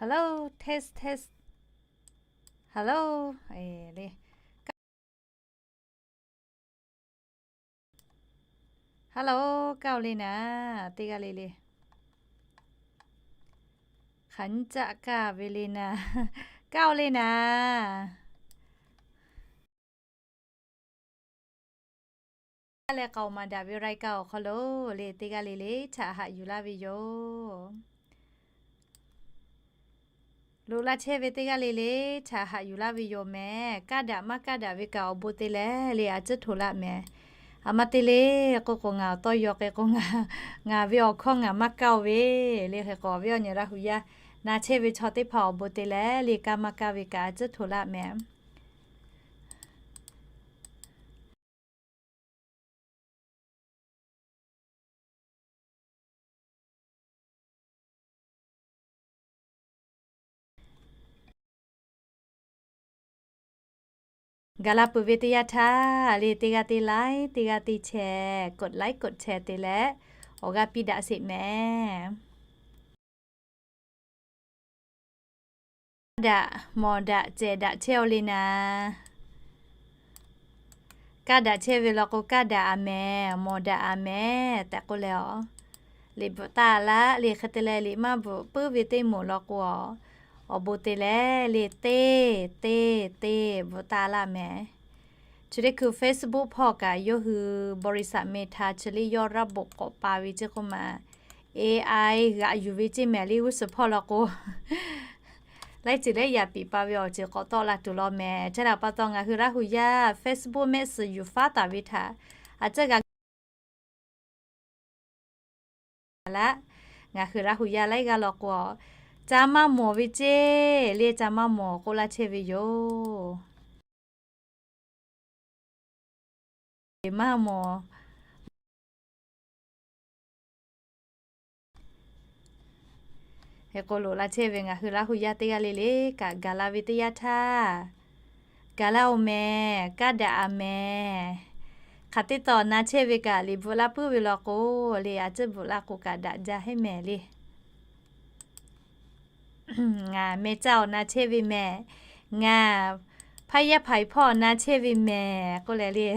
Hello, test, test. Hello, e, le. Hello, kaˇ-oˬ le naˍ, teˇ g'aˇ le le. Hk'aˬ nyi caˆ kaˇ ve le naˍ, kaˇ-oˬ le naˍ. Leh k'aoˍ maˍ daꞈ ve รายการ awˬ hk'aw lo le teˇ g'aˇ le le htaꞈ haꞈ yuˬ laˇ ve yoˬ. Loꞈ la chehˇ ve teˇ g'aˇ le le htaꞈ haꞈ yuˬ laˇ ve yoˬ mehˍ. Kaˇ daꞈ maˇ kaˇ daꞈ ve kaꞈ awˬ bon te leh le a ciˉ htoꞈ laˇ mehˍ. A ma te le k'oˆ k'o, ngaˬ awˬ tawˇ yaw k'ai k'o, ngaˬ ve awˬ hkawˇ ngaˬ maˇ kaˇ-oˬ ve le. Hk'e k'o, awˬ viˉ awˬ nyi Laˇ hu yaˇ na chehˇ ve chaw teˇ hpaˍ awˬ bon te leh le kaˇ maˇ kaˇ ve kaꞈ a ciˉ htoꞈ laˇ mehˍ. Gaˬ la peuˬ ve teˇ yanˇ htaˇ le, teˇ g'aˇ teˇ like, teˇ g'aˇ teˇ share, กดไลค์ กดแชร์ te leh awˬ g'aˇ piˇ daꞈ sheˍ mehˍ. Kaˇ daꞈ mawˬ daꞈ cehˬ daꞈ chehˇ-oˬ le naˍ. Kaˇ daꞈ chehˇ ve law k'o, kaˇ daꞈ a mehˍ, mawˬ daꞈ a mehˍ tehꞈ k'oˆ leh a, liꞈ bvuhꞈ taˍ laˇ le. Hk'e te leh liꞈ maˇ bvuhꞈ puiˉ ve teˇ moˍ law k'o a, awˬ bon te leh le teˇ, teˇ, teˇ bvuhꞈ taˍ laˇ mehˍ. Chi teˇ hkui Facebook hpawˇ kaꞈ yawˇ hui บริษัท Meta chi liˇ yawˇ ระบบ k'awꞈ pa ve ceˇ k'oˆ ma, A I g'aꞈ yuˬ ve ceˇ mehˍ le g'uˇ suhˍ hpawˇ law k'o, laiˉ ceuˬ leh yaꞈ piˍ pa ve awˬ ceuˬ k'awꞈ tawˆ la tuˬ law mehˍ. Chi htaꞈ pa taw ngaˬ hui Laˇ hu yaˇ Facebook mehˆ suhˍ yuˬ faˉ taˍ ve htaꞈ a ciˉ g'a laˇ. Ngaˬ hui Laˇ hu yaˇ laiˉ g'aˇ law k'o a, ca maˇ mawˬ ve ceˇ le, ca maˇ mawˬ k'oˆ laˇ chehˇ ve yoˬ. Maˇ mawˬ. Hk'e k'o loꞈ la chehˇ ve ngaˬ hui Laˇ hu yaˇ teˇ g'aˇ le le kaꞈ gaˬ la ve teˇ yanˇ htaˇ, gaˬ laˇ-oˬ mehˍ, kaˇ daꞈ a mehˍ. Hk'aˬ teˇ tawˬ na chehˇ ve kaꞈ liꞈ bvuhꞈ laˇ puiˉ ve law k'o le, a ciˉ bvuhꞈ laˇ k'o kaꞈ daꞈ jaˇ heˆ mehˍ le. Ngaˬ meh caˇ awˬ na chehˇ ve mehˍ. Ngaˬ hpaˇ yaˇ hpaˍ hpawˇ awˬ na chehˇ ve mehˍ k'oˆ leh le,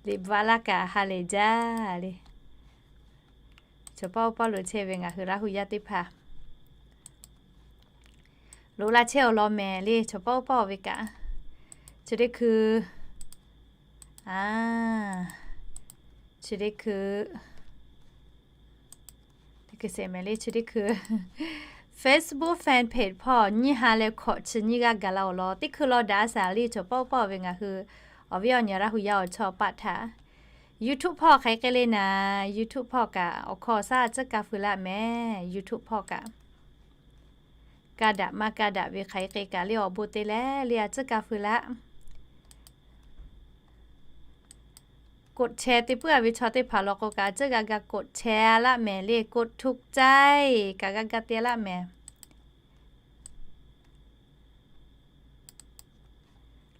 liꞈ bvuhꞈ laˇ kaꞈ ha lehˬ jaˇ le. Chaw pawˆ oˇ pawˆ loꞈ chehˇ ve ngaˬ hui Laˇ hu yaˇ teˇ hpaˍ loꞈ la chehˇ awˬ lawn mehˍ le. Chaw pawˆ oˇ pawˆ ve kaꞈ, chi teˇ hkui, a, chi teˇ hkui, teˇ hkui sheˍ mehˍ le, chi teˇ hkui Facebook fan page hpawˇ nyiˇ ha leh hkawꞈ chi nyiˇ g'aˇ gaˬ la awˬ lawn teˇ hkui law daꞈ a shaˍ le. Chaw pawˆ oˇ pawˆ ve ngaˬ hui awˬ viˉ awˬ nyi Laˇ hu yaˇ awˬ chawˇ paˆ htaꞈ YouTube hpawˇ hk'aˬ hk'e k'ai le naˍ, YouTube hpawˇ kaꞈ awˬ hkawˇ shaˉ a ciˉ ka feu laˇ mehˍ. YouTube hpawˇ kaꞈ kaˇ daꞈ maˇ kaˇ daꞈ ve hk'aˬ hk'e k'ai kaꞈ le awˬ bon te leh le a ciˉ ka feu laˇ. กดแชร์ te puiˉ a ve chaw teˇ hpaˍ law k'o kaꞈ a ciˉ g'a ga กดแชร์ laˇ mehˍ le, กดถูกใจ kaꞈ g'a ga te laˇ mehˍ.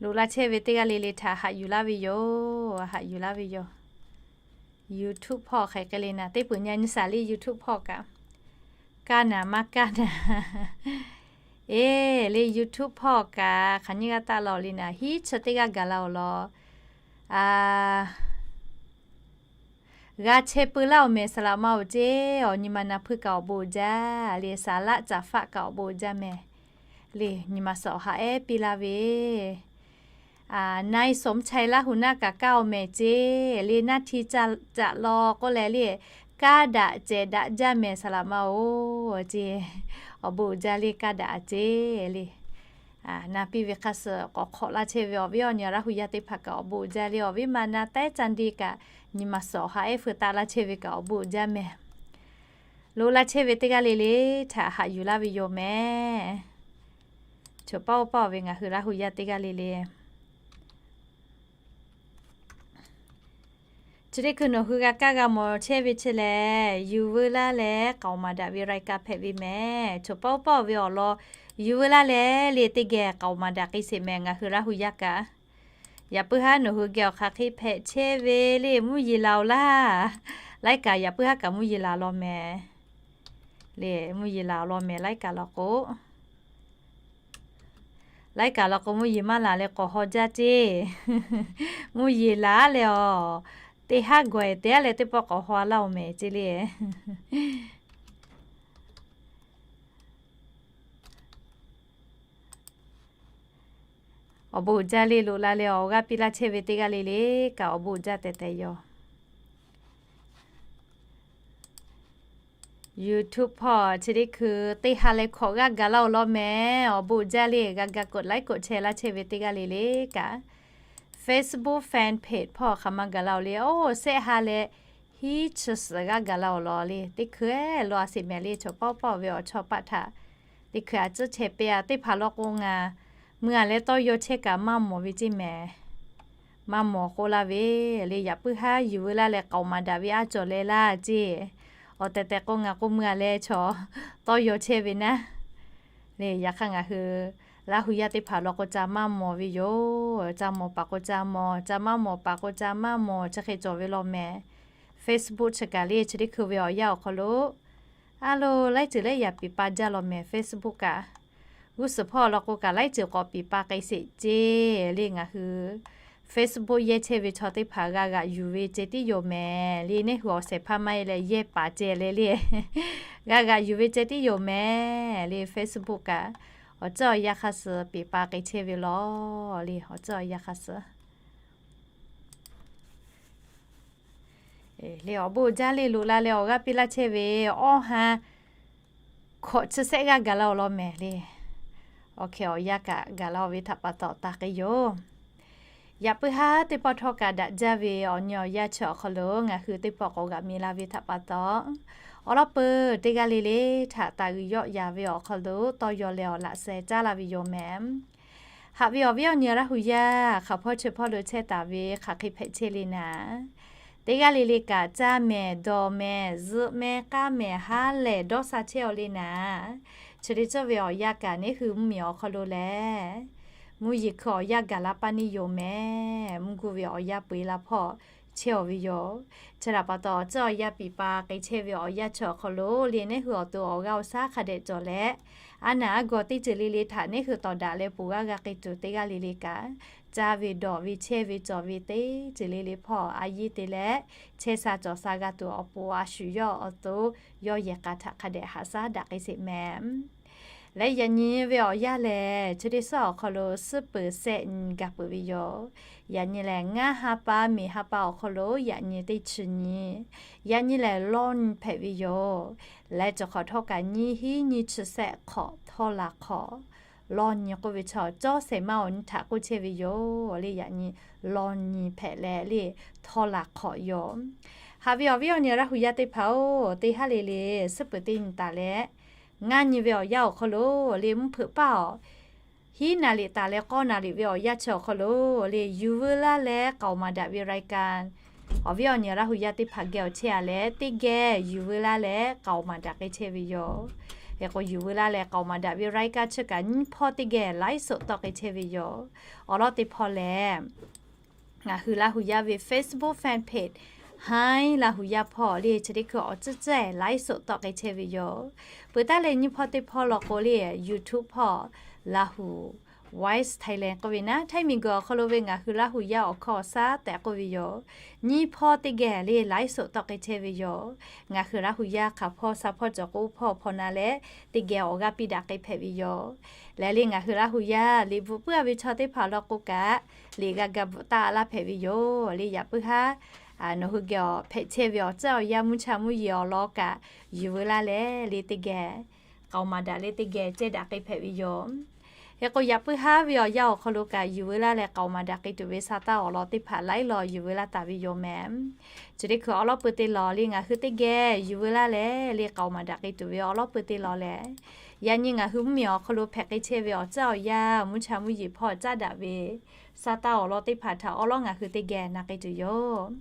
Loꞈ la chehˇ ve teˇ g'aˇ le le htaꞈ haꞈ yuˬ laˇ ve yoˬ, haꞈ yuˬ laˇ ve yoˬ. YouTube hpawˇ hk'aˬ hk'e le naˍ, teˇ peuˬ nyi nyi shaˍ le YouTube hpawˇ kaꞈ, kaˇ naˍ maˇ kaˇ naˍ. Eˬ le YouTube hpawˇ kaꞈ hk'aˬ nyiˇ g'aˇ taˆ law le naˍ, hiˉ chi teˇ g'aˇ gaˬ la awˬ lawn, a, g'a chehˇ peu laˇ-oˬ mehˍ. Saˍ laꞈ ma-oˬ ceˇ, awˬ nyi ma na hpuiˇ kaꞈ awˬ bon uiˍ jaˇ le, saˍ laˆ caˍ faˆ kaꞈ awˬ bon uiˍ jaˇ mehˍ le. Nyi ma suhˍ awˬ ha ehˉ piˇ laˇ ve, a, na-e sawˍ mvuhˇ chai Laˇ hu naˆ kaꞈ kaˇ-oˬ mehˍ ceˇ le, naˇ hti caꞈ law k'oˆ leh le, kaˇ daꞈ cehˬ daꞈ jaˇ mehˍ saˍ laꞈ ma-oˬ ceˇ. Awˬ bon uiˍ jaˇ le, kaˇ daꞈ a ceˇ le. Na piˇ ve hk'a suhˍ k'awꞈ hk'awꞈ laˇ chehˇ ve awˬ viˉ awˬ nyi Laˇ hu yaˇ teˇ hpaˍ kaꞈ awˬ bon uiˍ jaˇ le, awˬ viˉ ma na taiˉ ca nde kaꞈ nyi ma suhˍ awˬ ha ehˉ feu taˆ laˇ chehˇ ve kaꞈ awˬ bon uiˍ jaˇ mehˍ. Loꞈ la chehˇ ve teˇ g'aˇ le le htaꞈ haꞈ yuˬ laˇ ve yoˬ mehˍ. Chaw pawˆ oˇ pawˆ ve ngaˬ hui Laˇ hu yaˇ teˇ g'aˇ le le, chi teˇ hkui nawˬ hui g'a kaˇ g'a mawˬ chehˇ ve chi lehˬ, yuˬ veu laˇ leh k'aoˍ maˍ daꞈ ve รายการ hpehꞈ ve mehˍ. Chaw pawˆ oˇ pawˆ ve awˬ lawn yuˬ veu laˇ leh le teˇ geh k'aoˍ maˍ daꞈ k'ai sheˍ mehˍ. Ngaˬ hui Laˇ hu yaˇ kaꞈ, yaꞈ puiˉ haˉ nawˬ hui geh awˬ hk'aˬ hk'e hpehꞈ chehˇ ve le mvuhˇ yeˬ laˬ-oˬ laˇ. Laiˉ kaꞈ yaꞈ puiˉ haˉ kaꞈ mvuhˇ yeˬ laˬ law mehˍ. Le, mvuhˇ yeˬ laˬ awˬ lawn mehˍ laiˉ kaꞈ law k'o. Laiˉ kaꞈ law k'o mvuhˇ yeˬ maˇ laˬ leh k'awꞈ haw jaˇ ceˇ. Mvuhˇ yeˬ laˬ leh awˬ, teˇ haˉ gawˬ-e te-a leh teˇ pawˆ k'awꞈ haw laˇ-oˬ mehˍ ceˇ le. Awˬ bon uiˍ jaˇ le, loꞈ la leh awˬ g'aˇ piˇ laˇ chehˇ ve teˇ g'aˇ le le kaꞈ awˬ bon uiˍ jaˇ tehꞈ tehꞈ yoˬ. YouTube hpawˇ chi teˇ hkui teˇ ha leh hkawꞈ g'aˇ gaˬ laˇ-oˬ law mehˍ. Awˬ bon uiˍ jaˇ le, g'a ga กดไลค์ กดแชร์ laˇ chehˇ ve teˇ g'aˇ le le kaꞈ, Facebook fan page hpawˇ hk'aˬ ma gaˬ laˇ-oˬ le. Oˇ, shehˆ ha leh hiˉ chi suhˍ g'aˇ gaˬ laˇ-oˬ law le. Teˇ hkui-eˬ law a sheˍ mehˍ le, chaw pawˆ pawˆ ve awˬ chawˇ paˆ htaꞈ teˇ hkui a tcuhˉ chehˇ piˇ-a. Teˇ hpaˍ law k'o ngaˬ mui-a leh tawˇ yaw chehˇ kaꞈ maˇ mawˬ ve ceˇ mehˍ. Maˇ mawˬ k'oˆ laˇ ve le. Yaꞈ puiˉ haˉ yuˬ veu laˇ leh k'aoˍ maˍ daꞈ ve a cawˬ leh laˇ ceˇ. Awˬ tehˬ tehˬ k'o ngaˬ k'o mui-a leh chaw tawˇ yaw chehˇ ve naˉ le. Yaꞈ hk'aˇ ngaˬ hui Laˇ hu yaˇ teˇ hpaˍ law k'o ca maˇ mawˬ ve yoˬ. Ca mawˬ paˍ k'o ca mawˬ, ca maˇ mawˬ paˍ k'o ca maˇ mawˬ, chi hk'e cawˬ ve law mehˍ. Facebook chi kaꞈ le chi teˇ hkui ve awˬ yanˇ awˬ hk'aw lo a lo laiˉ ceuˬ leh yaꞈ piˍ pa jaˇ law mehˍ. Facebook kaꞈ g'uˇ suhˍ hpawˇ law k'o kaꞈ laiˉ ceuˬ k'awꞈ piˍ pa k'ai sheˍ ceˇ le. Ngaˬ hui Facebook yehˇ chehˇ ve chaw teˇ hpaˍ g'a g'aꞈ yuˬ ve ceh tiˉ yoˬ mehˍ le. Neˇ hui awˬ shehˍ hpaˇ maˇ heˆ leh yehˇ paˍ ceh le le. G'a g'aꞈ yuˬ ve ceh tiˉ yoˬ mehˍ le. Facebook kaꞈ awˬ tcuhˉ awˬ yanˇ hk'a suh piˍ pa k'ai chehˇ ve law le. Awˬ tcuhˉ awˬ yanˇ hk'a suh le awˬ bon jaˇ le, loꞈ la leh awˬ g'aˇ piˇ laˇ chehˇ ve awˇ ha hkawꞈ chi shehˆ g'aˇ gaˬ laˇ-oˬ law mehˍ le. Awˬ hkeh awˬ yanˇ kaꞈ gaˬ laˇ-oˬ ve htaꞈ pa taw taˇ k'ai yoˬ. Yaꞈ puiˉ haˉ teˇ pawˆ htawˇ kaꞈ daꞈ jaˇ ve awˬ nyi awˬ yanˇ chi awˬ hk'aw lo ngaˬ hui teˇ pawˆ k'awꞈ g'aꞈ mi la ve htaꞈ pa taw, awˬ lawn peuˬ teˇ g'aˇ le le htaꞈ taˍ uiˍ yawˆ yaˍ ve awˬ hk'aw lo tawˇ yaw leh awˬ laꞈ sheh caˉ laˇ ve yoˬ mehˍ. Haꞈ ve awˬ viˉ awˬ nyi Laˇ hu yaˇ hk'aˬ hpawˇ chi hpawˇ lo chehˇ taˍ ve hk'aˬ hk'e hpehꞈ chehˇ le naˍ, teˇ g'aˇ le le kaꞈ caˇ mehˍ, dawˬ mehˍ, zuhꞈ mehˍ, k'aˇ mehˍ, haˉ lehˬ dawˇ sha chehˇ-aw le naˍ. Chi teˇ ceuˬ ve awˬ yanˇ kaꞈ neˇ hui mvuhˇmiˬ awˬ hk'aw lo lehˬ, mvuhˇ yeˬ hkui awˬ yanˇ gaˬ la paˇ neˇ yoˬ mehˍ. Mvuhˇ guˇ ve awˬ yanˇ peu-eˬ la hpawˇ chehˇ-aw ve yoˬ. Chi htaꞈ pa taw awˬ tcuhˉ awˬ yanˇ piˍ pa k'ai chehˇ ve awˬ yanˇ chi awˬ hk'aw lo le neˇ hui awˬ to awˬ g'aˇ awˬ shaˉ hk'a dehꞈ cawˬ leh, a naˬ a gawˬ teˇ ceuˬ le le htaꞈ neˇ hui tawˍ daꞈ leh ponˬ g'aˇ g'a k'ai tuˬ teˇ g'aˇ le le kaꞈ, caˇ ve dawˬ ve chehˇ ve cawˬ ve teˇ ceuˬ le le hpawˇ a yiˇ te leh, chehˇ sha cawˬ sha g'a tuˬ awˬ pon a shu yawˇ awˬ to yawˇ yehˬ k'a htaꞈ hk'a dehꞈ haꞈ shaˉ daꞈ k'ai sheˍ mehˍ. Leh yaꞈ nyi ve awˬ yanˇ lehˬ chi teˇ suhˉ awˬ hk'aw lo suhˉ peuˬ shehˆ nyi gaˬ peuˬ ve yoˬ. Yaꞈ nyi lehˬ ngaˇ ha pa miˬ ha pa awˬ hk'aw lo yaꞈ nyi teˇ chi nyi, yaꞈ nyi lehˬ lawˇ nyi hpehꞈ ve yoˬ. Leh cawˬ hk'awꞈ htawˇ kaꞈ nyiˇ hinˉ nyiˇ chi shehˆ hk'awꞈ htawˇ laˬ hk'awꞈ lawˇ nyi k'oˆ ve chaw cawˇ shehˍ ma awˬ nyi htaꞈ k'oˆ chehˇ ve yoˬ le. Yaꞈ nyi lawˇ nyi hpehꞈ leh le htawˇ laˬ hk'awꞈ yoˬ. Haꞈ ve awˬ viˉ awˬ nyi Laˇ hu yaˇ teˇ hpaˍ-oˬ, teˇ haˉ le le suhˉ peuˬ teˇ nyi taˍ leh, ngaˇ nyi ve awˬ yanˇ awˬ hk'aw lo le mvuhˇ hpeuꞈ paˇ awˬ hiˉ naˍ liꞈ taˍ leh k'awˇ naˍ liꞈ ve awˬ yanˇ chi awˬ hk'aw lo le yuˬ veu laˇ leh k'aoˍ maˍ daꞈ ve รายการ awˬ viˉ awˬ nyi Laˇ hu yaˇ teˇ hpaˍ geh awˬ chehˇ-a leh teˇ geh yuˬ veu laˇ leh k'aoˍ maˍ daꞈ k'ai chehˇ ve yoˬ. Hk'e k'o yuˬ veu laˇ leh k'aoˍ maˍ daꞈ ve รายการ chi kaꞈ nyiˇ hpawˇ teˇ geh ไลฟ์สด tawˆ k'ai chehˇ ve yoˬ. Awˬ lawn teˇ hpawˇ lehˬ, ngaˬ hui Laˇ hu yaˇ ve Facebook fan page Hi Laˇ hu yaˇ hpawˇ le chi teˇ hkui awˬ tcuhˉ tcuhˉ-eˬ ไลฟ์สด tawˆ k'ai chehˇ ve yoˬ. Peuˬ taˉ leh nyiˇ hpawˇ teˇ hpawˇ law k'o le YouTube hpawˇ Laˇ hu Voice Thailand k'oˆ ve naˉ, htaiˇ miˬguiˬ awˬ hk'aw lo ve ngaˬ hui Laˇ hu yaˇ awˬ hkawˇ awˬ shaˉ tehꞈ k'oˆ ve yoˬ. Nyiˇ hpawˇ teˇ geh le ไลฟ์สด tawˆ k'ai chehˇ ve yoˬ. Ngaˬ hui Laˇ hu yaˇ hk'aˬ hpawˇ sha hpawˇ cawˬ k'o hpawˇ hpaw na leh teˇ geh awˬ g'aˇ piˇ daꞈ k'ai hpehꞈ ve yoˬ. Leh le ngaˬ hui Laˇ hu yaˇ liꞈ bvuhꞈ puiˉ-a ve chaw teˇ hpaˍ law k'o kaꞈ, liꞈ g'a ga bvuhꞈ taˆ laˇ hpehꞈ ve yoˬ. Le yaꞈ puiˉ haˉ nawˬ hui geh awˬ hpehꞈ chehˇ ve awˬ tcuhˉ awˬ yanˇ mvuhˇ cha mvuhˇ yeˬ awˬ lawn kaꞈ yuˬ veu laˇ leh le teˇ geh k'aoˍ maˍ daꞈ leh teˇ geh ceh daꞈ k'ai hpehꞈ ve yoˬ. Hk'e k'o yaꞈ puiˉ haˉ ve awˬ yanˇ awˬ hk'aw lo kaꞈ yuˬ veu laˇ leh k'aoˍ maˍ daꞈ k'ai tuˬ ve sa taˇ awˬ lawn teˇ hpaˍ laiˉ law yuˬ veu laˇ taˍ ve yoˬ mehˍ. Chi teˇ hkui awˬ lawn peuˬ te lawˬ le ngaˬ hui teˇ geh yuˬ veu laˇ leh le k'aoˍ maˍ daꞈ k'ai tuˬ ve awˬ lawn peuˬ te lawˬ leh, yaꞈ nyi ngaˬ hui mvuhˇmiˬ awˬ hk'aw lo hpehꞈ k'ai chehˇ ve awˬ tcuhˉ awˬ yanˇ mvuhˇ cha mvuhˇ yeˬ hpawˇ caˉ daꞈ ve sa taˇ awˬ lawn teˇ hpaˍ htaꞈ awˬ lawn ngaˬ hui teˇ geh na k'ai tuˬ yoˬ.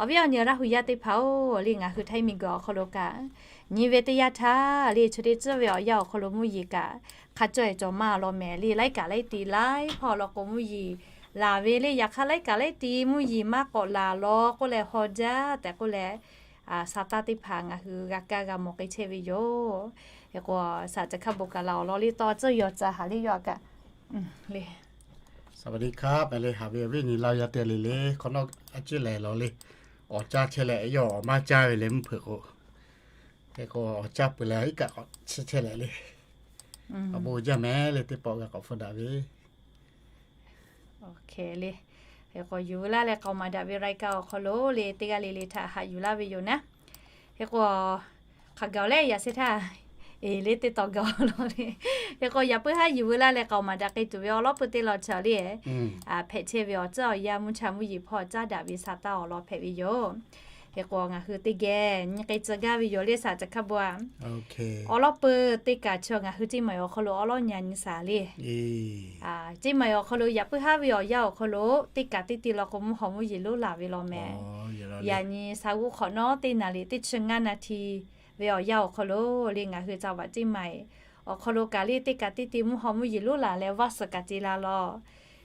Awˬ viˉ awˬ nyi Laˇ hu yaˇ teˇ hpaˍ-oˬ, le ngaˬ hui htaiˇ miˬguiˬ awˬ hk'aw lo kaꞈ nyi ve teˇ yanˇ htaˇ le chi teˇ tcuhˉ ve awˬ yanˇ awˬ hk'aw lo mvuhˇ yeˬ kaꞈ hk'a caweh cawˬ maˇ law mehˍ le laiˉ kaꞈ laiˉ ti laiˉ hpawˇ law k'o mvuhˇ yeˬ laˬ ve le. Yaꞈ hk'aˇ laiˉ kaꞈ laiˉ ti mvuhˇ yeˬ maˇ k'awꞈ laˬ law k'oˆ leh haw jaˇ tehꞈ k'oˆ leh sa taˇ teˇ hpaˍ ngaˬ hui g'a kaˇ g'a mawˬ k'ai chehˇ ve yoˬ. Hk'e k'o, saˍ caˬ hkaˇ bon kaꞈ la awˬ lawn le tawˇ tcuhˇ yaw ca haˍ le yawˇ a kaꞈ le. สวัสดีครับ le haꞈ ve awˬ viˉ awˬ nyi Laˇ huˍ yaˇ teˇ g'aˇ le le hk'awꞈ nawˉ a ciˉ lehˬ lawˬ le. Awˬ caˇ chehˇ leh yawˇ awˬ maˇ caˇ ve le mvuhˇ hpeuꞈ k'o, hk'e k'o awˬ caˇ peuˬ leh iˉ kaˆ k'awꞈ chehˇ chehˇ leh le. Awˬ bon jaˇ mehˍ le teˇ pawˆ g'a k'awꞈ hpfuhˇ daꞈ ve le. Hk'e k'o yuˬ veu laˇ leh k'aoˍ maˍ daꞈ ve รายการ awˬ hk'aw lo le teˇ g'aˇ le le htaꞈ haꞈ yuˬ laˇ ve yoˬ naˉ. Hk'e k'o hk'aˬ gaˬ leh yaꞈ sheh htaˇ, eˬ le teˇ taw gaˬ law le. Hk'e k'o yaꞈ puiˉ haˉ yuˬ veu laˇ leh k'aoˍ maˍ daꞈ k'ai tuˬ ve awˬ lawn peuˬ teˇ lawn chaw le, hpehꞈ chehˇ ve awˬ tcuhˉ awˬ yanˇ mvuhˇ cha mvuhˇ yeˬ hpawˇ caˉ daꞈ ve sa taˇ awˬ lawn hpehꞈ ve yoˬ. Hk'e k'o ngaˬ hui teˇ geh nyi k'ai tcuh gaˇ ve yoˬ le saˍ caˬ hkaˇ bon a. Awˬ lawn peuˬ teˇ kaˬ chaw ngaˬ hui Ceˇ maiˍ awˬ hk'aw lo awˉ lawˉ nyi a nyi saˍ le. Ceˇ maiˍ awˬ hk'aw lo yaꞈ puiˉ haˉ ve awˬ yanˇ awˬ hk'aw lo teˇ kaˬ teˇ te law k'o mvuhˇ haw mvuhˇ yeˬ lonˉ laˬ ve law mehˍ. Yaꞈ nyi sa g'uˇ hk'awꞈ nawˉ teˇ naˍ riˍ teˇ chi ngaˇ naˍ htiˇ ve awˬ yanˇ awˬ hk'aw lo le ngaˬ hui จังหวัดเชียงใหม่ awˬ hk'aw lo kaꞈ le teˇ kaˬ teˇ te mvuhˇ haw mvuhˇ yeˬ lonˉ laˬ leh vaˇ suhˍ kaꞈ te la law.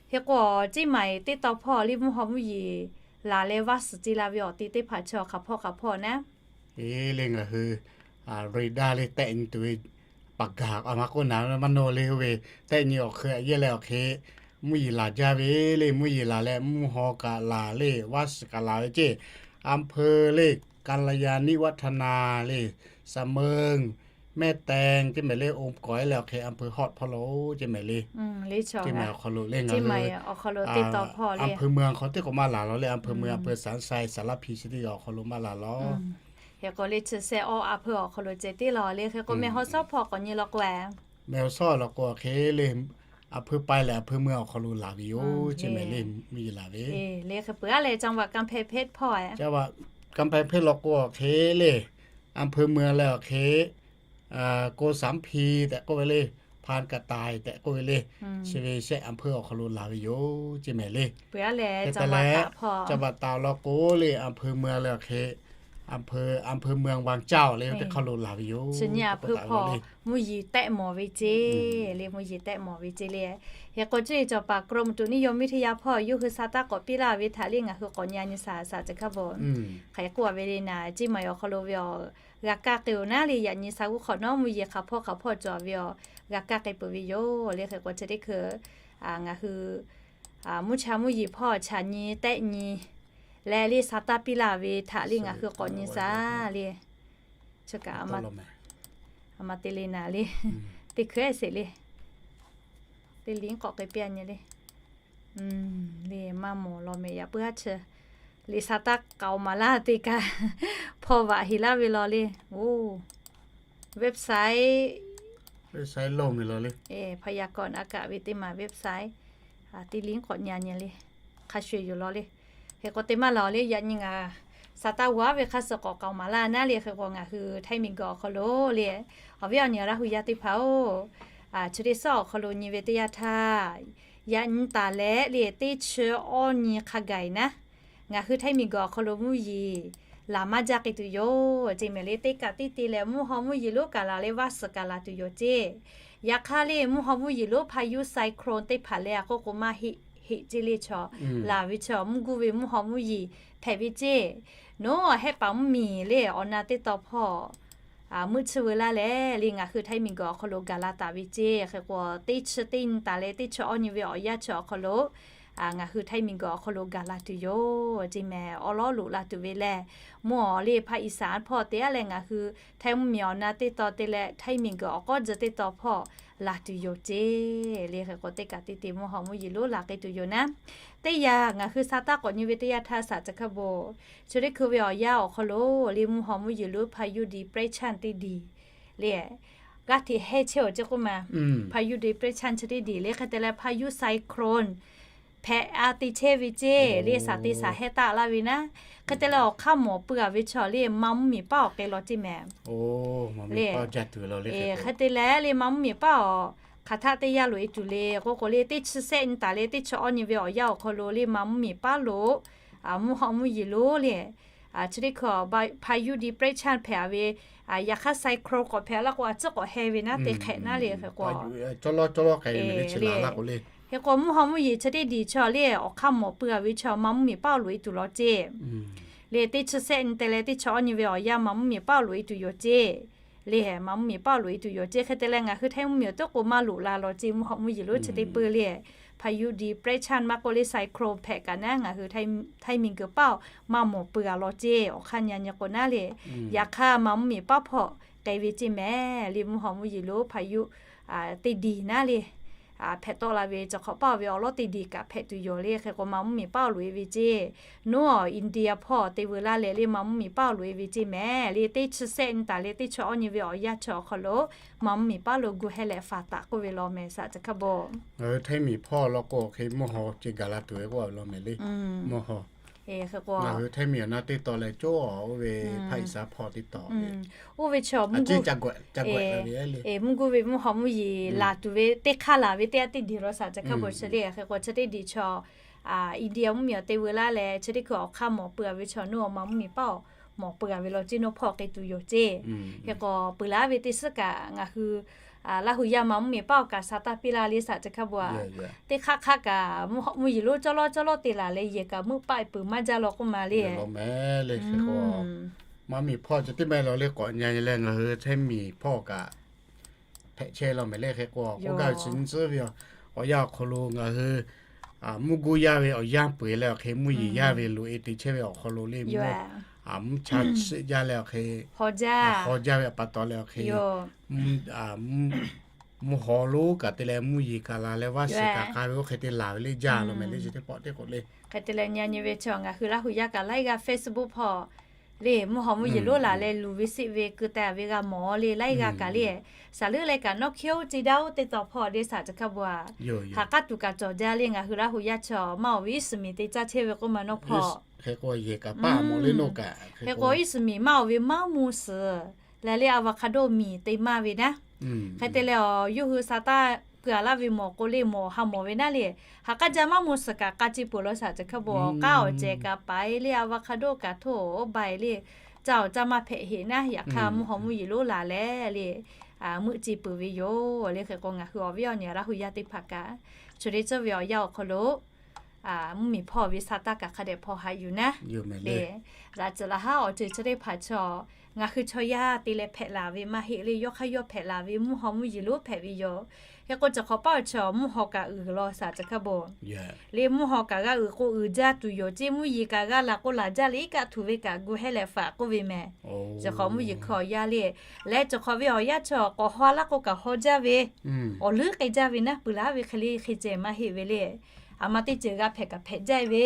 Hk'e k'o Ceˇ maiˍ teˇ taw hpawˇ le mvuhˇ haw mvuhˇ yeˬ laˬ leh vaˇ suhˍ te la ve awˬ te teˇ hpaˍ chaw hk'aˬ hpawˇ hk'aˬ hpawˇ naˉ. Eˬ le ngaˬ hui radar le tehˆ nyi tuˬ ve paˍ gaˬ a ma k'oˆ naˍ maˇ nawˬ le oˇ ve tehˆ nyi awˬ hk'e yehˇ leh awˬ hk'e mvuhˇ yeˬ laˬ jaˇ ve le mvuhˇ yeˬ laˬ leh mvuhˇ haw kaꞈ laˬ le vaˇ suhˍ kaꞈ laˬ ve ceˇ. อำเภอ le Kalyani Wathana le สำเริง แม่แตง ceˇ mehˍ le องค์กร leh awˬ hk'e อำเภอ hawˆ hpawˇ lo ceˇ mehˍ le. Ceˇ mehˍ awˬ hk'aw lo le ngaˬ hui a อำเภอเมือง hk'aw teˇ k'o maˇ laˬ law le อำเภอเมือง อำเภอสันทราย สารพี chi teˇ g'aˇ awˬ hk'aw lo maˇ laˬ law. Hk'e k'o le chi sehˆ awˉ a hpeuˇ awˬ hk'aw lo ceh tiˉ law le hk'e k'o mehˬ haw shawˉ hpawˇ k'awꞈ nyi law k'o e. Mehˬ awˬ shawˉ law k'o hk'e le, a hpeuˇ pai lehˬ a hpeuˇ meuˇ awˬ hk'aw lo laˬ ve yoˬ ceˇ mehˍ le mvuhˇ yeˬ laˬ ve. Le hk'e peuˬ a leh จังหวัดกำแพงเพชร hpawˇ e. จังหวัดกำแพงเพชร law k'o hk'e le, อำเภอเมือง leh awˬ hk'e โกสัมพี tehꞈ k'oˆ ve le, พรานกระต่าย tehꞈ k'oˆ ve le, chi ve shehˆ อำเภอ awˬ hk'aw lo laˬ ve yoˬ ceˇ mehˍ le. Peuˬ a leh จังหวัดตาก law k'o le อำเภอเมือง leh awˬ hk'e อำเภอ อำเภอเมืองวังเจ้า le teˇ hk'aw lo laˬ ve yoˬ. Chi nyi a hpeuˇ hpawˇ mvuhˇ yeˬ tehˆ mawˬ ve ceˇ le mvuhˇ yeˬ tehˆ mawˬ ve ceˇ le. Hk'e k'o cuˇ yiˍ cawˬ paˍ กรมอุตุนิยมวิทยา hpawˇ yawˇ hui sa taˇ k'awꞈ piˇ laˇ ve htaꞈ le ngaˬ hui k'awꞈ nyi a nyi saˍ saˍ caˬ hkaˇ bon. Hk'e k'oˆ a ve le naˍ, Ceˇ maiˍ awˬ hk'aw lo ve awˬ g'a kaˇ k'ai oˬ naˉ le yaꞈ nyi sa g'uˇ hk'awꞈ nawˉ mvuhˇ yeˬ hk'aˬ hpawˇ hk'aˬ hpawˇ cawˬ ve awˬ g'a kaˇ k'ai peuˬ ve yoˬ le. Hk'e k'o chi teˇ hkui ngaˬ hui mvuhˇ cha mvuhˇ yeˬ hpawˇ chaꞈ nyi tehˆ nyi leh le sa taˇ piˇ laˇ ve htaꞈ le ngaˬ hui k'awꞈ nyi saˍ le. Chi kaꞈ a ma te le naˍ le, teˇ hkui ehˉ sheˍ le, teˇ liˇ k'awꞈ k'ai piˇ a nyi le. Le maˇ mawˬ law mehˍ yaꞈ puiˉ haˉ chi le sa taˇ k'aoˍ maˍ laˇ te kaꞈ hpawˇ vaꞈ heˍ laˇ ve law le. Website, website lo mehˍ law le, พยากรณ์อากาศ ve teˇ maˬ website teˇ liˇ k'awꞈ nyi a nyi le, hk'a shuˍ yoˬ law le. Hk'e k'o te maˇ laˬ le yaꞈ nyi ngaˬ sa taˇ g'aˇ ve hk'a suh k'awꞈ k'aoˍ maˍ laˇ naˉ le. Hk'e k'o ngaˬ hui Htaiˇ miˬguiˬ awˬ hk'aw lo le awˬ viˉ awˬ nyi Laˇ huˍ yaˇ teˇ hpaˍ-oˬ, chi teˇ suhˉ awˬ hk'aw lo nyi ve teˇ yanˇ htaˇ, yaꞈ nyi taˍ leh le teˇ chi awˇ nyi hk'a gaˬ naˉ, ngaˬ hui Htaiˇ miˬguiˬ awˬ hk'aw lo mvuhˇ yeˬ laˬ maˇ jaˇ k'ai tuˬ yoˬ ceˇ mehˍ le. Teˇ kaꞈ teˇ te leh mvuhˇ haw mvuhˇ yeˬ lonˉ kaꞈ laˬ leh vaˇ suhˍ kaꞈ laˬ tuˬ yoˬ ceˇ. Yaꞈ hk'aˇ le mvuhˇ haw mvuhˇ yeˬ lonˉ พายุ cyclone teˇ hpaˍ leh a k'oˆ k'o maˇ heˆ heˆ ceˇ le chaw, laˬ ve chaw mvuhˇ guˇ ve mvuhˇ haw mvuhˇ yeˬ hpehꞈ ve ceˇ. Nawˬ hehˆ paˍ mvuhˇ miˬ le awˬ na teˇ taw hpawˇ meuˆ tsuhˇ veu laˇ leh le ngaˬ hui Htaiˇ miˬguiˬ awˬ hk'aw lo gaˬ la taˍ ve ceˇ. Hk'e k'o teˇ chi teˇ nyi taˍ leh teˇ chi awˇ nyi ve awˬ yanˇ chi awˬ hk'aw lo ngaˬ hui Htaiˇ miˬguiˬ awˬ hk'aw lo gaˬ la tuˬ yoˬ ceˇ mehˍ. Awˉ lawˉ loꞈ la tuˬ ve lehˬ, mvuhˇ awˬ le ภาคอีสาน hpawˇ te a leh ngaˬ hui Htaiˇ mvuhˇ miˬ awˬ na teˇ taw te leh Htaiˇ miˬguiˬ awˬ k'awˉ tcuh teˇ taw hpawˇ laˬ tuˬ yoˬ ceˇ. Le hk'e k'o teˇ kaꞈ teˇ te mvuhˇ haw mvuhˇ yeˬ lonˉ laˬ k'ai tuˬ yoˬ naˉ. Teˇ yanˇ ngaˬ hui sa taˇ k'awꞈ nyi ve teˇ yanˇ htaˇ saˍ caˬ hkaˇ bon, chi teˇ hkui ve awˬ yanˇ awˬ hk'aw lo le mvuhˇ haw mvuhˇ yeˬ lonˉ พายุดีเปรสชัน teˇ diˬ le g'aˇ hteꞈ hehˇ chehˇ awˬ ceˇ k'oˆ ma. พายุดีเปรสชัน chi teˇ diˬ le hk'e te leh พายุ cyclone hpehꞈ a te chehˇ ve ceˇ le saˍ te saˍ hehˇ taˆ laˇ ve naˉ. Hk'e te leh awˬ hk'aˇ mawˬ pui a ve chaw le ma mvuhˇ miˬ paˉ awˬ k'ai law ceˇ mehˍ. Hk'e te leh le ma mvuhˇ miˬ paˉ awˬ hk'aˬ htaˆ teˇ yanˇ loꞈ e tuˬ le k'oˆ k'o le teˇ chi sehˆ nyi taˍ leh teˇ chi awˇ nyi ve awˬ yanˇ awˬ hk'aw lo le ma mvuhˇ miˬ paˉ lo mvuhˇ haw mvuhˇ yeˬ lonˉ le chi teˇ hkui พายุดีเปรสชัน hpehꞈ a ve, yaꞈ hk'aˇ cyclone k'awꞈ hpehꞈ laˇ k'o a ciˉ k'awꞈ heh ve naˉ te hk'ehꞈ naˉ le. Hk'e k'o, hk'e k'o mvuhˇ haw mvuhˇ yeˬ chi teˇ diˬ chaw le awˬ hk'aˇ mawˬ pui a ve chaw ma mvuhˇ miˬ paˉ awˬ loꞈ e tuˬ law ceˇ. Le teˇ chi sehˆ nyi te leh teˇ chi awˇ nyi ve awˬ yanˇ maˍ mvuhˇ miˬ paˇ awˬ loꞈ e tuˬ yoˬ ceˇ. Le maˍ mvuhˇ miˬ paˇ awˬ loꞈ e tuˬ yoˬ ceˇ. Hk'e te leh ngaˬ hui Htaiˇ mvuhˇ miˬ awˬ teˇ k'o maˇ loꞈ la lawˬ ceˇ. Mvuhˇ hawˬ mvuhˇ yeˬ lonˉ chi teˇ peuˬ le, hpaˍ yuˬ depression maˇ k'oˆ le cyclone hpehꞈ kaꞈ naˉ ngaˬ hui Htaiˇ miˬguiˬ paˇ maˇ mawˬ peuˬ a lawˬ ceˇ. Awˬ hk'aˇ nyi nyi k'o naˉ le, yaꞈ hk'aˇ maˍ mvuhˇ miˬ paˇ hpawˇ k'ai ve ceˇ mehˍ le. Mvuhˇ hawˬ mvuhˇ yeˬ lonˉ hpaˍ yuˬ teˇ diˬ naˉ le hpehꞈ tawˆ la ve, chi hk'awꞈ paˇ ve awˬ lawˉ teˇ diˬ kaꞈ hpehꞈ tuˬ yoˬ le. Hk'e k'o maˍ mvuhˇ miˬ paˇ awˬ loꞈ e ve ceˇ. Nawˉ India hpawˇ te veu laˇ leh le maˍ mvuhˇ miˬ paˇ awˬ loꞈ e ve ceˇ mehˍ le. Teˇ chi sehˆ nyi taˍ leh teˇ chi awˇ nyi ve awˬ yanˇ chi awˬ hk'aw lo maˍ mvuhˇ miˬ paˇ lo gu heh leh faˍ taˍ k'oˆ ve law mehˍ saꞈ chi hk'a bo. Ngaˬ hui Htaiˇ miˬ hpawˇ law k'o hk'e mvuhˇ hawˬ ceˇ gaˬ la tuˬ ve k'oˆ a ve law mehˍ le. Mvuhˇ hawˬ ngaˬ hui Htaiˇ miˬ awˬ naˉ teˇ taw leh cawˇ oˇ ve hpaˆ iˉ saˍ hpawˇ teˇ taw oˇ ve ca gawꞈ la ve le. Mvuhˇ guˇ ve mvuhˇ hawˬ mvuhˇ yeˬ laˬ tuˬ ve teˇ hk'aˇ laˬ ve teˇ g'aˇ teˇ diˬ law saꞈ chi hk'a bo chi le. Hk'e k'o chi teˇ diˬ chaw India mvuhˇ miˬ awˬ te veu laˇ leh chi teˇ hkui awˬ hk'aˇ mawˬ peuˬ a ve chaw nawˉ maˍ mvuhˇ miˬ paˇ awˬ mawˬ peuˬ a ve law ceˇ. Nawˉ hpawˇ k'ai tuˬ yoˬ ceˇ. Hk'e k'o peuˬ laˇ ve teˇ suhˉ kaꞈ ngaˬ hui Laˇ hu yaˇ maˍ mvuhˇ miˬ paˇ awˬ kaꞈ sa taˇ piˇ laˇ le saꞈ chi hk'a bo a. Teˇ hk'aˇ hk'aˇ kaꞈ mvuhˇ yeˬ lonˉ cawˇ lawˇ cawˇ lawˇ te laˬ leh yehˬ kaꞈ meuˆ paˆ peuˬ maˇ jaˇ law k'oˆ ma le. Hk'e k'o maˍ mvuhˇ miˬ hpawˇ chi teˇ maˇ heˆ law le k'awꞈ nyi leh ngaˬ hui Htaiˇ miˬ hpawˇ kaꞈ hpehꞈ chehˇ law mehˍ le. Hk'e k'o k'oˆ gaˇ ve chi nyi tcuhˉ ve awˬ yanˇ awˬ hk'aw lo ngaˬ hui mvuhˇ guˇ yaˇ ve awˬ yanˇ peu eˬ leh awˬ hk'e mvuhˇ yeˬ yaˇ ve loꞈ e te chehˇ ve awˬ hk'aw lo le mvuhˇ mvuhˇ cha shiˆ jaˇ leh awˬ hk'e haw jaˇ ve pa taw leh awˬ hk'e mvuhˇ hawˬ lonˉ kaꞈ te leh mvuhˇ yeˬ kaꞈ laˬ leh vaˇ shiˍ kaꞈ k'a ve oˇ hk'e te laˬ ve le jaˇ law mehˍ le chi teˇ pawˆ teˇ k'oꞈ le. Hk'e te leh nyi nyi ve chaw ngaˬ hui Laˇ hu yaˇ kaꞈ laiˉ g'aˇ Facebook hpawˇ le mvuhˇ hawˬ mvuhˇ yeˬ lonˉ laˬ leh luˬ ve siˆ ve keu te ve g'a mawˬ le laiˉ g'aˇ kaꞈ le. Saˍ leuˉ leh kaꞈ nawˉ hkiˇ oˇ ce daˇ oˇ teˇ taw hpawˇ le saꞈ chi hk'a bo a. Haꞈ k'aˉ tuˬ kaꞈ cawˬ jaˇ le ngaˬ hui Laˇ hu yaˇ chaw maˇ awˬ ve iˉ suhˍ miˍ te caˇ chehˇ ve k'oˆ ma nawˉ hpawˇ. Hk'e k'o yehˬ kaꞈ paˇ mawˬ le nawˉ kaꞈ hk'e k'o iˉ suhˍ miˍ maˇ awˬ ve maˇ mvuh suhˍ leh le avocado miˬ te maˇ ve naˉ. Hk'e te leh awˬ yawˇ hui sa taˇ keu a laˇ ve mawˬ k'o le mawˬ ha mawˬ ve naˉ le. Haꞈ k'aˉ jaˇ maˇ mvuh suhˍ kaꞈ k'a ce peuˬ law saꞈ chi hk'a bo awˬ k'aˉ awˬ cehˬ kaꞈ paiˍ le avocado kaꞈ htoˇ oˇ baiˬ le. Caˇ awˬ caˇ maˇ hpehꞈ heꞈ naˉ yaꞈ hk'aˇ mvuhˇ hawˬ mvuhˇ yeˬ lonˉ laˬ leh le meuˆ ce peuˬ ve yoˬ le. Hk'e k'o ngaˬ hui awˬ viˉ awˬ nyi Laˇ hu yaˇ teˇ hpaˍ kaꞈ chi le tcuhˉ ve awˬ yanˇ awˬ hk'aw lo mvuhˇ miˬ hpawˇ ve sa taˇ kaꞈ hk'a dehꞈ hpaw haꞈ yuˬ naˉ le. Laꞈ tcuhˍ laꞈ haˉ awˬ ceuˬ chi teˇ hpaˍ chaw ngaˬ hui chaw yaˇ te leh hpehꞈ laˬ ve maˇ heˆ le. Yawˇ hk'aˇ yawˇ hpehꞈ laˬ ve mvuhˇ hawˬ mvuhˇ yeˬ lonˉ hpehꞈ ve yoˬ. Hk'e k'o chi hk'awꞈ paˇ awˬ chaw mvuhˇ hawˬ kaꞈ uiˍ law saꞈ chi hk'a bo le mvuhˇ hawˬ kaꞈ g'a uiˍ k'o uiˍ jaˇ tuˬ yoˬ ceˇ. Mvuhˇ yeˬ kaꞈ g'a laˬ k'o laˬ jaˇ le iˉ kaˆ htuˬ ve kaꞈ gu heh leh faꞈ k'oˆ ve mehˍ. Chi hk'awꞈ mvuhˇ yeˬ hkui awˬ yanˇ le leh chi hk'awꞈ ve awˬ yanˇ chaw k'awꞈ haw laˇ k'o kaꞈ haw jaˇ ve awˬ leuˉ k'ai jaˇ ve naˉ peuˬ laˇ ve hk'e le hk'e ceh maˇ heˆ ve le. Aˬ ma teˇ ceuˬ g'a hpehꞈ kaꞈ hpehꞈ jaˇ ve.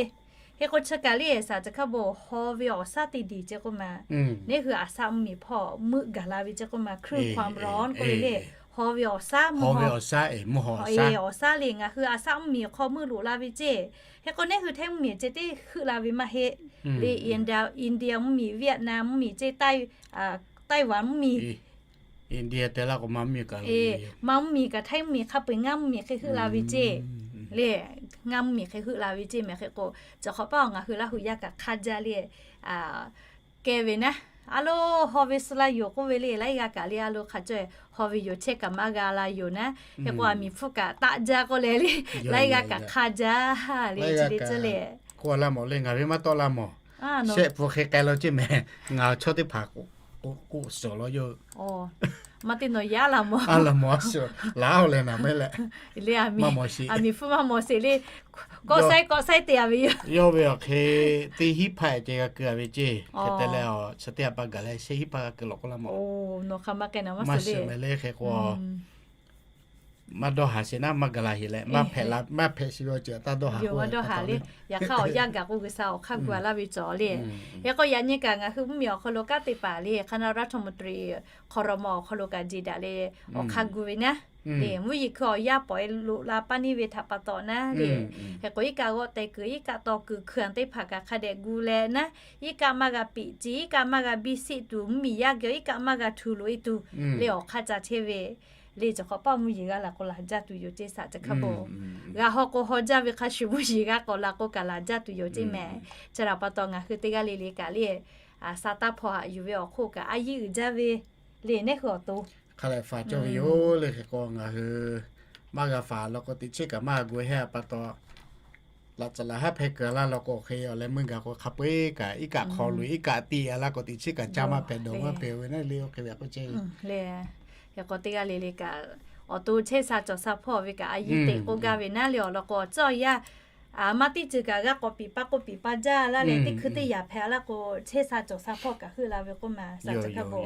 Hk'e k'o chi kaꞈ le saꞈ chi hk'a bo haw ve awˬ shaˉ te diˬ ceˇ k'oˆ ma. Neˇ hui aˬ shaˉ mvuhˇ miˬ hpawˇ meuˆ gaˬ la ve ceˇ k'oˆ ma เครื่องความร้อน k'oˆ ve le. Haw ve awˬ shaˉ mvuhˇ hawˬ awˬ shaˉ le ngaˬ hui aˬ shaˉ mvuhˇ miˬ hk'aw meuˆ loꞈ la ve ceˇ. Hk'e k'o neˇ hui Htaiˇ mvuhˇ miˬ ceh teˇ heuˆ la ve maˇ heˆ le. India mvuhˇ miˬ, Vietnam mvuhˇ miˬ ceˇ, Taiwan mvuhˇ miˬ India te laˇ k'o maˇ mvuhˇ miˬ kaꞈ le, maˇ mvuhˇ miˬ kaꞈ Htaiˇ mvuhˇ miˬ hk'a peu-eˬ ngaˇ mvuhˇ miˬ hk'e heuˆ la ve ceˇ le. Ngaˇ mvuhˇ miˬ hk'e heuˆ la ve ceˇ mehˍ. Hk'e k'o chi hk'awꞈ paˇ awˬ ngaˬ hui Laˇ hu yaˇ kaꞈ hk'a jaˇ le kehˇ ve naˉ. A lo, haw ve suh la yoˬ k'oˆ ve le laiˉ g'aˇ kaꞈ le a lo hk'a caweh haw ve yoˬ chehˇ kaꞈ maˇ g'a la yoˬ naˉ. Hk'e k'o aˬ miˍ hpfuhˇ kaꞈ taˆ jaˇ k'oˆ leh le laiˉ g'aˇ kaꞈ hk'a jaˇ le chi le tcuhˉ le. K'oˆ laˇ mawˬ le ngaˬ ve maˇ tawˆ laˇ mawˬ. Shehˆ pfuhˇ hk'e k'ai law ceˇ mehˍ. Ngaˬ chaw teˇ hpaˍ k'oˆ suhˍ law yoˬ. Maˇ teˇ nawˬ yaˇ laˇ mawˬ. Laˇ leh naˬ mehˉ leh, aˬ miˍ hpfuhˇ maˇ mawˬ sheˍ le. Kawˆ saiˉ kawˆ saiˉ te a ve yoˬ. Yawˇ ve awˬ hk'e teˇ hinˉ hpaˆ ceh g'a keu a ve ceˇ. Hk'e te leh, chi teˇ a pa gaˬ leh shehˆ hinˉ hpaˆ g'a keu lawꞈ k'oˆ laˇ mawˬ. Maˇ shiˍ mehˍ le hk'e k'o maˇ dawˇ haˍ sheˍ naˉ maˇ gaˬ la heˍ leh, maˇ hpehꞈ sheˍ ve awˬ ceuˬ taˇ dawˇ haˍ k'oˆ ve. Yaꞈ hk'aˇ awˬ yanˇ gaˬ k'o G'uiˬsha awˬ hk'aˇ gu a laˇ ve cawˬ le. Hk'e k'o yaꞈ nyi kaꞈ ngaˬ hui mvuhˇ miˬ awˬ hk'aw lo kanˉ te paˍ le hk'aˬ naˉ รัฐมนตรี hk'aw raw ma awˬ hk'aw lo kaꞈ jeˬ daꞈ le awˬ hk'aˇ gu ve naˉ le. Mvuhˇ yeˬ hkui awˬ yanˇ pawˍ e loꞈ la paˇ neˇ ve htaꞈ pa taw naˉ le. Hk'e k'o iˉ kaˆ g'awˆ teh kuiˬ iˉ kaˆ taw kuiˬ hkui anˬ teˇ hpaˍ kaꞈ hk'a dehꞈ gu leh naˉ, iˉ kaˆ maˇ g'a piꞈ ce, iˉ kaˆ maˇ g'a biˇ siˆ tuˬ, mvuhˇ miˬ yaˇ geh iˉ kaˆ maˇ g'a htu loꞈ e tuˬ le awˬ hk'aˇ ca chehˇ ve le. Chi hk'awꞈ paˇ mvuhˇ yeˬ g'a laˬ k'o laˬ jaˇ tuˬ yoˬ ceˇ saꞈ chi hk'a bo. G'a haw k'o haw jaˇ ve hk'a shuˍ mvuhˇ yeˬ g'a k'awꞈ laˬ k'o kaꞈ laˬ jaˇ tuˬ yoˬ ceˇ mehˍ. Chi htaꞈ pa taw ngaˬ hui teˇ g'aˇ le le kaꞈ le, a, sa taˇ hpaw haꞈ yuˬ ve awˬ hk'oˆ kaꞈ a yiˇ uiˍ jaˇ ve le neˇ hui awˬ to hk'a leh faˍ cawˇ ve yoˬ le. Hk'e k'o ngaˬ hui maˇ g'a faˍ law k'o teꞈ chiˉ kaꞈ maˇ g'a gu hehˇ a pa taw laꞈ tcuhꞈ laꞈ haˉ hpehˇ kuiˬ a laˇ law k'o, hk'e awˬ leh meuˇ gaˬ k'o hk'a peu-eˬ kaꞈ iˉ kaˆ hk'aw loꞈ iˉ kaˆ tiꞈ a laˇ k'o, teꞈ chiˉ kaꞈ caˇ maˇ hpehꞈ dawˬ maˇ hpehꞈ ve naˉ le, oˇ hk'e ve k'o chehˇ ve. Hk'e k'o teˇ g'aˇ le le kaꞈ, awˬ to chehˇ sha cawˬ sha hpawˇ ve kaꞈ a yiˇ teꞈ k'oˆ gaˇ ve naˉ le awˬ lawn k'o, awˬ cawˇ yaˇ a maˇ teˇ ceuˬ kaꞈ g'a k'awꞈ piˍ pa k'oˆ piˍ pa jaˇ laˇ leh, teˇ hkui teˇ yaꞈ hpehꞈ a laˇ k'o, chehˇ sha cawˬ sha hpawˇ kaꞈ heuˆ la ve k'oˆ ma, saˍ caˬ hkaˇ bon.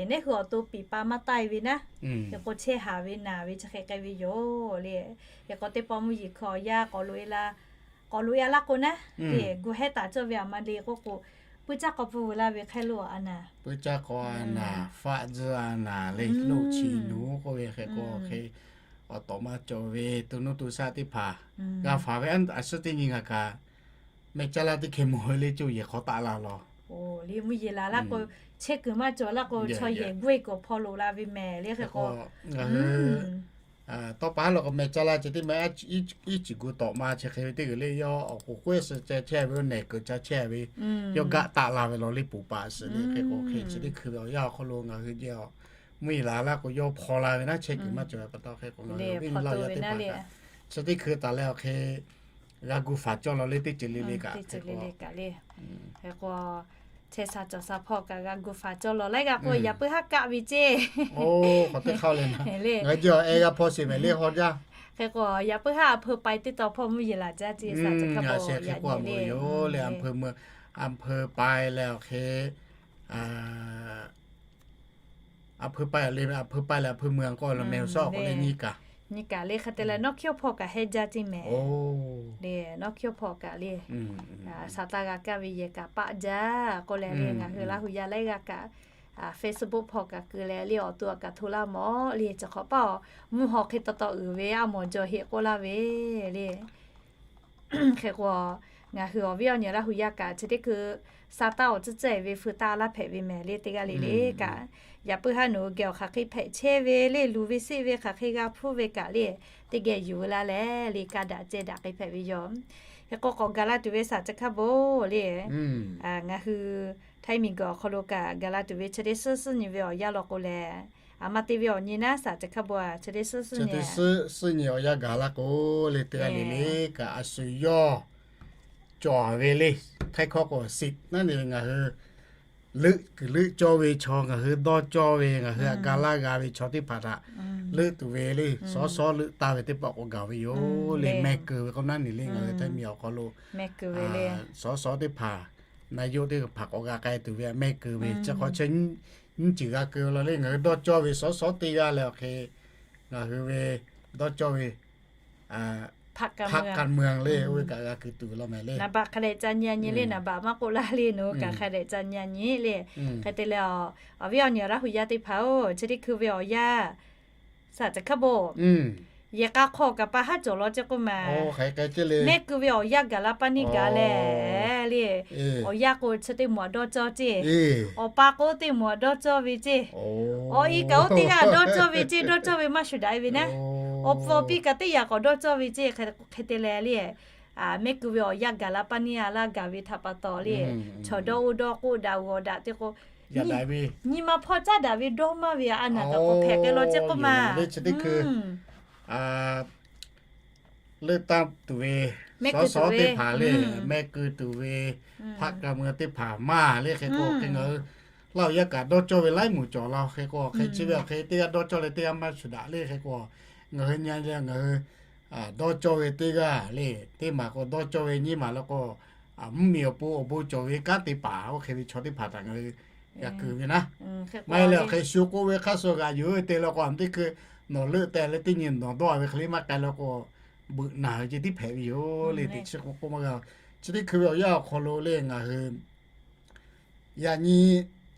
Neˇ hui awˬ to piˍ pa maˇ taˆ e ve naˉ, hk'e k'o chehˇ haˍ ve naˬ ve chi hk'e k'ai ve yoˬ le. Hk'e k'o teˇ pawˆ mvuhˇ yeˬ hkui awˬ yaˇ k'awꞈ loꞈ e la, k'awꞈ loꞈ e a laˇ k'o naˉ, gu hehˉ taˍ cawˇ ve aˬ ma le k'oˆ k'o, puiˇ caˇ k'aw pfuhˇ veu laˇ ve hk'e lo a naˍ, puiˇ caˇ k'aw a naˍ, faˆ tzuhˇ a naˍ le, loˆ chi nuˬ k'oˆ ve hk'e k'o hk'e, awˬ tawꞈ ma cawˬ ve to nuˇ to shaˆ teˇ hpaˍ g'a faˍ ve a suhˉ teˇ nyi ngaˬ kaꞈ, mehˆ caˇ laˇ teˇ hkeh mawˬ ve le, co yehˬ hk'aw taˆ la law. Mvuhˇ yeˬ laˬ laˇ k'o, chehˇ kuiˬ maˇ cawˬ laˇ k'o, chaw yehˬ g'uˇ e k'awꞈ hpaw loꞈ la ve mehˍ le hk'e k'o, ngaˬ hui tawˇ pa haˉ law k'o mehˆ caˇ laˇ ceh teˇ ma iˉ chi guˇ tawꞈ ma chi hk'e ve teˇ g'uiˬ le, yawˇ awˬ k'oˍ k'oˆ suh ca chehˇ ve, oˇ nehˬ kuiˬ ca chehˇ ve, yawˇ gaˆ taˆ la ve law le, poˬ paˍ suhˍ le hk'e k'o hk'e chi teˇ hkui ve awˬ yanˇ awˬ hk'aw lo ngaˬ hui jehˇ a, mvuhˇ yeˬ laˬ laˇ k'o yawˇ hpaw la ve naˉ, chehˇ kuiˬ maˇ cawˬ ve pa taw hk'e k'o ngaˬ hui ve nyi laˇ yaˇ teˇ hpaˍ kaꞈ chi teˇ hkui taˍ leh awˬ hk'e g'a gu faˍ cawˇ law le, teˇ ceuˬ le le kaꞈ hk'e k'o, chehˇ sha cawˬ sha hpawˇ kaꞈ g'a gu faˍ cawˇ law laiˉ g'a k'o, yaꞈ puiˉ haˉ kaˆ ve ceˇ. Ngaˬ hui jehˇ a, e g'a hpaw sheˍ mehˍ le hawˇ jaˇ. Hk'e k'o yaꞈ puiˉ haˉ a hpeu pai teˇ taw hpawˇ mvuhˇ yeˬ laˬ jaˇ ceˇ, saˍ caˬ hkaˇ bon yaꞈ nyi le, a hpeu pai leh awˬ hk'e a hpeu pai le, a hpeu pai leh a hpeu meuˇ a k'oˆ la mehˍ awˬ shawˉ k'oˆ le nyi kaꞈ, nyi kaꞈ le hk'e te leh nawˇ hkiˇ hpawˇ kaꞈ hehˇ jaˇ ceˇ mehˍ. Le nawˇ hkiˇ hpawˇ kaꞈ le, saˍ taˇ g'a kaˇ ve yehˬ kaꞈ paˆ jaˇ k'oˆ leh le ngaˬ hui Laˇ huˍ yaˇ laiˉ g'aˇ kaꞈ, Facebook hpawˇ kaꞈ keu leh le awˬ to a kaꞈ hto laˇ mawˬ le, chi hk'awꞈ paˇ a mvuhˇ haw hk'e taw taw uiˍ ve a mawˬ jaw heˆ k'oˆ laˇ ve le. Hk'e k'o, ngaˬ hui awˬ viˉ awˬ nyi Laˇ huˍ yaˇ kaꞈ chi teˇ hkui saˍ taˇ awˬ tcuhˉ tcuhˉ e ve hpu taˇ laˇ hpehꞈ ve mehˍ le teˇ g'aˇ le le kaꞈ, yaꞈ puiˉ haˉ nawˬ hui geh awˬ hk'aˬ hk'e hpehꞈ chehˇ ve le, luˬ ve seˆ ve hk'aˬ hk'e g'a hpuˇ ve kaꞈ le, teˇ geh yuˬ la leh le ka daꞈ ceh daꞈ hk'e hpehꞈ ve yoˬ. Hk'e k'o k'awꞈ gaˬ la tuˬ ve saˍ caˬ hkaˇ bon le, ngaˬ hui Htaiˇ miˬ guiˬ awˬ hk'aw lo kaꞈ gaˬ la tuˬ ve chi teˇ suhˉ suhˉ nyi ve awˬ yanˇ law k'o lehˬ, a ma te ve awˬ nyi naˉ saˍ caˬ hkaˇ bon a chi teˇ suhˉ suhˉ nyi suhˉ suhˉ nyi awˬ yanˇ gaˬ la k'o le teˇ g'aˇ le le kaꞈ a shu yawˇ cawˬ ve le. Htaiˇ hkawˇ k'o siˍ naˉ ne ngaˬ hui leuˆ kuiˬ leuˆ cawˇ ve chaw, ngaˬ hui dawˇ cawˇ ve, ngaˬ hui htaꞈ ga laˇ g'a ve chaw teˇ hpaˍ htaꞈ leuˆ tuˬ ve le, sawˉ sawˉ leuˆ taˍ ve teˇ pawˆ k'awꞈ gaˬ ve yoˬ le. Mehˆ keu ve k'oˆ naˉ ne le ngaˬ hui Htaiˇ miˬ awˬ hk'aw lo sawˉ sawˉ teˇ hpaˍ, na yoˇ teˇ hpaˍ k'awꞈ g'a k'ai tuˬ ve mehˆ keu ve chi hk'aw chi nyiˇ ceuˬ g'a keu la le. Ngaˬ hui dawˇ cawˇ ve sawˉ sawˉ teˇ g'aˇ leh awˬ hk'e ngaˬ hui ve dawˇ cawˇ ve hpaˆ ka mui le oˇ ve kaꞈ g'a keu tuˬ law mehˍ le. Naˍ baꞈ hk'a dehꞈ ca nyi a nyi le, naˍ baꞈ maˇ k'oˆ laˇ le, nawˬ hui kaꞈ hk'a dehꞈ ca nyi a nyi le. Hk'e te leh, awˬ viˉ awˬ nyi Laˇ huˍ yaˇ teˇ hpaˍ-oˬ, chi teˇ hkui ve awˬ yanˇ saˍ caˬ hkaˇ bon yehˬ k'a hk'aw kaꞈ pa haˉ cawˬ law ceˇ k'oˆ ma. Mehˆ keu ve awˬ yanˇ gaˬ la paˇ neˇ gaˬ leh le, awˬ yanˇ k'o chi teˇ moˍ dawˇ cawˇ ceˇ, awˬ pa k'o teˇ moˍ dawˇ cawˇ ve ceˇ, awˬ i kaꞈ oˇ teˇ g'aˇ dawˇ cawˇ ve ceˇ, dawˇ cawˇ ve maˇ shuˍ daꞈ e ve naˉ, awˬ pfuhˍ awˬ piˇ kaꞈ teˇ yaꞈ k'awꞈ dawˇ cawˇ ve ceˇ. Hk'e te leh le, mehˆ keu ve awˬ yanˇ gaˬ la paˇ neˇ a laˇ gaˬ ve htaꞈ pa taw le, chaw dawˇ oˇ dawˇ k'oˆ daꞈ g'awˬ daꞈ te k'o, nyi ma hpawˇ caˉ daꞈ ve dawˇ maˇ ve a naˍ kaꞈ k'awꞈ hpehꞈ k'ai law ceˇ k'oˆ ma. Leuˆ tanˇ tuˬ ve sawˉ sawˉ teˇ hpaˍ le, mehˆ keu tuˬ ve hpaˆ ka mui teˇ hpaˍ maˇ le. Hk'e k'o hk'e ngaˬ hui Laˇ huˍ yaˇ kaꞈ dawˇ cawˇ ve laiˉ moˍ cawˬ la. Hk'e k'o hk'e chi ve awˬ hk'e teˇ g'aˇ dawˇ cawˇ leh teˇ g'aˇ maˇ shuˍ daꞈ le. Hk'e k'o ngaˬ hui nyi leh ngaˬ hui dawˇ cawˇ ve teˇ g'aˇ le, teˇ maˬ k'o dawˇ cawˇ ve nyiˇ maˬ la k'o, mvuhˇ miˬ awˬ pon awˬ bon cawˬ ve kanˉ te paˍ oˇ hk'e ve chaw teˇ hpaˍ htaꞈ ngaˬ hui g'a keu ve naˉ. Maˇ heˆ leh awˬ hk'e shu k'oˆ ve hk'aˇ suh g'aꞈ yuˬ ve te la k'o, teˇ hkui nawˬ leuˆ teh leh teˇ nyi nawˬ dawˇ ve hk'e le maˇ k'ai la k'o, beuꞈ naˬ ve ceh tiˉ hpehꞈ ve yoˬ le. Teˇ chi k'oˆ k'oˆ maˇ g'a. Chi teˇ hkui ve awˬ yanˇ awˬ hk'aw lo le ngaˬ hui yaꞈ nyi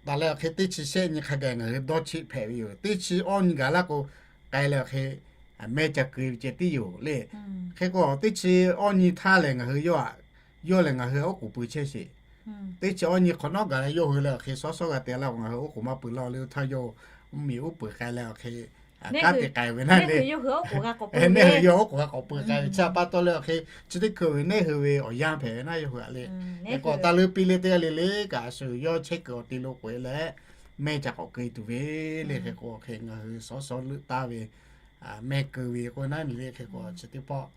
taˍ leh awˬ hk'e teˇ chi shehˆ nyi hk'a gaˬ ngaˬ hui dawˇ cheˆ hpehꞈ ve yoˬ. Teˇ chi awˇ nyi gaˬ laˇ k'o, k'ai leh awˬ hk'e mehˇ ca keu ve ceh tiˉ yoˬ le. Hk'e k'o teˇ chi awˇ nyi htaˇ lehˬ ngaˬ hui yawˇ aꞈ, yawˇ lehˬ ngaˬ hui oˉ k'oˍ pui chehˇ sheˍ. Teˇ chi awˇ nyi hk'awꞈ nawˉ gaˬ leh yawˇ hui leh awˬ hk'e sawˉ sawˉ g'a te laˇ k'o, ngaˬ hui oˉ k'oˍ maˇ pui laˇ le. Oˇ htaˇ yawˇ mvuhˇ miˬ uˉ peunˍ k'ai leh awˬ hk'e kanˉ te k'ai ve naˉ le. Neˇ hui yawˇ oˉ k'oˍ g'a k'awꞈ pui k'ai ve chi pa taw leh awˬ hk'e chi teˇ hkui ve neˇ hui ve awˬ yanˇ hpehꞈ ve naˉ yawˇ hui aꞈ le. Hk'e k'o taˇ leuˉ piˇ le teˇ g'aˇ le le kaꞈ a shu yawˇ chehˇ kuiˬ awˬ te lo k'oꞈ e leh mehˇ ca k'awꞈ keu tuˬ ve le. Hk'e k'o hk'e ngaˬ hui sawˉ sawˉ leuˆ taˍ ve mehˇ keu ve k'oˆ naˉ ne le. Hk'e k'o chi teˇ pawˆ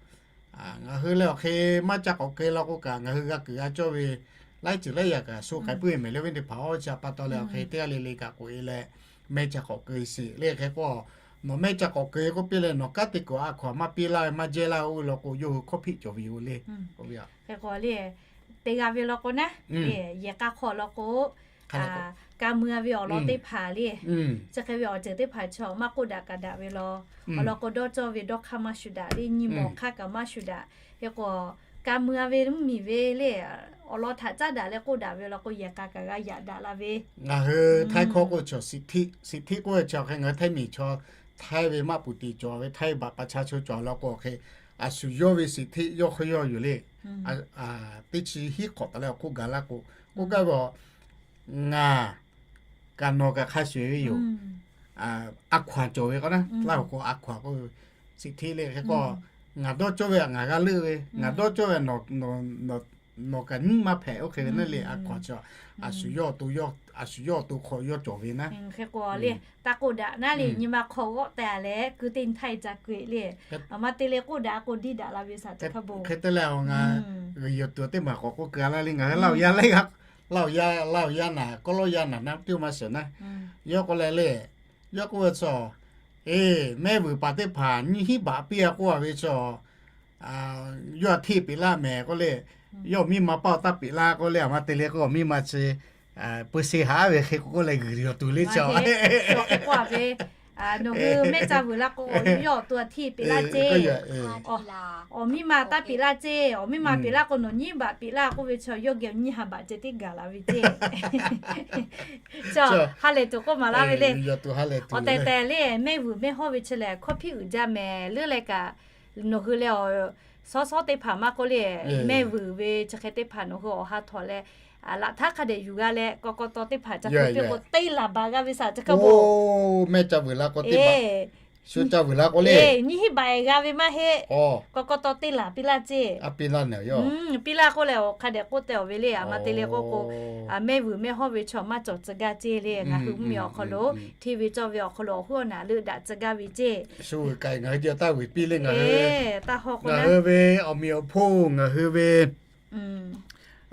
Ngaˬ hui leh awˬ hk'e maˇ ca k'awꞈ keu law k'o kaꞈ, ngaˬ hui g'a kuiˬ g'a cawˇ ve laiˉ ceuˬ laiˉ yaꞈ kaꞈ sho k'ai puiˉ ve mehˍ le, awˬ viˉ teˇ hpaˍ-oˬ. Chi pa taw leh awˬ hk'e teˇ g'aˇ le le kaꞈ k'oꞈ e leh, mehˇ ca k'awꞈ keu sheˍ le. Hk'e k'o, nawˬ mehˇ ca k'awꞈ keu k'oˆ piˇ leh, nawˬ kanˉ te kuiˬ a hkaw-anˬ maˇ piˇ laˇ ve, maˇ jehˇ laˇ ve oˇ ve law k'o, yawˇ hui hkawˇ hpiˆ cawˬ ve yoˬ le. K'oˆ ve a, te g'a ve law k'o naˉ, yehˬ k'a hk'aw law k'o, ka mui-a ve awˬ lawn teˇ hpaˍ le, chi hk'e ve awˬ ceuˬ teˇ hpaˍ chaw maˇ k'oˆ daꞈ kaꞈ daꞈ ve law. Awˬ lawn k'o, dawˇ cawˇ ve dawˇ hk'aˇ maˇ shuˍ daꞈ le, nyi mawˬ hk'aˇ kaꞈ maˇ shuˍ daꞈ. Hk'e k'o, ka mui-a ve mvuhˇmiˬ ve le, awˬ lawn htaꞈ caˉ daꞈ leh k'oˆ daꞈ ve law k'o, yehˬ k'a kaꞈ g'a yaꞈ daꞈ la ve. Ngaˬ hui htaiˇ hkawˇ k'oˆ ve chaw, siˍ htiˆ k'oˆ ve chaw hk'e, ngaˬ hui htaiˇ miˬ chaw, htaiˇ ve maˆ puˍ tiˍ cawˬ ve, htaiˇ baꞈ pa cha chaw cawˬ law k'o hk'e, a shu yawˇ ve siˍ htiˆ yawˇ hk'e yawˇ yoˬ le. Teˇ chi hiˉ hk'awꞈ taˍ leh awˬ hk'oˆ gaˬ laˇ k'o, k'oˆ gaˇ ve a, ngaˬ kaꞈ nawˬ kaꞈ hk'a shuˍ ve yoˬ. A hkaw-anˬ cawˬ ve k'o naˉ, Laˇ huˍ k'o a hkaw-anˬ k'oˆ ve, siˍ htiˆ le. Hk'e k'o, ngaˬ dawˇ cawˇ ve ngaˬ g'a leuˆ ve, ngaˬ dawˇ cawˇ ve nawˬ kaꞈ nyiˉ maˇ hpehꞈ, oˇ hk'e ve naˉ le. A hkaw-anˬ chi a shu yawˇ awˬ to hk'aw yawˇ cawˬ ve naˉ. Hk'e k'o le, taˇ k'oˆ daꞈ naˉ le, nyi ma hk'aw g'awˆ teh-a leh, ku teˇ htaiˇ ca keu-e le. A ma te le k'oˆ daꞈ k'o, diˇ daꞈ la ve saˍ teˇ hk'a bon. Hk'e te leh, ngaˬ g'uiˬ yuˬ tuˬ teˇ maˬ k'awꞈ k'oˆ keu-a laˇ le. Ngaˬ hui Laˇ huˍ yaˇ leh, Laˇ huˍ yaˇ, Laˇ huˍ yaˇ naˍ, kawˆ lawˇ yaˇ naˍ naˉ teˇ maˇ shehˍ naˉ. Yawˇ k'oˆ leh le, yawˇ k'oˆ ve chaw, eˬ, mehˆ vuiˬ paˍ teˇ hpaˍ nyiˇ hinˉ baꞈ piˇ-a k'oˆ-a ve chaw, yawˇ a hteˇ peꞈ laˇ mehˍ k'oˆ le. Yawˇ miˇ ma paˇ-oˬ taˇ peꞈ laˇ k'oˆ le. A ma te le k'o, miˇ ma chi peu se haꞈ ve hk'e k'oˆ k'oˆ leh g'uiˬ yuˬ tuˬ le chaw. Nawˬ hui mehˆ ca vuiˬ la k'o, yawˇ awˬ to a hteˇ peꞈ laˇ ceˇ. Awˬ miˇ ma taˇ peꞈ laˇ ceˇ. Awˬ miˇ ma peꞈ laˇ k'o, nawˬ nyiˇ baꞈ peꞈ laˇ k'oˆ ve chaw, yawˇ geh nyiˇ ha baꞈ ceh teˇ gaˬ la ve ceˇ. Chaw ha lehˬ tuˬ k'oˆ maˍ laˇ ve le. Awˬ tehˬ tehˬ le, mehˆ vuiˬ mehˆ hawˇ ve chi lehˬ, hkawˇ hpiˆ uiˍ jaˇ mehˍ. Leuˉ leh kaꞈ, nawˬ hui leh awˬ shawˉ shawˉ teˇ hpaˍ maˇ k'oˆ le, mehˆ vuiˬ ve chi hk'e teˇ hpaˍ nawˬ hui awˬ ha htawnˍ leh, laꞈ htaˉ hk'a dehꞈ yuˬ g'a leh, k'aw k'aw taw teˇ hpaˍ ca hk'e piˇ k'o, teˇ laˬ baˬ g'a ve saˍ teˇ hk'a bon. Mehˆ ca vuiˬ la k'o teˇ baˬ, shu ca vuiˬ la k'o le, nyiˇ hinˉ baˬ g'a ve maˇ heˆ. K'aw k'aw taw teˇ laˬ piˇ laˇ ceˇ. Piˇ laˇ k'oˆ leh, awˬ hk'a dehꞈ k'oˆ teh awˬ ve le. A ma te le k'oˆ k'o, mehˆ vuiˬ mehˆ hawˇ ve chaw maˇ cawˬ tcuh gaˇ ceˇ le. Ngaˬ hui mvuhˇmiˬ awˬ hk'aw lo, hteˇ ve cawˇ ve awˬ hk'aw lo awˬ huˉ awˬ naˍ leuˆ daꞈ tcuh gaˇ ve ceˇ. Shu kaꞈ ngaˬ hui jeh taˇ vuiˬ piˇ le. Ngaˬ hui, ngaˬ hui ve awˬ meꞈ awˬ hponˇ, ngaˬ hui ve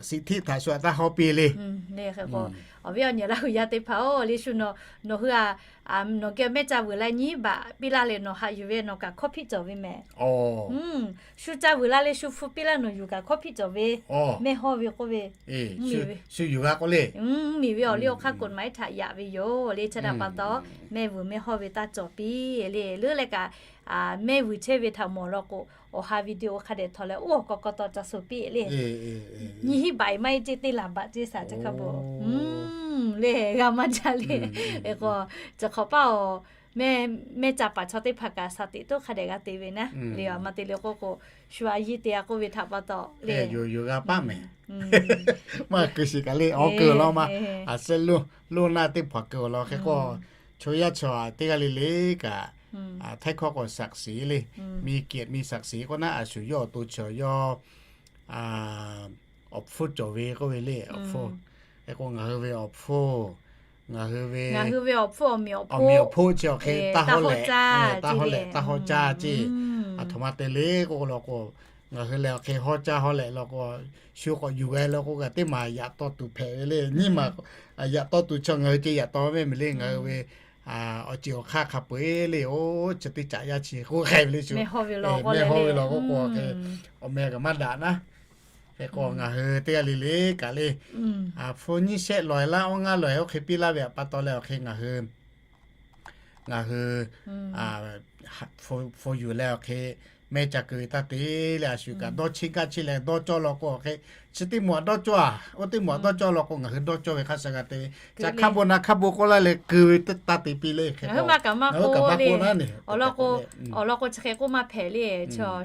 siˍ htiˆ htaꞈ shu htaꞈ taˇ hawˇ piˇ le. Awˬ viˉ awˬ nyi Laˇ huˍ yaˇ teˇ hpaˍ-oˬ, le shu nawˬ hui a, nawˬ geh mehˆ ca vuiˬ la nyiˇ baꞈ piˇ laˇ leh nawˬ haꞈ yuˬ ve nawˬ kaꞈ hkawˇ hpiˆ cawˬ ve mehˍ. Shu ca vuiˬ la leh shu hpu piˇ laˇ nawˬ yuˬ kaꞈ hkawˇ hpiˆ cawˬ ve. Mehˆ hawˇ ve k'oˆ ve, shu yuˬ g'a k'oˆ le, mvuhˇmiˬ ve awˬ liˇ awˬ hk'aˇ กฎหมาย htaꞈ yaꞈ ve yoˬ le. Chi htaꞈ pa taw, mehˆ vuiˬ mehˆ hawˇ ve taˇ cawˬ piˇ le. Leuˉ leh kaꞈ, mehˆ vuiˬ chehˇ ve htaꞈ mawˬ law k'o, awˬ ha video hk'a dehꞈ htawnˍ leh oˇ k'aw k'aw taw ca shu piˇ le. Nyiˇ hinˉ baꞈ maˇ heˆ ceˇ, teˇ laˬ baˬ ceˇ saˍ teˇ hk'a bon. Le g'a maˇ jaˇ le. K'o, chi hk'awꞈ paˇ-oˬ, mehˆ ca paˍ chaw teˇ hpaˍ kaꞈ shaˍ tiꞈ toˉ hk'a dehꞈ g'a te ve naˉ le. A ma te le k'oˆ k'o, shu a yiˇ te-a k'oˆ ve htaꞈ pa taw le, yuˬ yuˬ g'a paˆ mehˍ. Maˇ keu shiˍ kaꞈ le, awˬ keu law ma. A shehˆ lo, lo naˆ teˇ hpaˍ keu awˬ lawn hk'e k'o, chaw yaˇ chaw teˇ g'aˇ le le kaꞈ, htaiˇ hkawˇ k'o ศักดิ์ศรี le, มีเกียรติ มีศักดิ์ศรี k'oˆ naˉ, a shu yawˇ awˬ to chaw yawˇ awˬ hpfuhˇ cawˬ ve k'oˆ ve le, awˬ hpfuhˇ. Hk'e k'o ngaˬ hui ve awˬ hpfuhˇ, ngaˬ hui ve awˬ hpfuhˇ, awˬ meꞈ awˬ hponˇ chi awˬ hk'e taˇ hawˇ leh, taˇ hawˇ leh taˇ hawˇ caˇ ceˇ. A htoꞈ ma te le k'oˆ law k'o, ngaˬ hui lehˬ awˬ hk'e hawˇ caˇ hawˇ leh law k'o, shu k'awꞈ yuˬ g'a law k'o, kaꞈ teˇ maˬ yaꞈ taw tuˬ hpehꞈ ve le. Nyiˇ maˬ yaꞈ taw tuˬ chaw ngaˬ hui ceh yaꞈ taw mehˆ mehˍ le. Ngaˬ hui ve awˬ ceˬ awˬ hk'aˇ hk'a peu-eˬ le, oˇ chi teˇ caꞈ yaˇ chi k'oˆ hk'e ve le, mehˆ hawˇ ve law k'oˆ k'o, awˬ meh kaꞈ maˇ daꞈ naˉ. Hk'e k'o ngaˬ hui teˇ g'aˇ le le kaꞈ le, hpu nyiˇ shehˆ lawˬ-e laˇ, awˇ ngaˇ lawˬ-e oˇ hk'e piˇ laˇ ve htaꞈ pa taw leh awˬ hk'e ngaˬ hui, ngaˬ hui hpu yuˬ leh awˬ hk'e mehˆ ca keu ve taˇ te leh, a shu kaꞈ dawˇ cheˇ gaˇ cheˇ leh dawˇ cawˇ law k'o awˬ hk'e, chi teˇ maˬ dawˇ cawˇ-a, oˇ teˇ maˬ dawˇ cawˇ law k'o ngaˬ hui dawˇ cawˇ ve hk'a sha g'a te ve. Ca hk'a bon na hk'a bon k'oˆ laˇ leh keu ve taˇ te piˇ le. Hk'e k'o ngaˬ hui kaꞈ maˇ k'oˆ le, awˬ lawn k'o chi hk'e k'oˆ maˇ hpehꞈ le.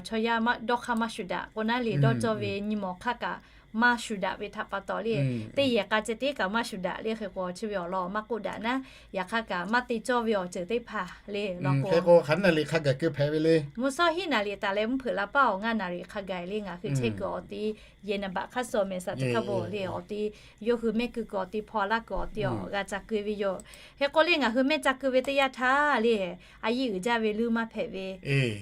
Chaw yaˇ dawˇ hk'aˇ maˇ shuˍ daꞈ k'o naˉ le, dawˇ cawˇ ve nyi mawˬ hk'aˇ kaꞈ maˇ shuˍ daꞈ ve htaꞈ pa taw le, teˇ yehˬ k'a ceh tiˉ kaꞈ maˇ shuˍ daꞈ le. Hk'e k'o chi ve awˬ lawn maˇ k'oˆ daꞈ naˉ, yaꞈ hk'aˇ kaꞈ maˇ te cawˇ ve awˬ ceuˬ teˇ hpaˍ le law k'o, hk'e k'o hk'aˬ hk'e naˬ le hk'a gaˬ keu hpehꞈ ve le. Mvuhˇ shawˉ hiˉ naˍ riˍ taˍ leh mvuhˇ hpeuꞈ la paˉ awˬ ngaˇ naˍ riˍ hk'a gaˬ le ngaˬ hui chehˇ kuiˬ awˬ ti yehˬ naˍ baꞈ hk'aˇ suh mehˬ saˍ teˇ hk'aˇ bon le awˬ ti yawˇ hui mehˆ keu kuiˬ awˬ ti hpaw laˇ kuiˬ awˬ ti awˬ g'a ca keu ve yoˬ. Hk'e k'o le ngaˬ hui mehˆ ca keu ve teˇ yanˇ htaˇ le, a yiˇ uiˍ jaˇ ve leuˇ maˇ hpehꞈ ve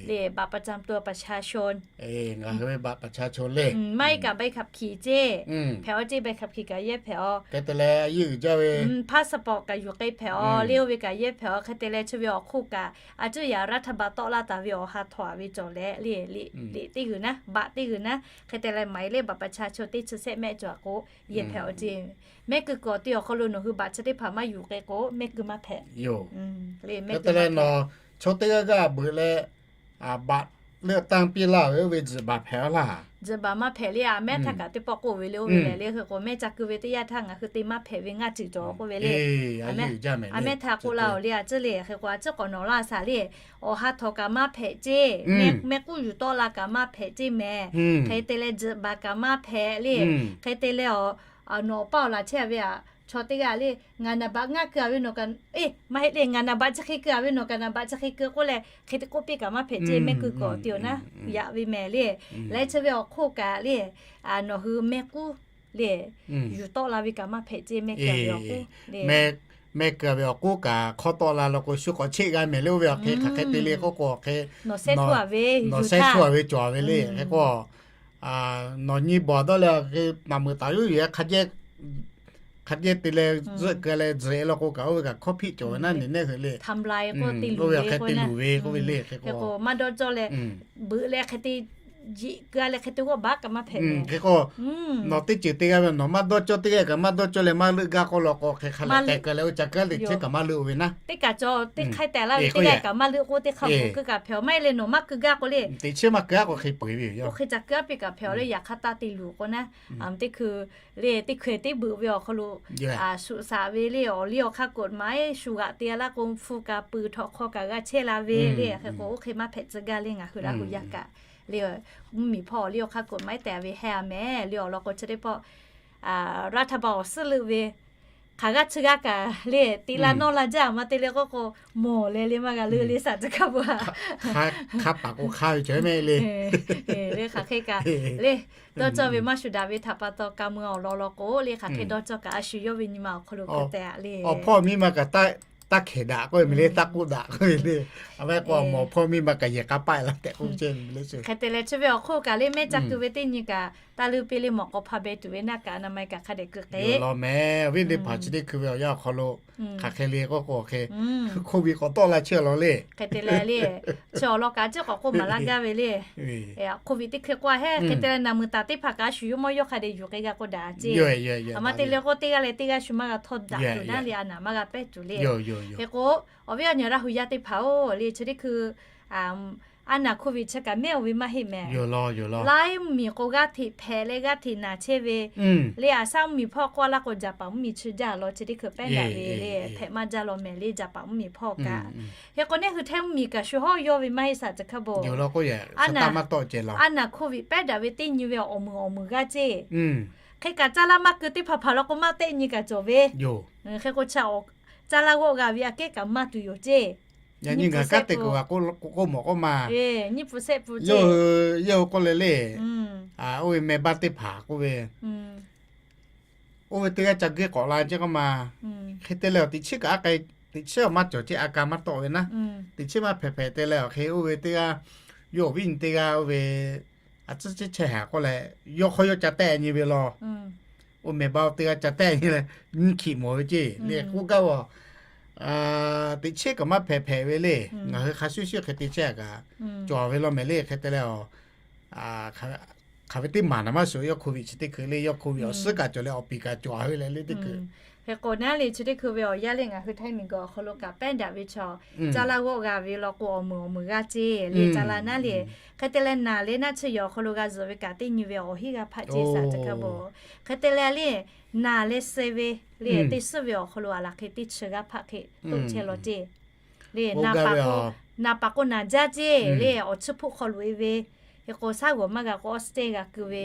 le, บัตรประจำตัวประชาชน ngaˬ hui ve บัตรประชาชน le maˇ heˆ kaꞈ ใบขับขี่ ceˇ hpehꞈ aw ceˇ, ใบขับขี่ kaꞈ yehˇ hpehꞈ aw. Hk'e te leh a yiˇ uiˍ jaˇ ve passport kaꞈ yuˬ k'ai hpehꞈ aw le, oˇ ve kaꞈ yehˇ hpehꞈ aw. Hk'e te leh chi ve awˬ hk'oˆ kaꞈ a cuˇ yaꞈ รัฐบาล tawˆ laˇ taˍ ve awˬ ha htawnˍ ve cawˬ leh le, liꞈ teˇ g'uiˬ naˉ, บัตร teˇ g'uiˬ naˉ, hk'e te leh หมายเลขบัตรประชาชน teˇ chi shehˆ mehˆ cawˬ k'o yehˇ hpehꞈ aw ceˇ. Mehˆ keu kuiˬ awˬ ti awˬ hk'aw lo nawˬ hui บัตร chi teˇ hpaˍ maˇ yuˬ k'ai k'o mehˆ keu maˇ hpehꞈ. Hk'e te leh nawˬ chaw teˇ g'aˇ g'aˇ beuꞈ leh บัตรเลือกตั้ง piˇ laˇ ve oˇ ve tzuhꞈ baˬ hpehꞈ aw laˇ. Tzuhꞈ baˬ maˇ hpehꞈ le, a mehˉ htaˇ kaꞈ teˇ pawˆ k'oˆ ve le, oˇ ve lehˬ le. Hk'e k'o mehˉ ca keu ve teˇ yanˇ htaˇ ngaˬ hui te maˇ hpehꞈ ve ngaˇ ceuˬ cawˬ k'oˆ ve le. A mehˉ htaˇ k'oˆ laˇ oˬ le, a ciˉ le. Hk'e k'o a ciˉ k'awꞈ nawꞈ laˇ shaˍ le, awˬ ha htawnˍ kaꞈ maˇ hpehꞈ ceˇ, mehˆ k'uˉ yuˬ tawˆ la kaꞈ maˇ hpehꞈ ceˇ mehˍ. Hk'e te leh tzuhꞈ baˬ kaꞈ maˇ hpehꞈ le. Hk'e te leh a nawˬ awˬ paˇ awˬ laˬ chehˇ ve a chaw teˇ g'aˇ le, ngaˬ naˍ baꞈ ngaˇ keu a ve nawˬ kaꞈ, maˇ heˆ le, ngaˬ naˍ baꞈ chi hk'e keu a ve nawˬ kaꞈ naˍ baꞈ chi hk'e keu k'oˆ leh hk'e te k'oˆ piˇ kaꞈ maˇ hpehꞈ ceˇ, mehˆ keu kuiˬ awˬ ti awˬ naˉ yaꞈ ve mehˍ le. Leh chi ve awˬ hk'oˆ kaꞈ le, nawˬ hui mehˆ k'uˉ le yuˬ tawˆ la ve kaꞈ maˇ hpehꞈ ceˇ, mehˆ keu a ve awˬ k'oˆ le. Mehˆ keu a ve awˬ k'oˆ kaꞈ hk'awˇ tawˆ la law k'o shu k'awꞈ cheˆ g'a mehˍ le, oˇ ve awˬ hk'e hk'aˬ hk'e te le k'oˆ k'o hk'e nawˬ sehˉ htaˇ a ve, nawˬ sehˉ htaˇ a ve cawˬ ve le. Hk'e k'o nawˬ nyi bawˬ dawˇ leh hk'e naˬ meuˍ taˍ yuˬ yuˬ hk'a jehˇ te leh zuhˆ keu leh tzuhꞈ e law k'o kaꞈ oˇ ve kaꞈ hkawˇ hpiˆ cawˬ ve naˉ ne nehˉ hui le. Oˇ ve hk'e te luˬ ve k'oˆ ve le. Hk'e k'o maˇ dawˇ cawˇ leh beuꞈ leh hk'e te jiꞈ keu a leh hk'e te g'awˇ baˉ kaꞈ maˇ hpehꞈ. Hk'e k'o nawˬ teˇ ceuˬ te g'a ve nawˬ maˇ dawˇ cawˇ, teˇ g'aˇ kaꞈ maˇ dawˇ cawˇ leh maˇ leuˆ gaˇ k'oˆ law k'o hk'e hk'a lehˬ tehꞈ keu leh oˇ ca keu le chi kaꞈ maˇ leuˆ oˇ ve naˉ. Teˇ kaꞈ cawˬ teˇ hk'aiˉ tehꞈ laˇ ve teˇ g'aˇ kaꞈ maˇ leuˆ k'oˆ teˇ hk'a bvuhꞈ keu kaꞈ hpehꞈ aw. Maˇ heˆ leh nawˬ maˇ keu gaˇ k'o le, teꞈ chiˉ maˇ keu aˉ k'o hk'e peu eˬ ve yoˬ. Oˇ hk'e ca keu aˉ piˇ kaꞈ hpehꞈ aw le. Yaꞈ hk'aˇ taˇ te luˬ k'o naˉ, teˇ hkui le teˇ hkui teˇ beuꞈ ve awˬ hk'aw lo shuˍ shaꞈ ve le awˬ liˇ awˬ hk'aˇ กฎหมาย shu g'aꞈ te a laˇ k'o hpu kaꞈ pui htaw hk'aw kaꞈ g'a chehˇ la ve le. Hk'e k'o oˇ hk'e maˇ hpehꞈ tcuh gaˇ le ngaˬ hui Laˇ hu yaˇ kaꞈ le, mvuhˇmiˬ hpawˇ awˬ liˇ awˬ hk'aˇ กฎหมาย tehꞈ ve heh a mehˍ le awˬ lawn k'o chi teˇ pawˆ รัฐบาล awˬ suhˉ leuˆ ve hk'aˬ g'aˇ chi g'aˇ kaꞈ le te la nawˇ la jaˇ maˇ te le k'oˆ k'o mawˬ leh le maˇ g'a leuˆ le shaˍ tcuh hk'a bvuhꞈ a. Hk'a paˍ k'o hk'a ve cawˬ mehˆ le. Le hk'aˬ hk'e kaꞈ le dawˇ cawˇ ve maˇ shuˍ daꞈ ve htaꞈ pa taw ka mui awˬ lawn law k'o le hk'aˬ hk'e dawˇ cawˇ kaꞈ a shu yawˇ ve nyi ma awˬ hk'aw lo keu tehꞈ le. Awˬ hpawˇ miˇ ma kaꞈ taˇ hkehˍ daꞈ k'oˆ ve mehˍ le, taˇ k'oˆ daꞈ k'oˆ ve le. A mehˆ k'o awˬ mawˬ hpawˇ miˇ ma kaꞈ yehˬ k'a paˆ la tehꞈ k'oˆ ve le. Hk'e te leh chi ve awˬ hk'oˆ kaꞈ le mehˆ ca keu ve teˇ nyi kaꞈ taˇ leuˆ piˇ le mawˬ k'awꞈ hpa beh tuˬ ve naˆ kaꞈ อนามัย kaꞈ hk'a dehꞈ keu k'e law mehˍ. Viˉ teˇ hpaˍ chi teˇ hkui ve awˬ yanˇ awˬ hk'aw lo hk'aˬ hk'e le k'oˆ k'o hk'e hkui hk'oˆ ve k'awꞈ tawˆ la chehˇ law le. Hk'e te leh le chi awˬ lawn kaꞈ a ciˉ k'awꞈ k'oˆ maˍ laˇ gaˇ ve le. Hk'oˆ ve teˇ hkui k'oˆ a hehˉ hk'e te leh naˬ meuˍ taˍ teˇ hpaˍ kaꞈ a shu yawˇ mawˇ yawˇ hk'a dehꞈ yuˬ k'e g'a k'o daꞈ ceˇ. A ma te le k'o teˇ g'aˇ leh teˇ g'aˇ shu maˇ g'a htawˇ daꞈ tuˬ naˉ le a naˬ maˇ g'a pehˇ tuˬ le. Hk'e k'o awˬ viˉ awˬ nyi Laˇ hu yaˇ teˇ hpaˍ-oˬ le chi teˇ hkui a naˬ hk'oˆ ve chi kaꞈ mehˆ oˬ ve maˇ heˆ mehˍ. Laiˉ mvuhˇmiˬ k'o g'aˇ hteꞈ hpehꞈ leh g'aˇ hteꞈ naˬ chehˇ ve le. A shaˉ mvuhˇmiˬ hpawˇ k'oˆ laˇ k'o Jaˍpaˍ mvuhˇmiˬ chi jaˇ law chi teˇ hkui pehˉ daꞈ ve le hpehꞈ maˇ jaˇ law mehˍ le Jaˍpaˍ mvuhˇmiˬ hpawˇ kaꞈ. Hk'e k'o neˇ hui Htaiˇ mvuhˇmiˬ kaꞈ shu hawˉ yawˇ ve maˇ heˆ shaˍ tcuh hk'a bvuhꞈ a naˬ hk'oˆ ve pehˉ daꞈ ve teˇ nyi ve awˬ meuˍ awˬ meuˍ g'aˇ ceˇ. Hk'e kaꞈ caˇ laˇ maˇ keu teˇ hpaˍ hpaˍ law k'o maˇ tehˆ nyi kaꞈ cawˬ ve. Hk'e k'o caˇ laˇ g'awˆ g'a ve aꞈ kehˉ kaꞈ maˇ tuˬ yoˬ ceˇ. Yaꞈ nyi ngaˬ kanˉ te kuiˬ g'aꞈ k'oˆ mawˬ k'oˆ ma, yawˇ hui k'oˆ leh le, oˇ ve meh baˇ teˇ hpaˍ k'oˆ ve, oˇ ve teˇ g'aˇ ca geh k'awꞈ la ceˇ k'oˆ ma. Hk'e te leh awˬ teꞈ chiˉ kaꞈ a k'ai, teꞈ chiˉ awˬ maˇ cawˬ ceˇ a ka maˇ tawˆ ve naˉ. Teꞈ chiˉ maˇ hpehꞈ hpehꞈ te leh awˬ hk'e oˇ ve teˇ g'aˇ, yawˇ awˬ viˉ nyi teˇ g'aˇ oˇ ve a ciˉ ciˉ chehˇ haˍ k'oˆ leh yawˇ hk'aw yawˇ ca tehˆ nyi ve law. Oˇ meh baˇ teˇ g'aˇ ca tehˆ nyi leh nyiˇ hkiꞈ mawˬ ve ceˇ le k'oˆ gaˇ ve. Teꞈ chiˉ kaꞈ maˇ hpehꞈ hpehꞈ ve le. Ngaˬ hui hk'a shuˍ shuˍ hk'e te chehˇ kaꞈ cawˬ ve law mehˍ le. Hk'e te leh hk'aˬ ve teˇ maˬ naˍ maˇ shuˍ yawˇ hk'oˆ ve chi teˇ hkui le yawˇ hk'oˆ ve awˬ suhˉ kaꞈ cawˬ leh awˬ piˍ kaꞈ cawˬ a ve le le teˇ hkui. Hk'e k'o naˉ le chi teˇ hkui ve awˬ yanˇ le ngaˬ hui Htaiˇ miˬguiˬ awˬ hk'aw lo kaꞈ pehˉ daꞈ ve chaw caˇ laˇ g'awˆ g'a ve law k'o awˬ meuˍ awˬ meuˍ g'aˇ ceˇ le caˇ laˇ naˉ le. Hk'e te leh naˬ leh naˆ chi yawˬ awˬ hk'aw lo g'a zuhꞈ ve kaꞈ teˇ nyi ve awˬ hinˉ g'aˇ hpaˆ ceˇ shaˍ tcuh hk'a bvuhꞈ. Hk'e te leh le naˬ leh suh ve le teˇ suhˉ ve awˬ hk'aw lo a laˬ hk'e teˇ chi g'aˇ hpaˆ hk'e toˆ chehˇ law ceˇ. Le naˬ paˍ k'o naˬ jaˇ ceˇ le awˬ chiˇ hpoˆ hk'aw loꞈ e ve Hk'e k'o, shaˉ g'awˬ maˇ g'a k'o, oxygen g'a keu ve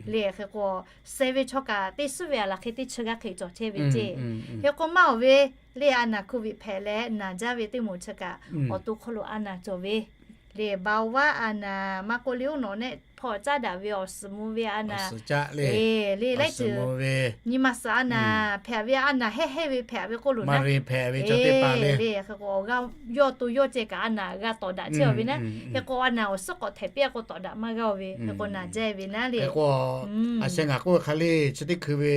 le. Hk'e k'o, suh ve chaw kaꞈ teˇ suhˉ ve a laˬ hk'e teˇ chi g'aˇ hk'e cawˬ chehˇ ve ceˇ. Hk'e k'o, maˇ awˬ ve le, a naˬ COVID hpehꞈ leh naˬ jaˇ ve teˇ moˍ chi kaꞈ, awˬ to hk'aw lo a naˬ cawˬ ve le. Baoˍ vaˇ a naˬ, maˇ k'oˆ le, oˇ nawˬ nehˆ hpawˇ caˉ daꞈ ve awˬ suhˍ mvuh ve a naˬ le, laiˉ ceuˬ nyi ma suhˍ a naˬ hpehꞈ ve, a naˬ hehnˇ hehnˇ ve hpehꞈ ve k'oˆ lo naˉ, le. Hk'e k'o, awˬ g'aˇ yawˇ to yawˇ ceh kaꞈ a naˬ g'a tawˍ daꞈ chehˇ ve naˉ. Hk'e k'o, a naˬ awˬ suhˉ k'awꞈ htehˍ piˇ a k'o, tawˍ daꞈ maˇ g'a ve. Hk'e k'o, naˬ jaˇ ve naˉ le. Hk'e k'o, a sheh ngaˬ k'oˆ ve hk'a le, chi teˇ hkui ve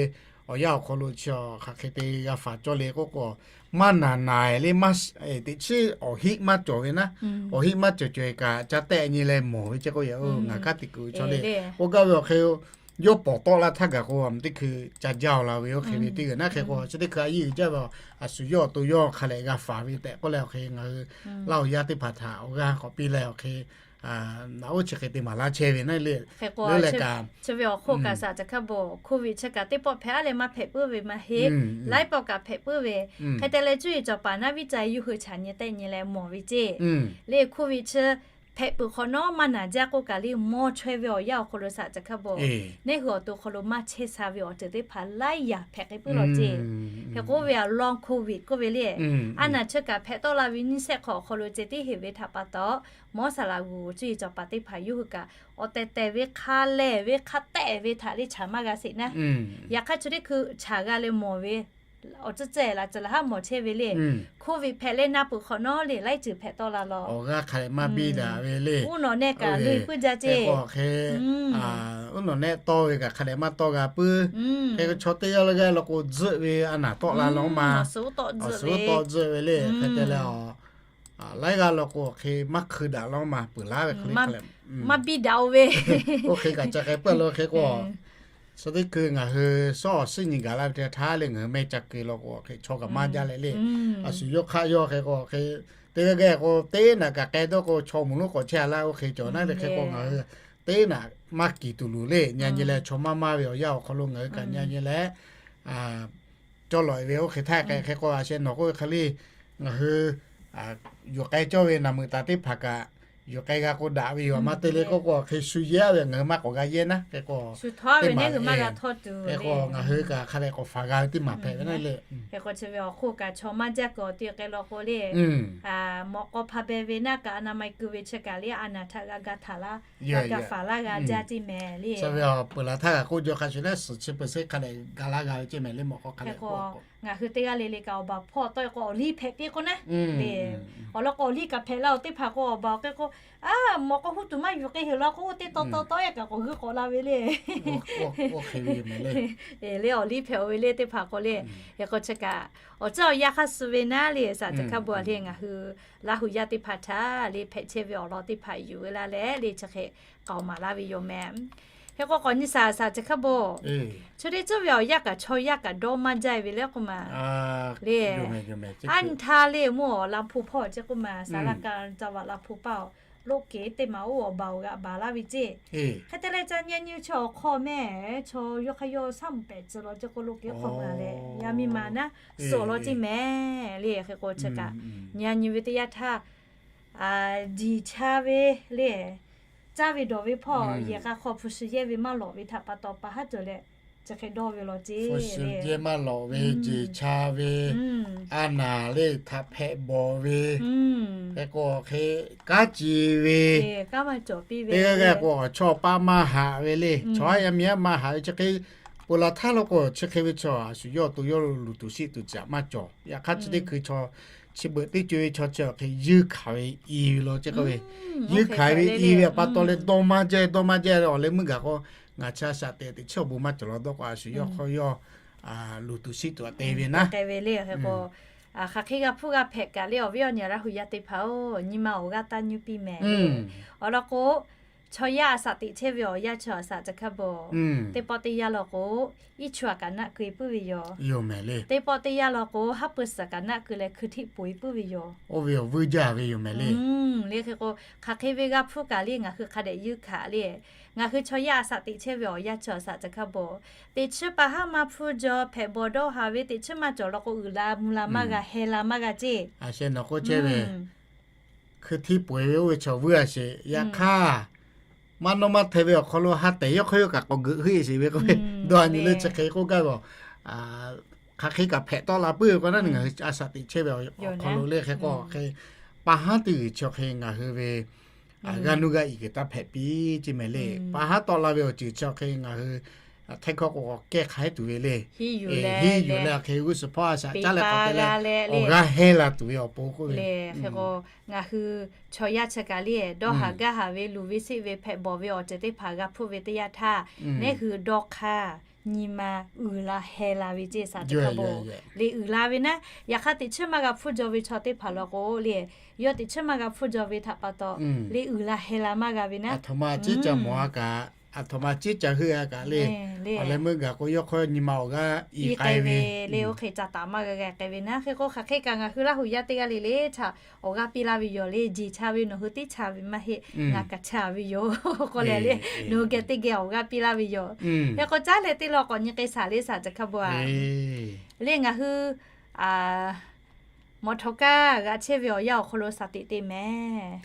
awˬ yanˇ awˬ hk'aw lo chi hk'aˬ hk'e te g'a faˍ cawˇ le k'oˆ k'o, maˇ naˬ naˬ le, maˇ teꞈ chiˉ awˬ hiˆ maˇ cawˬ ve naˉ. Awˬ hiˆ maˇ cawˬ cawˬ e kaꞈ, ca tehˆ nyi leh mawˬ ve ceˇ k'oˆ ve, ngaˬ kanˉ te kuiˬ ve chaw le. K'oˆ gaˇ ve awˬ hk'e, yawˇ pawˍ tawˆ la htaˇ gaˬ k'o, teˇ hkui ca jaˇ aw la ve oˇ hk'e ve teˇ g'aˇ naˉ. Hk'e k'o, chi teˇ hkui a yiˇ uiˍ jaˇ ve, a shu yawˇ awˬ to yawˇ hk'a lehꞈ g'a faˍ ve tehꞈ k'oˆ leh awˬ hk'e, ngaˬ hui Laˇ huˍ yaˇ teˇ hpaˍ htaꞈ awˬ g'aˇ k'awꞈ piˇ leh awˬ hk'e, naꞈ oˉ chi hk'e te maˍ laˇ chehˇ ve naˉ le. Chi ve awˬ hk'oˆ kaꞈ saˍ caˬ hkaˇ bon, COVID chi kaꞈ teˇ pawˆ hpehꞈ a leh maˇ hpehꞈ puiˉ ve maˇ heˆ. Laiˉ pawˆ kaꞈ hpehꞈ puiˉ ve. Hk'e te leh cuˇ yiˍ cawˬ paˍ naˉ viˉ ca yuˇ hui chaꞈ nyi tehˆ nyi leh mawˬ ve ceˇ. Le COVID chi hpehꞈ peuˬ hk'awꞈ nawˉ maˇ naˬ jaˇ k'oˆ kaꞈ le, mawˇ chaweh ve awˬ yanˇ awˬ hk'aw lo saˍ caˬ hkaˇ bon, neˇ hui awˬ to hk'aw lo maˇ chehˇ sha ve awˬ ceuˬ teˇ hpaˍ laiˉ yaꞈ hpehꞈ k'ai puiˉ lawˬ ceˇ. Hk'e k'oˆ ve a long COVID k'oˆ ve le. A naˬ chi kaꞈ hpehꞈ tawˆ la ve nyiˇ shehˆ hk'awꞈ awˬ hk'aw lo ceh tiˉ heˆ ve htaꞈ pa taw, mawˇ saˍ laꞈ g'uˬ cuˇ yiˍ cawˬ paˍ teˇ hpaˍ yuˇ hui kaꞈ, awˬ tehˬ tehˬ ve hk'a lehˬ ve hk'a tehˆ ve htaꞈ le chaꞈ maˇ g'a sheˍ naˉ. Yaꞈ hk'aˇ chi teˇ hkui chaꞈ g'a leh mawˬ ve, awˬ tcuhˉ cehˬ laꞈ cehˬ laꞈ haˉ mawˬ chehˇ ve le. COVID hpehꞈ leh na peuˬ hk'awꞈ nawˉ le, laiˉ ceuˬ hpehꞈ tawˆ la lawˬ. Awˬ g'aˇ hk'a dehꞈ maˇ biˇ daꞈ ve le. Uˉ nawˬ nehˆ kaꞈ le puiˉ jaˇ ceˇ. Hk'e k'o hk'e, uˉ nawˬ nehˆ tawˇ ve kaꞈ hk'a dehꞈ maˇ tawˇ g'a puiˉ. Hk'e k'o chaw teˇ g'aˇ le g'aˇ law k'o tzuhˆ ve a naˬ tawˆ la law ma. Awˬ suhˍ uˉ tawˆ tzuhˆ ve le. Hk'e te leh, laiˉ g'aˇ law k'o hk'e maˇ hkui daꞈ law ma peuˬ laˇ ve hk'e le. Maˇ biˇ daꞈ-o ve. Oˇ hk'e kaꞈ ca hk'e peuˬ lo hk'e k'o, chi teˇ hkui ngaˬ hui shawˉ awˬ suhˉ nyi gaˬ la ve htaˇ le, ngaˬ hui mehˇ ca keu law k'o hk'e chaw kaꞈ maˇ jaˇ leh le. A shu yawˇ hk'aˆ yawˇ hk'e k'o hk'e, teˇ g'aˇ g'aˇ k'o teˇ naꞈ kaꞈ k'ai dawˇ k'o chaw moˍ lonˉ k'awꞈ chehˇ a laˇ oˇ hk'e cawˬ naˉ le. Hk'e k'o ngaˬ hui teˇ naꞈ maˇ kiˍ tuˬ luˬ le. Nyi nyi leh chaw maˇ maˇ ve awˬ yanˇ awˬ hk'aw lo ngaˬ hui kaꞈ nyi nyi leh cawˇ lawꞈ e ve oˇ hk'e htaˇ k'ai. Hk'e k'o a sheh nawˬ k'oˆ ve hk'e le, ngaˬ hui yuˬ k'ai cawˇ ve naˬ meuꞈ taˍ teˇ hpaˍ kaꞈ yuˬ k'ai g'a k'o daꞈ ve yoˬ. Maˇ te le k'oˆ k'o hk'e shu yehˇ ve ngaˬ hui maˇ k'awꞈ g'a yehˇ naˉ. Hk'e k'o, hk'e k'o ngaˬ hui kaꞈ hk'a dehꞈ k'awꞈ faˍ g'a ve teˇ maˬ hpehꞈ ve naˉ le. Hk'e k'o chi ve awˬ hk'oˆ kaꞈ chaw maˇ jaˇ kuiˬ awˬ te k'ai law k'o le, mawꞈ k'aw hpa beh ve naˆ kaꞈ a naˬ ma keu ve chi kaꞈ le a naˬ htaꞈ g'a ga htaˍ laˇ, g'a ga faˍ laˇ g'a jaˇ teˇ mehˍ le. Chi ve peuˬ laˬ htaˇ kaꞈ k'oˆ jaw hk'a shuˍ leh suhˍ chi peuˬ shehˉ hk'a dehꞈ ga laˇ g'a ve ceˇ mehˍ le. Mawꞈ k'aw hk'a dehꞈ k'o, ngaˬ hui teˇ g'aˇ le le kaꞈ awˬ baˬ hpawˇ tawˆ e k'o awˬ liˇ hpehꞈ piˇ k'o naˉ le. Awˬ lawn k'o awˬ liˇ kaꞈ hpehꞈ la awˬ teˇ hpaˍ k'o awˬ baˬ awˬ k'e k'o, a, mawꞈ k'aw huˉ tuˬ maˇ yuˬ k'e heˬ law k'o oˇ teˇ taw taw taw e kaꞈ k'awꞈ g'uiˇ k'awꞈ la ve le. Le awˬ liˇ hpehꞈ-o ve le teˇ hpaˍ k'o le. Hk'e k'o chi kaꞈ awˬ tcuhˉ awˬ yanˇ hk'aˇ suh ve naˉ le saˍ caˬ hkaˇ bon a le ngaˬ hui Laˇ huˍ yaˇ teˇ hpaˍ htaꞈ le hpehꞈ chehˇ ve awˬ lawn teˇ hpaˍ yuˬ ve laˇ leh le chi hk'e k'aoˍ maˍ laˇ ve yoˬ mehˍ. Hk'e k'o k'awꞈ nyi saˍ saˍ caˬ hkaˇ bon, chi teˇ tcuhˉ ve awˬ yanˇ kaꞈ chaw yaˇ kaꞈ dawˇ maˇ jaˇ ve le k'oˆ ma le. Aˉ nyi htaˇ le mvuhˇ awˬ la hpu hpawˇ ceˇ k'oˆ ma, saˍ laˇ ka ca vaꞈ la hpu paˇ awˬ loꞈ kehˬ teˇ maˬ oˇ awˬ baˬ awˬ g'aꞈ baˬ laˇ ve ceˇ. Hk'e te leh ca nyi nyi chi awˬ hk'aw mehˍ, chaw yawˇ hk'aˇ yawˇ shaˉ mvuhˬ pehꞈ tcuh law ceˇ k'o loꞈ kehˬ hk'aw ma leh yaˇ miˇ ma naˉ suhˍ law ceˇ mehˍ le. Hk'e k'o chi kaꞈ nyi nyi ve teˇ yanˇ htaˇ, diˬ cha ve le, caˇ ve dawˬ ve hpawˇ yehˬ k'a hk'aw hpu shi yehˇ ve maˇ lawꞈ ve htaꞈ pa taw pa haˉ cawˬ leh chi hk'e dawˇ ve law ceˇ. Yehˇ maˇ lawꞈ ve, jeˬ cha ve, a naˬ le htaꞈ hpehꞈ bawˬ ve, hk'e k'o hk'e kanˉ ci ve, teˇ g'aˇ g'aˇ k'o awˬ chawˇ paˇ maˇ haꞈ ve le. Chaw haˉ yaˇ miˇ haˉ maˇ haꞈ ve chi hk'e, peuˬ laˬ htaˇ law k'o chi hk'e ve chaw a shu yawˇ to yawˇ luˬ tuˬ shiˆ tuˬ caꞈ maˇ cawˬ. Yaꞈ hk'aˇ chi teˇ hkui chaw chi beuꞈ teˇ co ve chaw chi awˬ hk'e yuˇ hkanˍ ve i ve law ceˇ k'oˆ ve, yuˇ hkanˍ ve i ve pa taw leh dawˇ maˇ jaˇ dawˇ maˇ jaˇ awˬ leh meuˇ gaˬ k'o, ngaˬ chi a shaꞈ teꞈ teꞈ chiˉ awˬ bon maˇ cawˬ law dawˇ k'o a shu yawˇ hk'aw yawˇ luˬ tuˬ shiˆ tuˬ a te ve naˉ. Hk'e k'o, hk'aˬ hk'e g'a hpuˇ g'a hpehꞈ kaꞈ le awˬ viˉ awˬ nyi Laˇ huˍ yaˇ teˇ hpaˍ-oˬ, nyi ma awˬ g'aˇ taˇ nyuˇ piˇ mehˍ. Awˬ lawn k'o, chaw yaˇ a shaꞈ teꞈ chehˇ ve awˬ yanˇ chi a shaꞈ caˬ hkaˇ bon, teˇ pawˆ teˇ yanˇ law k'o, iˉ chu a kaꞈ naˆ keu e puiˉ ve yoˬ. Teˇ pawˆ teˇ yanˇ law k'o, haˉ pui suhˍ kaꞈ naˆ keu leh hkui htiˆ poˬ e puiˉ ve yoˬ. Oˇ ve awˬ vuiˇ jaˇ ve yoˬ mehˍ le. Le hk'e k'o, hk'aˬ hk'e ve g'a hpuˇ kaꞈ le ngaˬ hui hk'a dehꞈ yuˇ hkanˍ le. Ngaˬ hui chaw yaˇ a shaꞈ teꞈ chehˇ ve awˬ yanˇ chi a shaꞈ caˬ hkaˇ bon, teꞈ chiˉ pa haˉ maˇ hpuˇ jaw hpehꞈ bawˬ dawˇ haˍ ve teꞈ chiˉ maˇ cawˬ law k'o, uiˍ la mvuh la maˇ g'a, heh la maˇ g'a ceˇ. A sheh nawˬ k'oˆ chehˇ ve, hkui htiˆ poˬ e ve oˇ ve chaw vuiˇ a sheˍ. Yaꞈ hk'aˇ maˇ nawˇ maˇ hteh ve awˬ hk'aw lo ha tehˬ yawˇ hk'aˇ yawˇ kaꞈ k'awꞈ geuꞈ hui sheˍ ve k'o, dawˇ ha nyi le chi hk'e k'oˆ gaˇ ve, hk'aˬ hk'e kaꞈ hpehꞈ tawˆ la puiˉ ve k'o naˉ, ngaˬ hui a shaꞈ teꞈ chehˇ ve awˬ hk'aw lo le hk'e k'o hk'e, pa haˉ teˇ g'uiˬ chi hk'e ngaˬ hui ve g'aˇ nuˇ g'aˇ iˍ kuiˬ taˇ hpehꞈ piˇ ceˇ mehˍ le. Pa haˉ tawˆ la ve awˬ ceuˬ chi hk'e ngaˬ hui htaiˇ hkawˇ k'o k'awꞈ kehˇ hk'aiˉ tuˬ ve le. Henˇ yuˬ leh awˬ hk'e g'uˇ suhˍ hpawˇ a shaꞈ caˉ leh k'awꞈ te leh awˬ g'aˇ hehnˇ la tuˬ ve awˬ pon k'oˆ ve le. Hk'e k'o ngaˬ hui chaw yaˇ chi kaꞈ le dawˇ haˍ gaˇ haˍ ve luˬ ve seˆ ve hpehꞈ bawˬ ve awˬ ceuˬ teˇ hpaˍ g'a hpuˇ ve teˇ yanˇ htaˇ, neˉ hui dawˇ hk'aˇ nyi ma uiˍ la heh la ve ceˇ shaˍ teˇ hk'a bon le uiˍ la ve naˉ, yaꞈ hk'aˇ teꞈ chiˉ maˇ g'a hpuˇ jaw ve chaw teˇ hpaˍ law k'o le, yawˇ teꞈ chiˉ maˇ g'a hpuˇ jaw ve htaꞈ pa taw le uiˍ la heh la maˇ g'a ve naˉ. Aˬ htoꞈ ma ciˉ ca mawˬ a kaꞈ, aˬ htoꞈ ma ciˉ ca heuˆ a kaꞈ le, awˬ leh meuˇ gaˬ k'o yawˇ hk'aw nyi ma awˬ g'aˇ iˍ k'ai ve le oˇ hk'e ca taˍ maˇ g'a g'a k'ai ve naˉ. Hk'e k'o hk'aˬ hk'e kaꞈ ngaˬ hui Laˇ huˍ yaˇ teˇ g'aˇ le le htaꞈ awˬ g'aˇ piˇ laˇ ve yoˬ le. Jeˬ cha ve nawˬ hui teˇ cha ve maˇ heˆ, ngaˬ kaꞈ cha ve yoˬ k'oˆ leh le, nawˬ hui geh teˇ geh awˬ g'aˇ piˇ laˇ ve yoˬ. Hk'e k'o caˉ leh teˇ law k'awꞈ nyi k'ai shaˍ le shaˍ chi hk'a bon a le ngaˬ hui mawˬ htaw kaˇ g'a chehˇ ve awˬ yanˇ awˬ hk'aw lo shaˍ tiꞈ te mehˍ.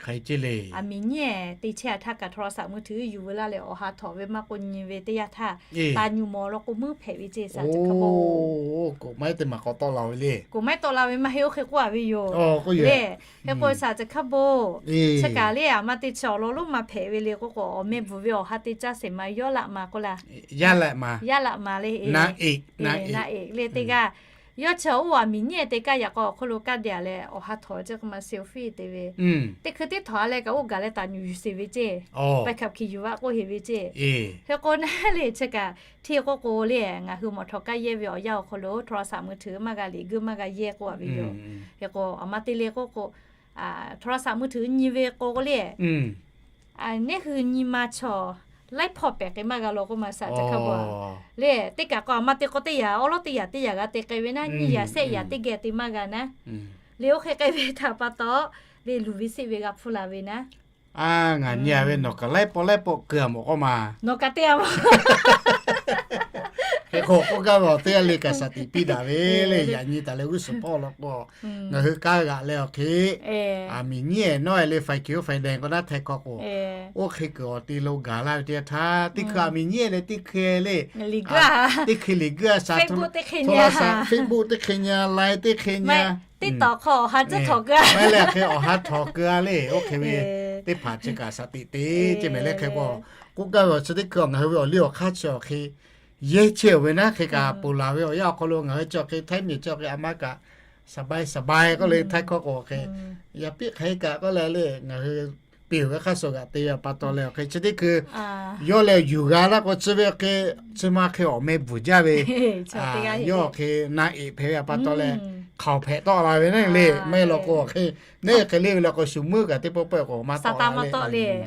Aˬ miˍ nyiˉ ehˍ te chehˇ a htaˇ kaꞈ htaw la shaꞈ meuˇ hteuꞈ yuˬ ve laˇ leh awˬ ha htawnˍ ve maˇ k'oˆ nyi ve teˇ yanˇ htaˇ, taˍ nyuˬ mawˬ law k'o meuˇ hpehꞈ ve ceˇ shaˍ chi hk'a bon. K'oˍ maˇ tawˆ la ve maˇ heˆ oˇ hk'e k'oˆ a ve yoˬ le. Hk'e k'o shaˍ chi hk'a bon, chi kaꞈ le aˬ ma te chi awˬ lawn lonˉ ma hpehꞈ ve le k'oˆ k'o awˬ meh bvuhˬ ve awˬ ha te caˇ sheˍ ma yawˇ laꞈ ma k'oˆ la, yaˇ laꞈ ma le, na eꞈ le teˇ g'aˇ yawˇ chi oˇ aˬ miˍ nyiˉ te kaˇ yaꞈ k'aw awˬ hk'oˆ lo kaˇ dehꞈ leh awˬ ha htawnˍ ve ceˇ k'o ma selfie te ve, teˇ hkui teˇ htawnˍ a leh kaꞈ oˇ gaˬ leh taˍ nyuˬ yuˬ sheˍ ve ceˇ, paiˇ hkap hki yuˬ vaˇ k'oˆ heˍ ve ceˇ. Hk'e k'o naˉ le chi kaꞈ hteˇ k'oˆ k'o le ngaˬ hui mawˬ htaw kaˇ yehˇ ve awˬ yanˇ awˬ hk'aw lo htaw la shaꞈ meuˇ hteuꞈ maˇ g'a liꞈ guˇ maˇ g'a yehˇ k'oˆ a ve yoˬ. Hk'e k'o aˬ ma te le k'oˆ k'o htaw la shaꞈ meuˇ hteuꞈ nyi ve k'o k'o le neˉ hui nyi ma chaw laiˉ hpawˇ pehˬ k'ai maˇ g'a law k'oˆ ma shaˍ chi hk'a bon a le. Teˇ kaꞈ k'o aˬ ma te k'o teˇ yanˇ awˉ lawˉ teˇ yanˇ teˇ yanˇ g'a te k'ai ve naˉ, nyiˇ yanˇ shehˆ yanˇ teˇ geh te maˇ g'a naˉ. Le oˇ hk'e k'ai ve htaꞈ pa taw le luˬ ve seˆ ve g'a hpuˇ la ve naˉ. A, ngaˬ nyi a ve nawˬ kaꞈ laiˉ pawˆ laiˉ pawˆ keu a mawˬ k'oˆ ma. Nawˬ kaꞈ te a mawˬ. Hk'e k'o k'oˆ gaˇ ve awˬ teˇ g'aˇ le kaꞈ shaˍ tiꞈ piˇ daꞈ ve le. Yaꞈ nyi taˍ leh g'uˇ suhˍ hpawˇ law k'o ngaˬ hui kaˇ g'aꞈ leh awˬ hk'e, aˬ miˍ nyiˉ ehˍ nawˉ ehˍ le faiˍ kiˍ oˇ faiˍ dehˬ k'o naˉ hteh hkawˇ k'o, oˇ hk'e kuiˬ awˬ te lo gaˬ laˇ ve teˇ yanˇ htaˇ, teˇ hkui aˬ miˍ nyiˉ ehˍ le teˇ hkui le, teˇ hkui liꞈ guˇ a shaˍ, Facebook teˇ hk'e nyi, Line teˇ hk'e nyi, maˇ heˆ leh hk'e awˬ ha htawnˍ keu a le. Oˇ hk'e ve teˇ hpaˍ chi kaꞈ shaˍ tiꞈ te ceˇ mehˍ le. Hk'e k'o k'oˆ gaˇ ve awˬ chi teˇ hkui ngaˬ hui ve awˬ liˇ awˬ hk'aˇ chi awˬ hk'e yehˇ chehˇ ve naˉ, hk'e kaꞈ ponˬ laˬ ve awˬ yanˇ awˬ hk'aw lo ngaˬ hui chi awˬ hk'e htaiˇ miˬ chi awˬ hk'e aˬ ma kaꞈ สบาย สบาย k'oˆ le htaiˇ hkawˇ k'o awˬ hk'e, yaꞈ piˇ hk'e kaꞈ k'oˆ leh le ngaˬ hui piˇ ve hk'aˇ suh g'aꞈ te ve pa taw leh awˬ hk'e chi teˇ hkui yawˇ leh yuˬ g'a laˇ k'o chi ve awˬ hk'e, chi ma hk'e awˬ meh bvuhˬ jaˇ ve, yawˇ awˬ hk'e na eꞈ hpehꞈ ve pa taw leh hk'aoˍ hpehꞈ tawˆ la ve naˉ le. Maˇ heˆ law k'o awˬ hk'e neˉ hk'e le ve law k'o shu meuˇ kaꞈ teˇ pawˆ pawˆ k'o maˇ tawˆ la ve.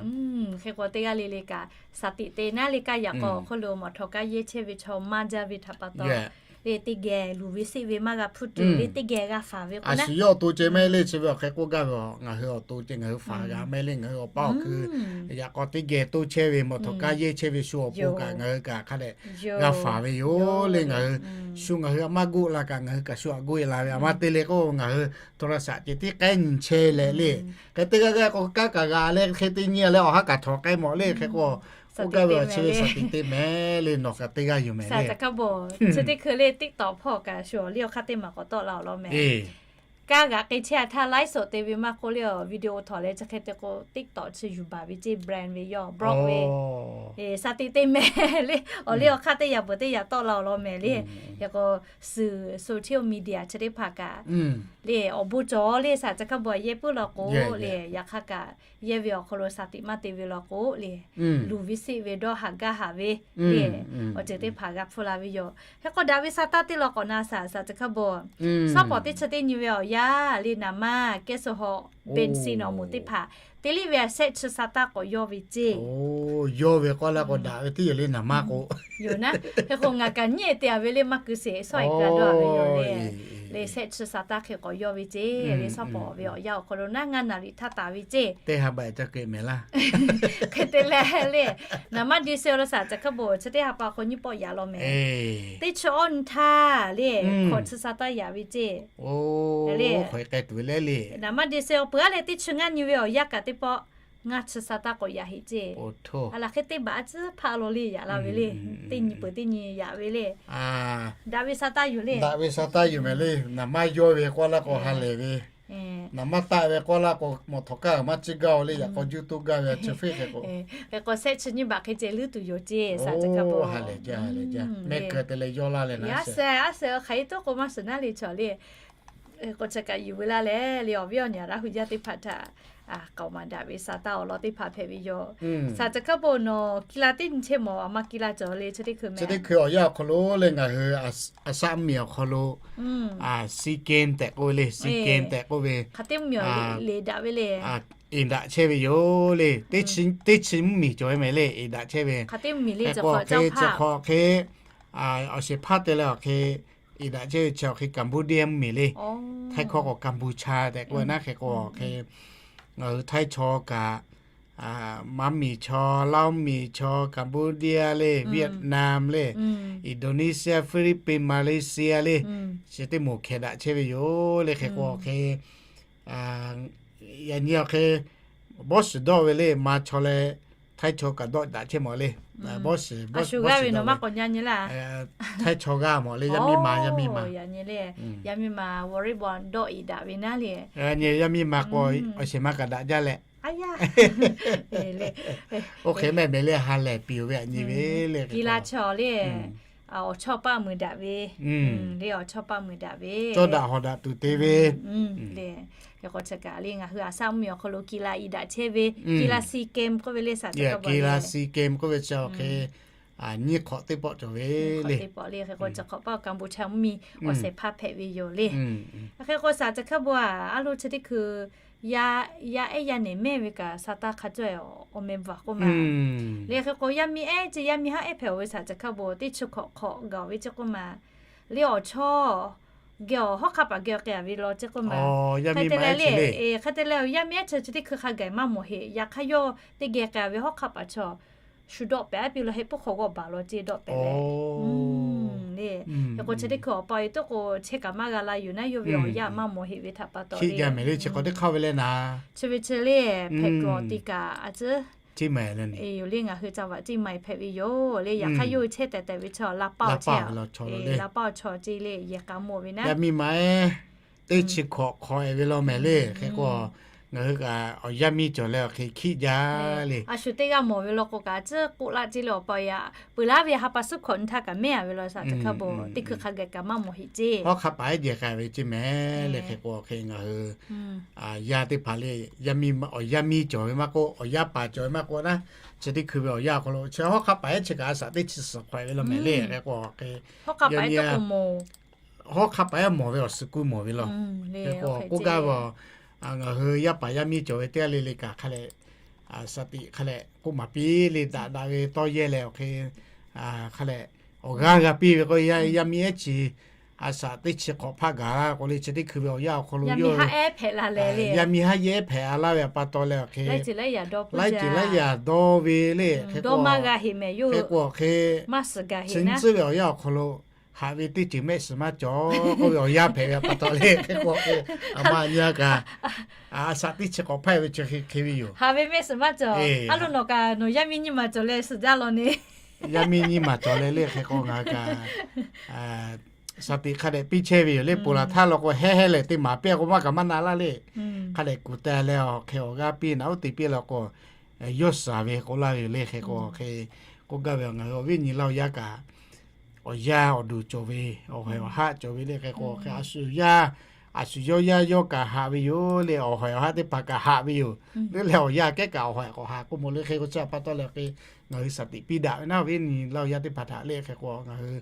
Hk'e k'o teˇ g'aˇ le le kaꞈ shaˍ tiꞈ te naˉ le kaˇ yaꞈ k'aw awˬ hk'oˆ lo mawˬ htaw kaˇ yehˇ chehˇ ve chaw maˇ jaˇ ve htaꞈ pa taw le teˇ geh luˬ ve seˆ ve maˇ g'a hpuˇ tuˬ le teˇ geh g'a faˍ ve k'o naˉ. Yawˇ awˬ to ceh mehˍ le chi ve awˬ hk'e k'oˆ gaˇ ve, ngaˬ hui awˬ to ceh ngaˬ hui faˍ g'a mehˍ le, ngaˬ hui awˬ paˇ awˬ hkui yaꞈ k'aw teˇ geh toˇ chehˇ ve mawˬ htaw kaˇ yehˇ chehˇ ve shu awˬ pon kaꞈ ngaˬ hui kaꞈ hk'a dehꞈ g'a faˍ ve yoˬ le. Ngaˬ hui shu ngaˬ hui a maˇ goˆ la kaꞈ ngaˬ hui kaꞈ shu a goˆ e la ve, aˬ ma te le k'o ngaˬ hui htaw la shaꞈ ceh tiˉ k'ehˉ nyi chehˇ leh le. Hk'e teˇ g'aˇ g'aˇ k'o kanˉ kaꞈ g'a leh hk'e te nyi leh awˬ ha kaꞈ htawnˍ k'ai mawˬ le. Hk'e k'o k'oˆ gaˇ ve awˬ chi ve shaˍ tiꞈ te mehˍ le, nawˬ kaꞈ teˇ g'aˇ yoˬ mehˍ le. Chi teˇ hkui le TikTok hpawˇ kaꞈ shu awˬ liˇ awˬ hk'aˇ teˇ maˬ k'awꞈ tawˆ la awˬ lawn mehˍ. Kanˉ g'a k'ai chehˇ a htaˇ ไลฟ์สด te ve maˇ k'oˆ le awˬ video htawnˍ leh chi hk'e te k'o TikTok chi yuˬ baˬ ve ceˇ, brand ve yawˇ blog ve shaˍ tiꞈ te mehˍ le. Awˬ liˇ awˬ hk'aˇ teˇ yaꞈ peuˬ teˇ yaꞈ tawˆ la awˬ lawn mehˍ le. Hk'e k'o suhˍ social media chi teˇ hpaˍ kaꞈ le awˬ bon cawˬ le shaˍ chi hk'a bon yehˇ puiˉ law k'o le yaꞈ hk'aˇ kaꞈ yehˇ ve awˬ hk'aw lo shaˍ tiꞈ maˇ te ve law k'o le luˬ ve seˆ ve dawˇ haˍ gaˇ haˍ ve le awˬ ceuˬ teˇ hpaˍ g'a hpuˇ la ve yoˬ. Hk'e k'o daꞈ ve sa taˇ teˇ law k'awꞈ na shaˍ shaˍ chi hk'a bon, shawˉ pawˍ teˇ chi teˇ nyi ve awˬ yanˇ le naˍ maˇ kehˉ suh hawꞈ Benson awˬ moˍ teˇ hpaˍ te liˇ ve a shehˆ chi sa taˇ k'awꞈ yawˇ ve ceˇ. Yawˇ ve k'oˆ la k'o daꞈ ve teˇ yoˬ le naˍ maˇ k'o yoˬ naˉ. Hk'e k'o ngaˬ kaꞈ nyiˉ te a ve le maˇ keu sheˍ, shawˉ e ka dawˇ a ve yoˬ le. Le shehˆ chi sa taˇ hk'e k'awꞈ yawˇ ve ceˇ le shawˉ pawˍ ve awˬ yanˇ awˬ hk'aw lo naˉ ngaˇ naˍ riˍ htaˇ taˍ ve ceˇ. Teˇ ha baꞈ ca keu mehˍ laˇ. Hk'e te leh le naˍ maˇ December lo shaˍ chi hk'a bon chi teˇ ha pa hk'o nyiˇ pawˆ yaꞈ law mehˍ. Teˇ chi awˇ nyi htaˇ le hkawꞈ chi sa taˇ yaꞈ ve ceˇ. Naˍ maˇ December peuˬ a leh teˇ chi ngaˇ nyi ve awˬ yanˇ kaꞈ teˇ pawˆ Ngaˇ chi sa taˇ k'awꞈ yaꞈ heꞈ ceˇ. A laˬ hk'e teˇ baꞈ a tcuhˉ hpaˆ lo le yaꞈ la ve le. Teˇ nyi peuˬ teˇ nyi yaꞈ ve le. Daꞈ ve sa taˇ yoˬ le. Daꞈ ve sa taˇ yoˬ mehˍ le. Naˍ maˇ yawˇ ve k'oˆ laˇ k'o ha lehˬ ve. Naˍ maˇ taˆ ve k'oˆ laˇ k'o mawˬ htawnˍ kaˇ maˇ ciˇ gaˇ-o le. Yaꞈ k'aw juˇ toˇ gaˇ ve a chi feˆ hk'e k'o, hk'e k'o shehˆ chi nyiˇ baꞈ hk'e ceh leuˉ tuˬ yoˬ ceˇ. Sa chi hk'a peuˬ. Mehˆ keu te leh yawˇ laˇ leh naˉ shehˍ. Aˉ shehˍ hk'aˬ hk'e toˆ k'o maˇ shiˍ naˉ le chaw le. K'o chi kaꞈ yuˬ ve laˇ leh le awˬ viˉ awˬ nyi Laˇ hu yaˇ teˇ hpaˍ htaꞈ k'aoˍ maˍ daꞈ ve sa taˇ awˬ lawn teˇ hpaˍ hpehꞈ ve yoˬ. Sa chi hk'a peuˬ nawˬ ki la teˇ nyi chehˇ mawˬ a ma ki la cawˬ le chi teˇ hkui mehˍ. Chi teˇ hkui awˬ yanˇ awˬ hk'aw lo le ngaˬ hui a shaˆ mvuhˇmiˬ awˬ hk'aw lo SEA Games tehꞈ k'oˆ ve le, SEA Games tehꞈ k'oˆ ve hk'aˬ teˇ mvuhˇmiˬ le daꞈ ve le. Eˍ daꞈ chehˇ ve yoˬ le. Teˇ chi mvuhˇmiˬ cawˬ ve mehˍ le, eˍ daꞈ chehˇ ve. Hk'e k'o hk'e chi hk'aw hk'e awˬ shehˍ hpaˇ te leh awˬ hk'e eˍ daꞈ chehˇ ve chi awˬ hk'e Cambodia mvuhˇmiˬ le. Htaiˇ hkawˇ k'o Kampuchea tehꞈ k'oˆ ve naˉ hk'e k'o hk'e ngaˬ hui Htaiˇ chaw kaꞈ, Maˇ miˬ chaw, Laˇ miˬ chaw, Cambodia le, Vietnam le, Indonesia, Philippines, Malaysia le, chi teˇ moˍ hkeh daꞈ chehˇ ve yoˬ le. Hk'e k'o hk'e yaꞈ nyi awˬ hk'e bawˇ shiˍ dawˇ ve le, ma chaw leh Htaiˇ chaw kaꞈ dawˆ daꞈ chehˇ mawˬ le. Bawˇ shiˍ, bawˇ shiˍ dawˇ ve. Htaiˇ chaw g'aˇ mawˬ le, yaˇ miˇ ma, yaˇ miˇ ma. Yaˇ miˇ ma volleyball dawˆ eˍ daꞈ ve naˉ le. Yaˇ miˇ ma k'o awˬ shehˍ ma kaꞈ daꞈ jaˇ leh. Oˇ hk'e mehˆ mehˍ le ha lehˬ piˍ-oˬ ve aꞈ nyi ve le. Ki la chaw le awˬ chawˇ paˆ mui daꞈ ve le, awˬ chawˇ paˆ mui daꞈ ve. Cawˇ daꞈ hawˍ daꞈ tuˬ te ve le. Hk'e k'o chi kaꞈ le ngaˬ hui a shaˆ mvuhˇmiˬ awˬ hk'aw lo ki la eˍ daꞈ chehˇ ve, ki la SEA Games k'oˆ ve le, sa chi hk'a peuˬ. Ki la SEA Games k'oˆ ve chi awˬ hk'e nyiˇ hk'awꞈ teˇ pawˆ cawˬ ve le. Teˇ pawˆ le. Hk'e k'o chi hk'awꞈ paˆ Kampuchea mvuhˇmiˬ awˬ shehˍ hpaˇ hpehꞈ ve yoˬ le. Hk'e k'o sa chi hk'a peuˬ a, a lo chi teˇ hkui yaˇ ehˉ yaˇ nehˬ mehˇ ve kaꞈ sa taˇ hk'a cawˇ awˬ meh bvuhꞈ k'oˆ ma le. Hk'e k'o yaˇ miˇ ehˉ ce yaˇ miˇ haˉ ehˉ hpehꞈ-oˬ ve sa chi hk'a peuˬ teˇ chi hk'awꞈ hk'awꞈ gaˬ-oˬ ve ce k'oˆ ma le. Awˬ chawˇ geh awˬ hawˉ hk'a paˍ geh k'ai-a ve law ce k'oˆ ma. Hk'e te leh le, hk'e te leh yaˇ miˇ ehˉ chaw chi teˇ hkui hk'a gaˬ maˇ mawˬ heꞈ. Yaꞈ hk'aˇ yawˇ teˇ geh k'ai-a ve hawˉ hk'a paˍ chaw shu dawˆ pehˍ a piˇ law heˆ puiˉ hk'aw g'awˇ baˬ law ce dawˆ pehˍ leh le. Hk'e k'o chi teˇ hkui awˬ pa e toˆ k'o chehˇ kaꞈ maˇ g'a la yuˬ naˉ yawˇ ve awˬ yanˇ maˇ mawˬ heꞈ ve htaꞈ pa taw le. Chi hk'e te hk'aˇ ve le naˉ. Chi ve chi le hpehꞈ kuiˬ awˬ ti kaꞈ a ciˉ yoˬ le. Ngaˬ hui ca vaꞈ ceˇ ma e hpehꞈ ve yoˬ le. Yaꞈ hk'aˇ yawˇ hui chehˇ tehˬ tehˬ ve chaw la paˇ awˬ chehˇ a, la paˇ awˬ chaw ce le yehˬ k'a mawˬ ve naˉ. Yaˇ miˇ ma ehˉ teˇ chi hk'awꞈ hk'awꞈ e ve law mehˍ le. Hk'e k'o ngaˬ hui kaꞈ awˬ yaˇ miˇ cawˬ leh awˬ hk'e hkiˆ jaˇ le. A shu teˇ g'aˇ mawˬ ve law k'o kaꞈ a ciˉ k'oˆ laˇ ce le awˬ pa yaꞈ peuˬ laˇ ve ha pa suhˉ hkawꞈ nyi htaˇ kaꞈ mehˉ a ve law sa chi hk'a peuˬ teˇ hkui hk'a gaˬ kaꞈ maˇ mawˬ heꞈ ce. Hawˉ hk'a paˍ ehˉ jehˬ k'ai ve ce mehˍ le. Hk'e k'o hk'e ngaˬ hui yaˇ teˇ hpaˍ le, yaˇ miˇ awˬ yaˇ miˇ cawˬ ve maˇ k'oˆ, awˬ yaˇ paˍ cawˬ ve maˇ k'oˆ naˉ, chi teˇ hkui ve awˬ yanˇ awˬ hk'aw lo chi hawˉ hk'a paˍ ehˉ chi kaꞈ a shaꞈ teˇ chi suhˍ hk'awꞈ e ve law mehˍ le. Hk'e k'o hk'e hawˉ hk'a paˍ ehˉ mawˬ ve awˬ suh kuˇ mawˬ ve law. Hk'e k'o k'oˆ gaˇ ve, ngaˬ hui yaˇ paˍ yaˇ miˇ cawˬ ve teˇ g'aˇ le le kaꞈ hk'a leh shaˍ tiꞈ hk'a leh k'oˆ maˍ piˇ le. Daꞈ daꞈ ve tawˇ yehˇ leh awˬ hk'e hk'a leh awˬ g'aˇ g'a piˇ ve k'o, yaˇ miˇ ehˉ chi a shaꞈ teˇ chi hk'awꞈ hpaˆ gaˬ la k'o le, chi teˇ hkui ve awˬ yanˇ awˬ hk'aw lo yaˇ miˇ haˉ ehˉ hpehꞈ la leh le, yaˇ miˇ haˉ yehˉ hpehꞈ a laˇ ve pa taw leh awˬ hk'e laiˉ ceuˬ laiˉ yaꞈ dawˇ ve le. Hk'e k'o maˇ g'a heꞈ mehˍ yoˬ. Hk'e k'o awˬ hk'e chi nyi tcuhˉ ve awˬ yanˇ awˬ hk'aw lo haꞈ ve teˇ ceuˬ mehˆ shiˍ maˇ cawˬ k'oˆ ve awˬ yanˇ hpehꞈ ve pa taw le. Hk'e k'o awˬ hk'e a ma nyi a kaꞈ a shaꞈ teˇ chi hk'awꞈ hpaˆ ve chi hk'e hk'e ve yoˬ. Haꞈ ve mehˆ shiˍ maˇ cawˬ. A lo nawˬ kaꞈ nawˬ yaˇ miˇ nyiˇ maˬ cawˬ leh shiˍ jaˇ law ne. Yaˇ miˇ nyiˇ maˬ cawˬ leh le. Hk'e k'o ngaˬ hui kaꞈ shaˍ tiꞈ hk'a dehꞈ piˇ chehˇ ve yoˬ le. Ponˬ laˬ htaˇ law k'o hehˉ hehˉ lehˬ teˇ maˍ piˇ k'o maˇ kaꞈ maˇ na laˇ le. Hk'a dehꞈ kuˬ teh leh awˬ hk'e awˬ g'aˇ piˇ naꞈ uˉ te piˇ law k'o yawˇ shiˍ ve k'oˆ laˇ ve yoˬ le. Hk'e k'o hk'e k'oˆ gaˇ ve ngaˬ hui awˬ viˉ nyi Laˇ hu yaˇ kaꞈ awˬ yaˇ awˬ duˬ cawˬ ve, awˬ haiˬ awˬ haˆ cawˬ ve le. Hk'e k'o hk'e a shu yaˇ, a shu yawˇ yaˇ yawˇ kaꞈ haꞈ ve yoˬ le. Awˬ haiˬ awˬ haˆ teˇ hpaˍ kaꞈ haꞈ ve yoˬ. Leuˉ leh awˬ yaˇ kehˉ kaꞈ awˬ haiˬ k'awꞈ haꞈ k'oˆ mawˬ le. Hk'e k'o chi a pa taw leh hk'e ngaˬ hui shaˍ tiꞈ piˇ daꞈ ve naˉ awˬ viˉ nyi Laˇ hu yaˇ teˇ hpaˍ htaꞈ le. Hk'e k'o ngaˬ hui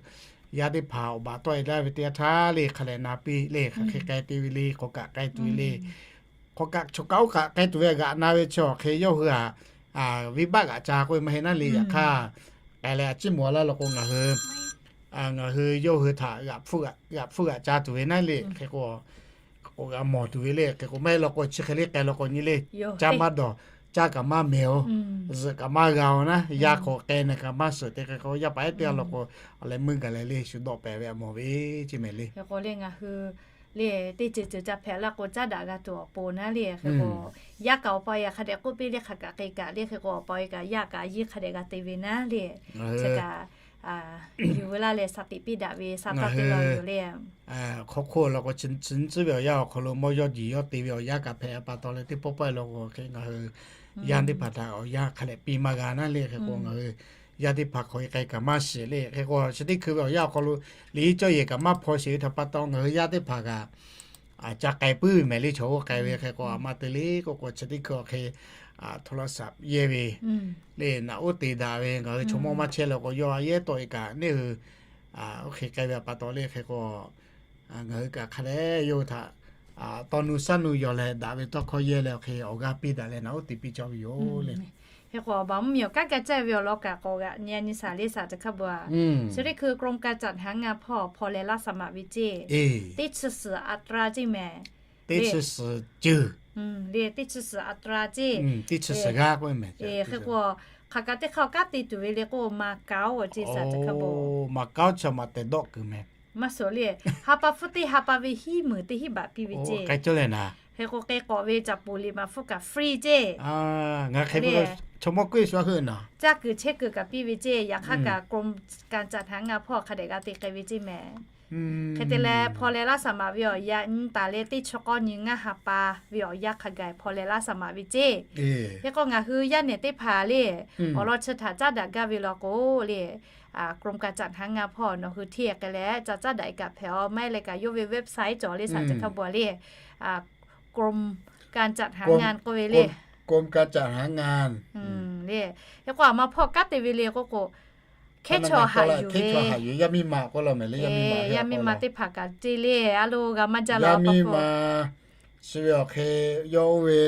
yaˇ teˇ hpaˍ awˬ baˬ tawˆ e laˇ ve teˇ yanˇ htaˇ le hk'a lehˬ na piˇ le. Hk'aˬ hk'e k'ai te ve le, hk'awꞈ kaꞈ k'ai tuˬ ve le. Hk'awꞈ kaꞈ chaw kaꞈ oˇ kaꞈ k'ai tuˬ ve g'aꞈ na ve chi awˬ hk'e yawˇ hui aꞈ venˇ baˆ g'aꞈ ca k'oˆ ve maˇ heˆ naˉ le. Yaꞈ hk'aˇ k'ai leh a ciˉ mawˬ laˇ law k'o ngaˬ hui, ngaˬ hui yawˇ hui htaꞈ g'aꞈ hpfuhˆ g'aꞈ ca tuˬ ve naˉ le. Hk'e k'o k'o g'a mawˬ tuˬ ve le. Hk'e k'o maˇ heˆ law k'o chi hk'e le k'ai law k'o nyi le, caˇ maˇ dawˬ, caˇ kaꞈ maˇ mehˍ-oˬ, zuhꞈ kaꞈ maˇ g'a-oˬ naˉ, yaˇ k'awꞈ k'ai na kaꞈ maˇ suhˍ te. Hk'e k'o yaˇ paˍ ehˉ teˇ g'aˇ law k'o awˬ leh meuˇ gaˬ leh le shu dawˆ pehˍ ve a mawˬ ve ce mehˍ le. Hk'e k'o le ngaˬ hui Le, teˇ ceuˬ ceuˬ ca hpehꞈ la k'o caˉ daꞈ g'a tuˬ awˬ pon naˉ le. Hk'e k'o, yaˇ kaꞈ awˬ pa yaꞈ hk'a dehꞈ k'oˆ piˇ le, hk'aˬ kaꞈ hk'e kaꞈ le. Hk'e k'o awˬ pa yaꞈ kaꞈ yaˇ kaꞈ yinˇ hk'a dehꞈ g'a te ve naˉ le. Chi kaꞈ yuˬ ve laˇ leh shaˍ tiꞈ piˇ daꞈ ve sha taˇ te la yoˬ le. Hk'aw hk'oˆ la k'o, chi nyi tcuhˉ ve awˬ yanˇ awˬ hk'aw lo mawˇ yawˇ diˬ yawˇ te ve awˬ yanˇ kaꞈ hpehꞈ pa taw leh, teˇ pawˆ pawehˇ la k'o hk'e ngaˬ hui yaˇ teˇ hpaˍ htaꞈ awˬ yanˇ hk'a dehꞈ piˇ maˇ g'a naˉ le. Hk'e k'o ngaˬ hui yaˇ teˇ hpaˍ hk'aw e k'ai kaꞈ maˇ shiˍ le. Hk'e k'o chi teˇ hkui ve awˬ yanˇ awˬ hk'aw lo liꞈ iˉ cawˇ yehˬ kaꞈ maˇ hpaw sheˍ ve htaꞈ pa taw, ngaˬ hui yaˇ teˇ hpaˍ kaꞈ ca k'ai puiˉ ve mehˍ le. Chaw oˇ k'ai ve hk'e k'o a ma te le k'oˆ k'o, chi teˇ hkui awˬ hk'e โทรศัพท์ yehˇ ve le, naꞈ uˉ te daꞈ ve, ngaˬ hui chaw mawˇ maˇ chehˇ la k'o yawˇ a yehˉ tawˆ e kaꞈ neˇ hui oˇ hk'e k'ai ve pa taw le. Hk'e k'o ngaˬ hui kaꞈ hk'a dehꞈ yawˇ hui htaꞈ tawˇ nu shaˉ nu yaw leh daꞈ ve tawˇ hkawˇ yehˇ leh awˬ hk'e awˬ g'aˇ piˇ daꞈ leh naꞈ uˉ te piˇ cawˇ ve yoˬ le. Hk'e k'o baˬ mvuhˇ miˬ awˬ kanˉ gaˇ caˇ ve awˬ lawn kaꞈ k'awꞈ g'aꞈ nyi a nyi shaˍ le shaˍ chi hk'a bvuhꞈ. Chi teˇ hkui กรมการจัดหางาน hpawˇ hpaw leh laˇ shaˍ maˍ ve ceˇ. Teˇ chi suhˍ อัตรา ceˇ mehˍ. Teˇ chi suhˍ ceuˬ le, teˇ chi suhˍ อัตรา ceˇ. Hk'e k'o hk'aˬ kaꞈ teˇ hk'aˇ kanˉ te tuˬ ve le k'o, มาเก๊า ceˇ shaˍ chi hk'a bvuhꞈ. มาเก๊า chi maꞈ tehˬ dawˆ kuiˬ mehˍ. Maˇ suhˍ le, ha pa hpfuhˇ teˇ ha pa ve hiˉ meunˍ teˇ hiˉ baꞈ piˇ ve ceˇ. Hk'e k'o k'e k'awꞈ ve caˍ puˍ liꞈ maˍ hpfuhˇ kaꞈ free ceˇ. Ngaˬ hk'e ve chaw mawˇ kuiˉ shu a hui naˍ, caˇ kuiˬ chehˇ kuiˬ kaꞈ piˇ ve ceˇ. Yaꞈ hk'aˇ kaꞈ กรมการจัดหางาน hpawˇ hk'a dehꞈ g'a te k'ai ve ceˇ mehˍ. Hk'e te leh hpaw leh laˇ shaˍ maˍ ve awˬ yanˇ nyi taˍ leh teˇ chi k'awˇ nyi ngaˇ ha pa ve awˬ yanˇ hk'a gaˬ hpaw leh laˇ shaˍ maˍ ve ceˇ. Hk'e k'o ngaˬ hui yaˇ nehˬ teˇ hpaˍ le, awˬ lawn chi htaꞈ caˉ daꞈ gaˇ ve law k'o le, กรมการจัดหางาน hpawˇ nawˬ hui hteˇ k'ai leh ca caˉ daꞈ e kaꞈ hpehꞈ-aw. Maˇ heˆ leh kaꞈ yawˇ ve website cawˬ le shaˍ chi hk'a bvuhꞈ le, กรมการจัดหางาน k'oˆ ve le. กรมการจัดหางาน le. Hk'e k'o a ma hpawˇ kanˉ te ve le k'oˆ k'o, hkehˉ chaw haꞈ yuˬ ve, yaˇ miˇ ma k'oˆ la mehˍ le, yaˇ miˇ ma teˇ hpaˍ kaꞈ ceˇ le, a lo g'a maˇ jaˇ la. Yaˇ miˇ ma chi ve awˬ hk'e yawˇ oˇ ve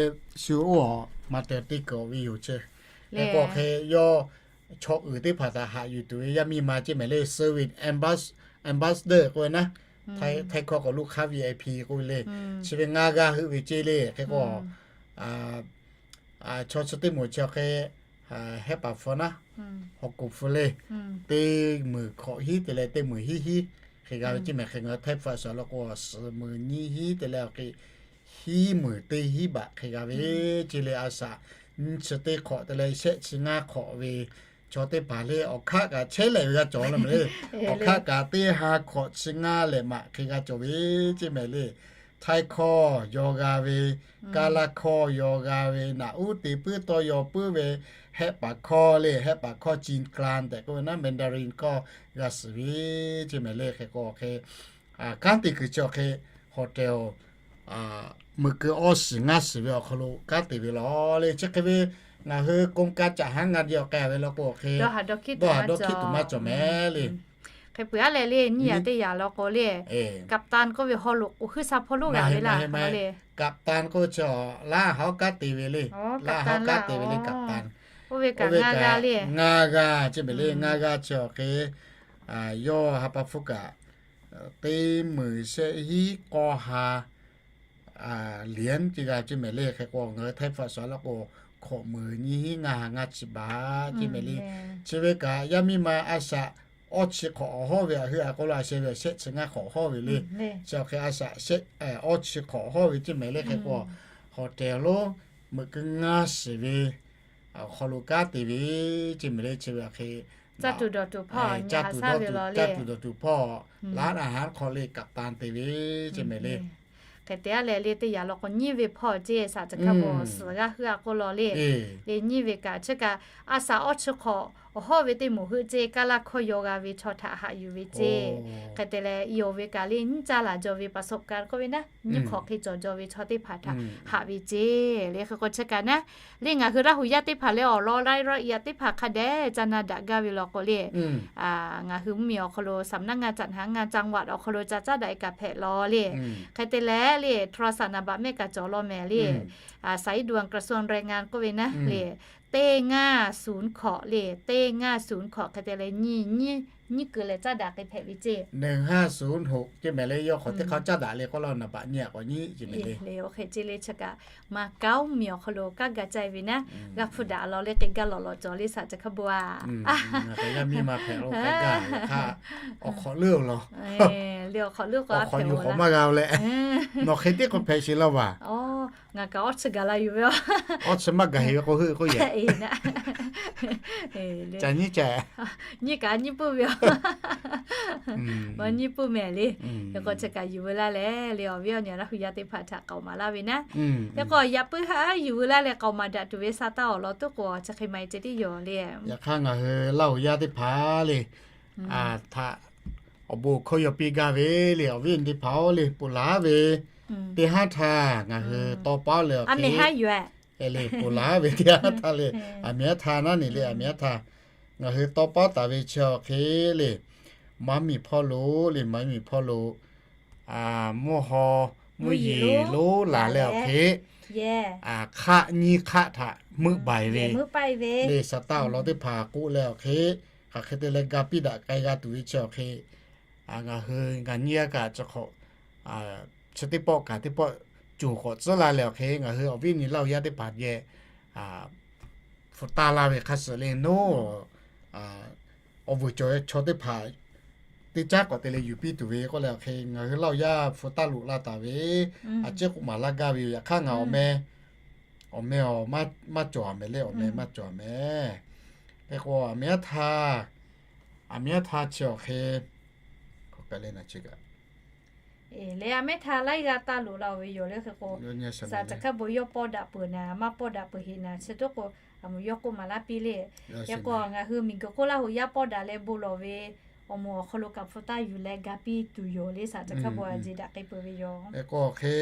shu oˇ awˬ ma te teˇ kuiˬ ve yoˬ ceˇ. Hk'e k'o hk'e yawˇ chaw uiˍ teˇ hpaˍ htaꞈ haꞈ yuˬ tuˬ ve yaˇ miˇ ma ceˇ mehˍ le, service ambas- ambassador k'oˆ ve naˉ, Htaiˇ hkawˇ k'awꞈ ลูกค้า VIP k'oˆ ve le. Chi ve ngaˇ g'aˇ heuˆ ve ceˇ le. Hk'e k'o chaw chi teˇ moˍ chi awˬ hk'e hehˆ paˍ hpu naˉ, hawˬ kuˬ hpu le, teˇ meunˍ hkawꞈ hiˉ te leh teˇ meunˍ hiˉ hiˉ hk'e g'a ve ceˇ mehˍ. Hk'e ngaˬ hui Htaiˇ hpu a shaˍ la k'o suhˍ meunˍ nyiˇ hiˉ te leh awˬ hk'e hiˉ meunˍ teˇ hiˉ baꞈ hk'e g'a ve ceˇ le. A shaꞈ nyiˇ chi teˇ hk'awꞈ te leh shehˆ chi ngaˇ hk'awꞈ ve chaw teˇ hpaˍ le awˬ hkaˆ kaꞈ chehˇ lehꞈ ve g'a cawˬ la mehˍ le. Awˬ hkaˆ kaꞈ teˇ ha hk'awꞈ chi ngaˇ lehꞈ maꞈ hk'e g'a cawˬ ve ceˇ mehˍ le. Htaiˇ hkawˇ yaw g'a ve, Kaˇlaˇ hkawˇ yaw g'a ve, naꞈ uˉ te puiˉ tawˇ yaw puiˉ ve, hehˆ paˍ hkawˇ le, hehˆ paˍ hkawˇ จีนกลาง tehꞈ k'oˆ ve naˉ แมนดาริน hkawˇ g'a shiˍ ve ceˇ mehˍ le. Hk'e k'o hk'e kanˉ te kuiˬ chi awˬ hk'e hotel meuꞈ keu awˇ shiˍ ngaˇ shiˍ ve awˬ hk'aw lo kanˉ te ve law le. Chi hk'e ve ngaˬ hui กรมการจัดหางาน awˬ k'ai ve law k'o hk'e dawˇ haˍ dawˇ hkiˆ tuˬ maˇ cawˬ mehˍ le. Hk'e peuˬ aˉ leh le nyiˇ yaꞈ teˇ yaꞈ law k'o le, กัปตัน k'oˆ ve haw loꞈ k'oˍ huiˉ sha hpawˇ lonˉ g'a ve laˇ le. กัปตัน k'oˆ ve chi laˇ haˉ kanˉ te ve le. Laˇ haˉ kanˉ te ve le กัปตัน. Oˇ ve kaꞈ ngaˇ g'aˇ le, ngaˇ g'aˇ ceˇ mehˍ le. Ngaˇ g'aˇ chi awˬ hk'e yawˇ ha pa hpfuhˇ kaꞈ teˇ meunˍ shehˆ hiˉ k'awˇ ha lianˉ ceˇ g'a ceˇ mehˍ le. Hk'e k'o ngaˬ hui Htaiˇ hpu a shaˍ la k'o hkawꞈ meunˍ nyiˇ hiˉ ngaˇ ha ngaˇ chi baꞈ ceˇ mehˍ le. Chi ve kaꞈ yaˇ miˇ ma a shaꞈ awˇ chi hk'awꞈ awˬ hawˉ ve a hui a k'oˆ la sheh ve shehˆ chi ngaˇ hk'awꞈ hawˉ ve le. Chi awˬ hk'e a shaꞈ shehˆ awˇ chi hk'awꞈ hawˉ ve ceˇ mehˍ le. Hk'e k'o hotel lonˉ meuꞈ keu ngaˇ shiˍ ve awˬ hk'aw lo kanˉ te ve ceˇ mehˍ le. Chi ve awˬ hk'e caˇ tuˬ dawˬ tuˬ hpawˇ, caˇ tuˬ dawˬ tuˬ hpawˇ ร้านอาหาร hk'aw le กัปตัน te ve ceˇ mehˍ le. Hk'e te aˉ leh le teˇ yaꞈ law k'o nyiˇ ve hpawˇ ceˇ shaˍ chi hk'a bvuhꞈ suhˍ g'aˇ hui a k'oˆ law le. Le nyiˇ ve kaꞈ chi kaꞈ a shaꞈ awˇ chi hk'awꞈ awˬ hawˉ ve teˇ moˍ heuˆ ceˇ Kaˇlaˇ hkawˇ yaw g'a ve chaw htaꞈ haꞈ yuˬ ve ceˇ. Hk'e te leh i awˬ ve kaꞈ le nyiˇ caˇ laˬ jaw ve ประสบการณ์ k'oˆ ve naˉ, nyiˇ hk'awꞈ hk'e cawˬ jaw ve chaw teˇ hpaˍ htaꞈ haꞈ ve ceˇ le. Hk'e k'o chi kaꞈ naˉ le ngaˬ hui Laˇ huˍ yaˇ teˇ hpaˍ leh awˬ lawn รายละเอียด teˇ hpaˍ hk'a dehꞈ ca na daꞈ gaˇ ve law k'o le, ngaˬ hui mvuhˇ miˬ awˬ hk'aw lo สำนักงานจัดหางานจังหวัด awˬ hk'aw lo ca caˉ daꞈ e kaꞈ hpehꞈ law le. Hk'e te leh le โทรศัพท์ naˍ baꞈ mehˆ kaꞈ cawˬ law mehˍ le. สายด่วนกระทรวงแรงงาน k'oˆ ve naˉ le, teˇ ngaˇ suˍ hkawꞈ le, teˇ ngaˇ suˍ hkawꞈ hk'e te leh nyiˇ nyiˇ Nyiˇ kuiˬ lehˬ caˇ daꞈ k'ai hpehꞈ ve ceˇ. หนึ่งห้าศูนย์หก ceˇ mehˍ le, yawˇ hk'awꞈ teˇ hk'aˇ caˇ daꞈ le k'oˆ laˇ, naˍ baꞈ nyi a k'awꞈ nyi ceˇ mehˍ le. Le, oˇ hk'e ceˇ le, chi kaꞈ maˇ kaoˉ miˬ awˬ hk'aw lo kanˉ ga caˇ ve naˉ, g'a hpu daꞈ law le, k'e gaˇ lawꞈ lawꞈ cawˬ le, saˍ ca hk'a bo a. Yaˇ miˇ ma hpehꞈ lo k'e gaˇ hk'aˇ, awˬ hk'awꞈ leuˉ awˬ lawn, le awˬ hk'awꞈ leuˉ k'o a hpehꞈ awˬ laˇ, nawˬ hk'e teˇ k'o hpehꞈ sheˍ laˇ vaˬ. Ngaˬ kaꞈ awˇ chi gaˬ la yuˬ ve, awˇ chi maˇ gaˬ heˍ ve k'o heuˆ k'oˆ yehˬ. Ca nyiˇ ca, nyiˇ kaꞈ nyiˇ puˇ ve, maˇ nyiˇ puˇ mehˍ le. Hk'e k'o chi kaꞈ yuˬ veu laˇ leh le, awˬ viˉ awˬ nyi Laˇ hu yaˇ teˇ hpaˍ htaꞈ k'aoˍ maˍ laˇ ve naˉ. Hk'e k'o yaꞈ puiˉ haˉ yuˬ veu laˇ leh k'aoˍ maˍ daꞈ tuˬ ve sa taˇ awˬ lawn tuˉ k'o chi hk'e ma e ceh tiˉ yoˬ le. Yaꞈ hk'aˇ ngaˬ hui Laˇ hu yaˇ teˇ hpaˍ le, htaꞈ awˬ bon hkawˇ yaw piˇ gaˇ ve le, awˬ viˉ awˬ nyi teˇ hpaˍ-oˬ le, ponˬ laˬ ve teˇ haˉ htaˇ ngaˬ hui tawˇ paˉ leh awˬ hk'e, le ponˬ laˬ ve teˇ haˉ htaˇ le, aˬ miˍ haˉ htaˇ naˉ neˬ le, aˬ miˍ haˉ htaˇ ngaˬ hui tawˇ paˉ taˍ ve chi awˬ hk'e le, maˇ miˬ hpawˇ lo le, maˇ miˬ hpawˇ lo mvuhˇ haw mvuhˇ yeˬ lonˉ laˬ leh awˬ hk'e, hk'aˆ nyiˇ hk'aˆ htaꞈ meuˆ baiˬ ve le, sa taˇ awˬ lawn teˇ hpaˍ k'oˆ leh awˬ hk'e, hk'aˬ hk'e te leh ga piˇ daꞈ k'ai g'a tuˬ ve chi awˬ hk'e, ngaˬ hui ngaˬ nyiˇ g'aˇ kaꞈ chi hk'awꞈ chi teˇ pawˆ kaꞈ teˇ pawˆ coˬ k'awꞈ tcuhˉ la leh awˬ hk'e, ngaˬ hui awˬ viˉ awˬ nyi Laˇ hu yaˇ teˇ hpaˍ geh hpu taˇ laˇ ve hk'a shuˍ le, nawˬ awˬ vuiˬ cawˬ ve chaw teˇ hpaˍ teˇ caˉ k'awꞈ te leh yuˬ piˇ tuˬ ve k'oˆ leh awˬ hk'e, ngaˬ hui Laˇ hu yaˇ hpu taˇ loꞈ la taˍ ve, a ciˉ k'oˆ maˍ laˇ gaˇ ve yoˬ. Yaꞈ hk'aˇ ngaˬ awˬ meh, awˬ meh awˬ maˇ cawˬ a mehˍ le, awˬ meh maˇ cawˬ a mehˍ. Hk'e k'o aˬ miˍ haˉ htaˇ, aˬ miˍ haˉ htaˇ chi awˬ hk'e, k'oˆ k'ai le na chi kaꞈ le, aˬ mehˉ htaˇ laiˉ g'aˇ taˇ loꞈ la-oˬ ve yoˬ le. Hk'e k'o, saˍ ca hk'aˇ bon yawˇ pawˇ daꞈ peuˬ naˍ, maˇ pawˇ daꞈ peuˬ heˍ naˍ, chi teˇ k'o, aˬ mvuhˬ yawˇ k'oˆ maˍ laˇ piˇ le. Hk'e k'o ngaˬ hui miˬ guiˬ hk'oˆ Laˇ hu yaˇ pawˇ daꞈ leh bon lawˬ ve awˬ moˍ awˬ hk'aw lo kaꞈ hpu taˇ yuˬ leh ga piˇ tuˬ yoˬ le, saˍ ca hk'aˇ bon a ji daꞈ k'ai peuˬ ve yoˬ. Hk'e k'o awˬ hk'e,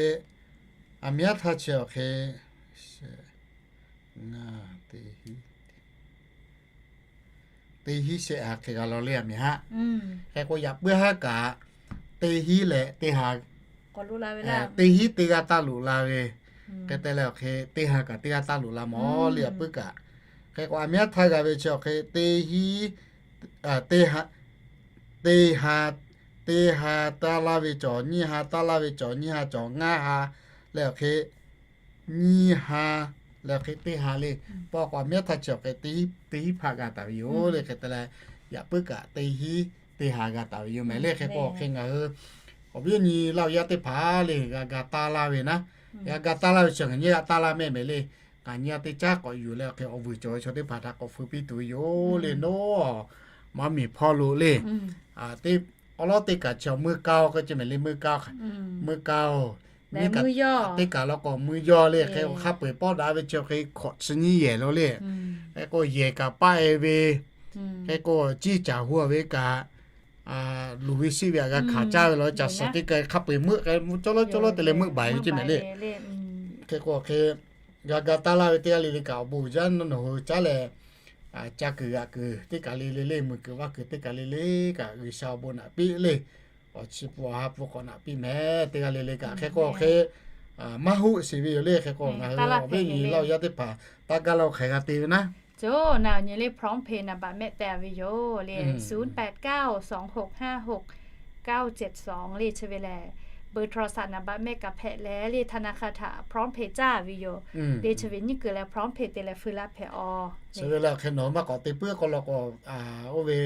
aˬ miˍ haˉ htaˇ chi awˬ hk'e, ngaˬ teˇ hiˉ shehˆ ha hk'e g'a law le aˬ miˍ haˉ. Hk'e k'o yaꞈ puiˉ haˉ kaꞈ teˇ hiˉ leh teˇ ha, teˇ hiˉ teˇ g'aˇ taˇ loꞈ la ve, hk'e te leh awˬ hk'e teˇ ha kaꞈ teˇ g'aˇ taˇ loꞈ la mawˬ le yaꞈ puiˉ kaꞈ. Hk'e k'o aˬ miˍ haˉ htaˇ g'a ve chi awˬ hk'e teˇ hiˉ, teˇ ha, teˇ ha taˇ laˇ ve cawˬ, nyiˇ ha taˇ laˇ ve cawˬ, nyiˇ ha cawˬ ngaˇ ha leh awˬ hk'e nyiˇ ha leh awˬ hk'e teˇ ha le. Paw k'o aˬ miˍ haˉ htaˇ chi awˬ hk'e teˇ hiˉ hpaˆ g'a taˍ ve yoˬ le. Hk'e te leh yaꞈ puiˉ kaꞈ teˇ hiˉ teˇ ha g'a taˍ ve yoˬ mehˍ le. Hk'e k'o awˬ hk'e ngaˬ hui awˬ viˉ awˬ nyi Laˇ hu yaˇ teˇ hpaˍ le g'a ga taˇ laˇ ve naˉ, g'a ga taˇ laˇ ve chi ngaˬ nyi g'a taˇ laˇ mehˍ mehˍ le. Ngaˬ nyi a teˇ caˉ k'awꞈ yuˬ leh awˬ hk'e awˬ vuiˬ cawˬ ve chaw teˇ hpaˍ htaꞈ k'awꞈ feu piˇ tuˬ ve yoˬ le. Nawˬ maˇ miˬ hpawˇ lo le, awˬ lawˉ teˇ kaˬ chi meuˇ kaˇ-oˬ k'o ceh mehˍ le, meuˇ kaˇ-oˬ, meuˇ kaˇ-oˬ, teˇ kaˬ law k'o meuˇ yawˇ le. Hk'e hk'a peu-eˬ pawˇ daꞈ ve chi hk'e hk'awꞈ chi nyiˇ yehˬ lo le. Hk'e k'o yehˬ kaꞈ paˆ-e ve, hk'e k'o ciˇ caˬ hu ve kaꞈ luˬ ve siˆ ve aꞈ g'a hkanˍ caˇ ve la, caˬ suhˍ teˇ kaˬ hk'a peu-eˬ meuˆ k'ai cawˇ lawˉ cawˇ lawˉ te leh meuˆ baiˬ ve ceh mehˍ le. Hk'e k'o hk'e g'a ga taˇ laˇ ve teˇ g'aˇ le le kaꞈ awˬ bon uiˍ jaˇ nawˬ hui caˉ leh, ca kuiˬ g'aꞈ kuiˬ teˇ kaˬ le le le, mui kuiˬ vaˇ kuiˬ teˇ kaˬ le le kaꞈ G'uiˬsha awˬ bon naꞈ piˇ le. Awˬ chi pu awˬ ha pu k'awꞈ naꞈ piˇ mehˍ teˇ g'aˇ le le kaꞈ. Hk'e k'o hk'e maˇ hoˆ sheˍ ve yoˬ le. Hk'e k'o ngaˬ hui awˬ viˉ awˬ nyi Laˇ hu yaˇ teˇ hpaˍ taˇ gaˇ laˇ-oˬ hk'aˬ hk'e g'a te ve naˉ. Coˬ, na awˬ nyi le พร้อมเพย์ naˍ baꞈ mehˆ te-a ve yoˬ le, ศูนย์แปดเก้า สองหกห้าหก เก้าเจ็ดสอง le chi ve lehˬ, เบอร์โทรศัพท์ naˍ baꞈ mehˆ kaꞈ hpehꞈ leh le, ธนาคาร htaꞈ พร้อมเพย์ caˇ ve yoˬ le. Chi ve nyiˇ kuiˬ leh พร้อมเพย์ te leh feu laˇ hpehꞈ-aˬ. Chi ve lehˬ hk'e nawˬ maˇ k'awꞈ te puiˉ k'o law k'o, oˇ ve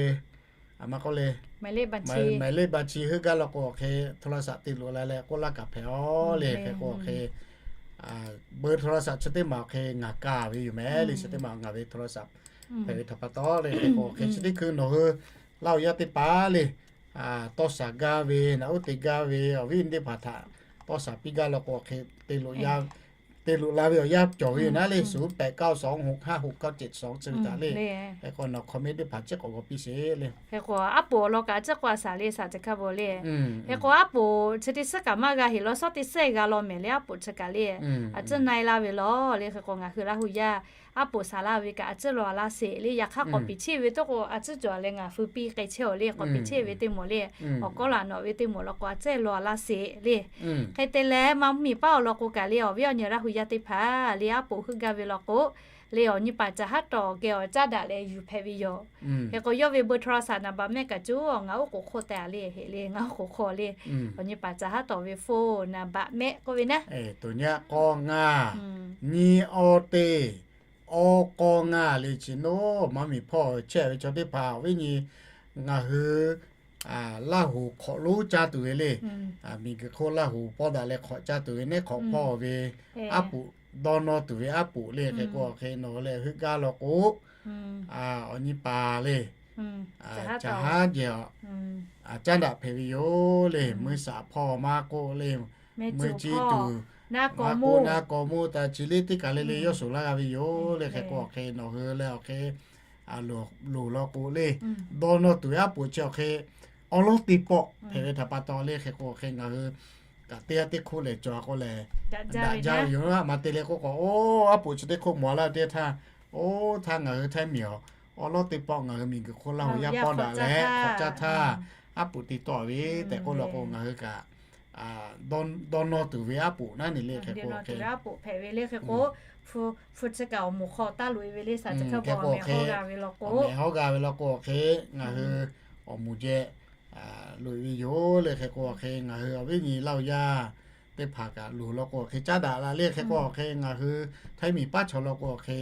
a maˇ k'oˆ le, หมายเลขบัญชี heuˆ gaˇ law k'o hk'e โทรศัพท์ te loꞈ la leh k'oˆ laˇ kaꞈ hpehꞈ-aˬ le. Hk'e k'o hk'e เบอร์โทรศัพท์ chi teˇ maˬ hk'e ngaˬ kaˇ ve yoˬ mehˍ le. Chi teˇ maˬ ngaˬ ve โทรศัพท์ hpehꞈ ve htaꞈ pa taw le. Hk'e k'o hk'e chi teˇ hkui nawˬ hui Laˇ hu yaˇ teˇ hpaˍ le, tawˇ shaˍ gaˇ ve, naꞈ uˉ te gaˇ ve, awˬ viˉ teˇ hpaˍ htaꞈ tawˇ shaˍ piˇ gaˇ law k'o hk'e te loꞈ la ve awˬ yanˇ cawˬ ve yoˬ naˉ le, ศูนย์แปดเก้า สองหกห้าหก เก้าเจ็ดสอง chi ve htaꞈ le. Hk'e k'o nawˬ คอมเมนต์ teˇ hpaˍ ciˉ k'awꞈ g'aw piˇ sheˍ le. Hk'e k'o aˉ poˍ awˬ lawn kaꞈ a ciˉ k'o a shaˍ le, saˍ ca hk'a bvuhˬ le. Hk'e k'o aˉ poˍ chi teˇ suhˉ kaꞈ maˇ g'a heˍ law, shawˉ teˇ suhˉ g'a law mehˍ le, aˉ poˍ chi kaꞈ le. A ciˉ na-e laˇ ve law le. Hk'e k'o ngaˬ hui Laˇ hu yaˇ aˉ poˍ shaˍ laˇ ve kaꞈ a ciˉ law a laˇ sheˍ le. Yaꞈ hk'aˇ k'awꞈ piˍ chehˇ ve teˇ k'o a ciˉ cawˬ leh ngaˬ feu piˇ k'ai chehˇ-aˬ le. K'awꞈ piˍ chehˇ ve teˇ moˍ le, awˬ kawˉ laꞈ nawꞈ ve teˇ moˍ law k'o a ciˉ law a laˇ sheˍ le. Hk'e te leh maˇ mvuhˇmiˬ paˉ awˬ lawn k'o kaꞈ le, awˬ viˉ awˬ nyi Laˇ hu yaˇ teˇ hpaˍ le, aˉ poˍ heuˆ gaˇ ve law k'o le awˬ nyi paˍ caˬ haˉ tawˍ geh awˬ caˉ daꞈ leh yuˬ hpehꞈ ve yoˬ. Hk'e k'o yawˇ ve เบอร์โทรศัพท์ naˍ baꞈ mehˆ kaꞈ coˇ ngaˬ oˉ k'oˍ h'oˆ tehꞈ le, heꞈ le ngaˬ oˉ k'oˍ h'oˆ le. Awˬ nyi paˍ caˬ haˉ tawˍ ve โฟน naˍ baꞈ mehˆ k'oˆ ve naˉ, k'awˇ ngaˇ, nyiˇ awˇ teˇ, awˇ k'awˇ ngaˇ le chi naˉ maˇ miˬ hpawˇ chehˇ ve chaw teˇ hpaˍ awˬ viˉ nyi ngaˬ hui Laˇ huˍ hk'awꞈ lonˉ caˇ tuˬ ve le. Miˬguiˬ hk'oˆ Laˇ huˍ pawˇ daꞈ leh hk'awꞈ caˇ tuˬ ve neˉ hk'awꞈ hpawˇ ve aˉ poꞈ, dawˇ nawˇ tuˬ ve aˉ poꞈ le hk'e k'o awˬ hk'e nawˬ hui leh heuˆ gaˇ law k'o, awˬ nyi paˍ le, caˬ haˉ jehˬ, caˉ daꞈ hpehꞈ ve yoˬ le. Mui shaˍ hpawˇ maˇ k'oˆ le, mui ciˇ tuˬ, maˇ k'oˆ naˉ k'aw moˇ ta chi le teˇ kaˬ le le yawˇ shoˍ laˇ g'a ve yoˬ le. Hk'e k'o awˬ hk'e nawˬ hui leh awˬ hk'e loˍ law k'o le, dawˇ nawˇ tuˬ ve aˉ poꞈ chi awˬ hk'e awˉ lawˉ teˇ pawˆ hpehꞈ ve htaꞈ pa taw le hk'e k'o awˬ hk'e ngaˬ hui kaꞈ teˇ g'aˇ teˇ hk'oˆ lehˬ cawˬ k'o lehˬ, daꞈ jaˇ ve yoˬ. A ma te le k'oˆ k'o, oˇ aˉ poꞈ chi teˇ hk'oˆ mawˬ laˇ ve teˇ htaˇ, oˇ htaˇ ngaˬ hui Htaiˇ miˬ awˬ awˉ lawˉ teˇ pawˆ ngaˬ hui miˬguiˬ hk'oˆ Laˇ huˍ yaˇ pawˇ daꞈ leh hk'awꞈ caˇ htaˇ, aˉ poꞈ te tawˆ ve tehꞈ k'oˆ law k'o ngaˬ hui kaꞈ dawˇ nawˇ tuˬ ve aˉ poꞈ naˉ ne le hk'e k'o, hk'e hpehꞈ ve le hk'e k'o, hpu chi kaꞈ awˬ moˍ hk'aw taˇ loꞈ e ve le, shaˍ chi hk'a bvuhꞈ awˬ mehˍ hawˇ g'a ve law k'o, awˬ mehˍ hawˇ g'a ve law k'o awˬ hk'e ngaˬ hui awˬ moˍ jehˬ loꞈ e ve yoˬ le. Hk'e k'o awˬ hk'e ngaˬ hui awˬ viˉ nyi Laˇ huˍ yaˇ teˇ hpaˍ kaꞈ loˍ law k'o awˬ hk'e caˉ daꞈ la le. Hk'e k'o awˬ hk'e ngaˬ hui Htaiˇ miˬ paˉ chaw law k'o awˬ hk'e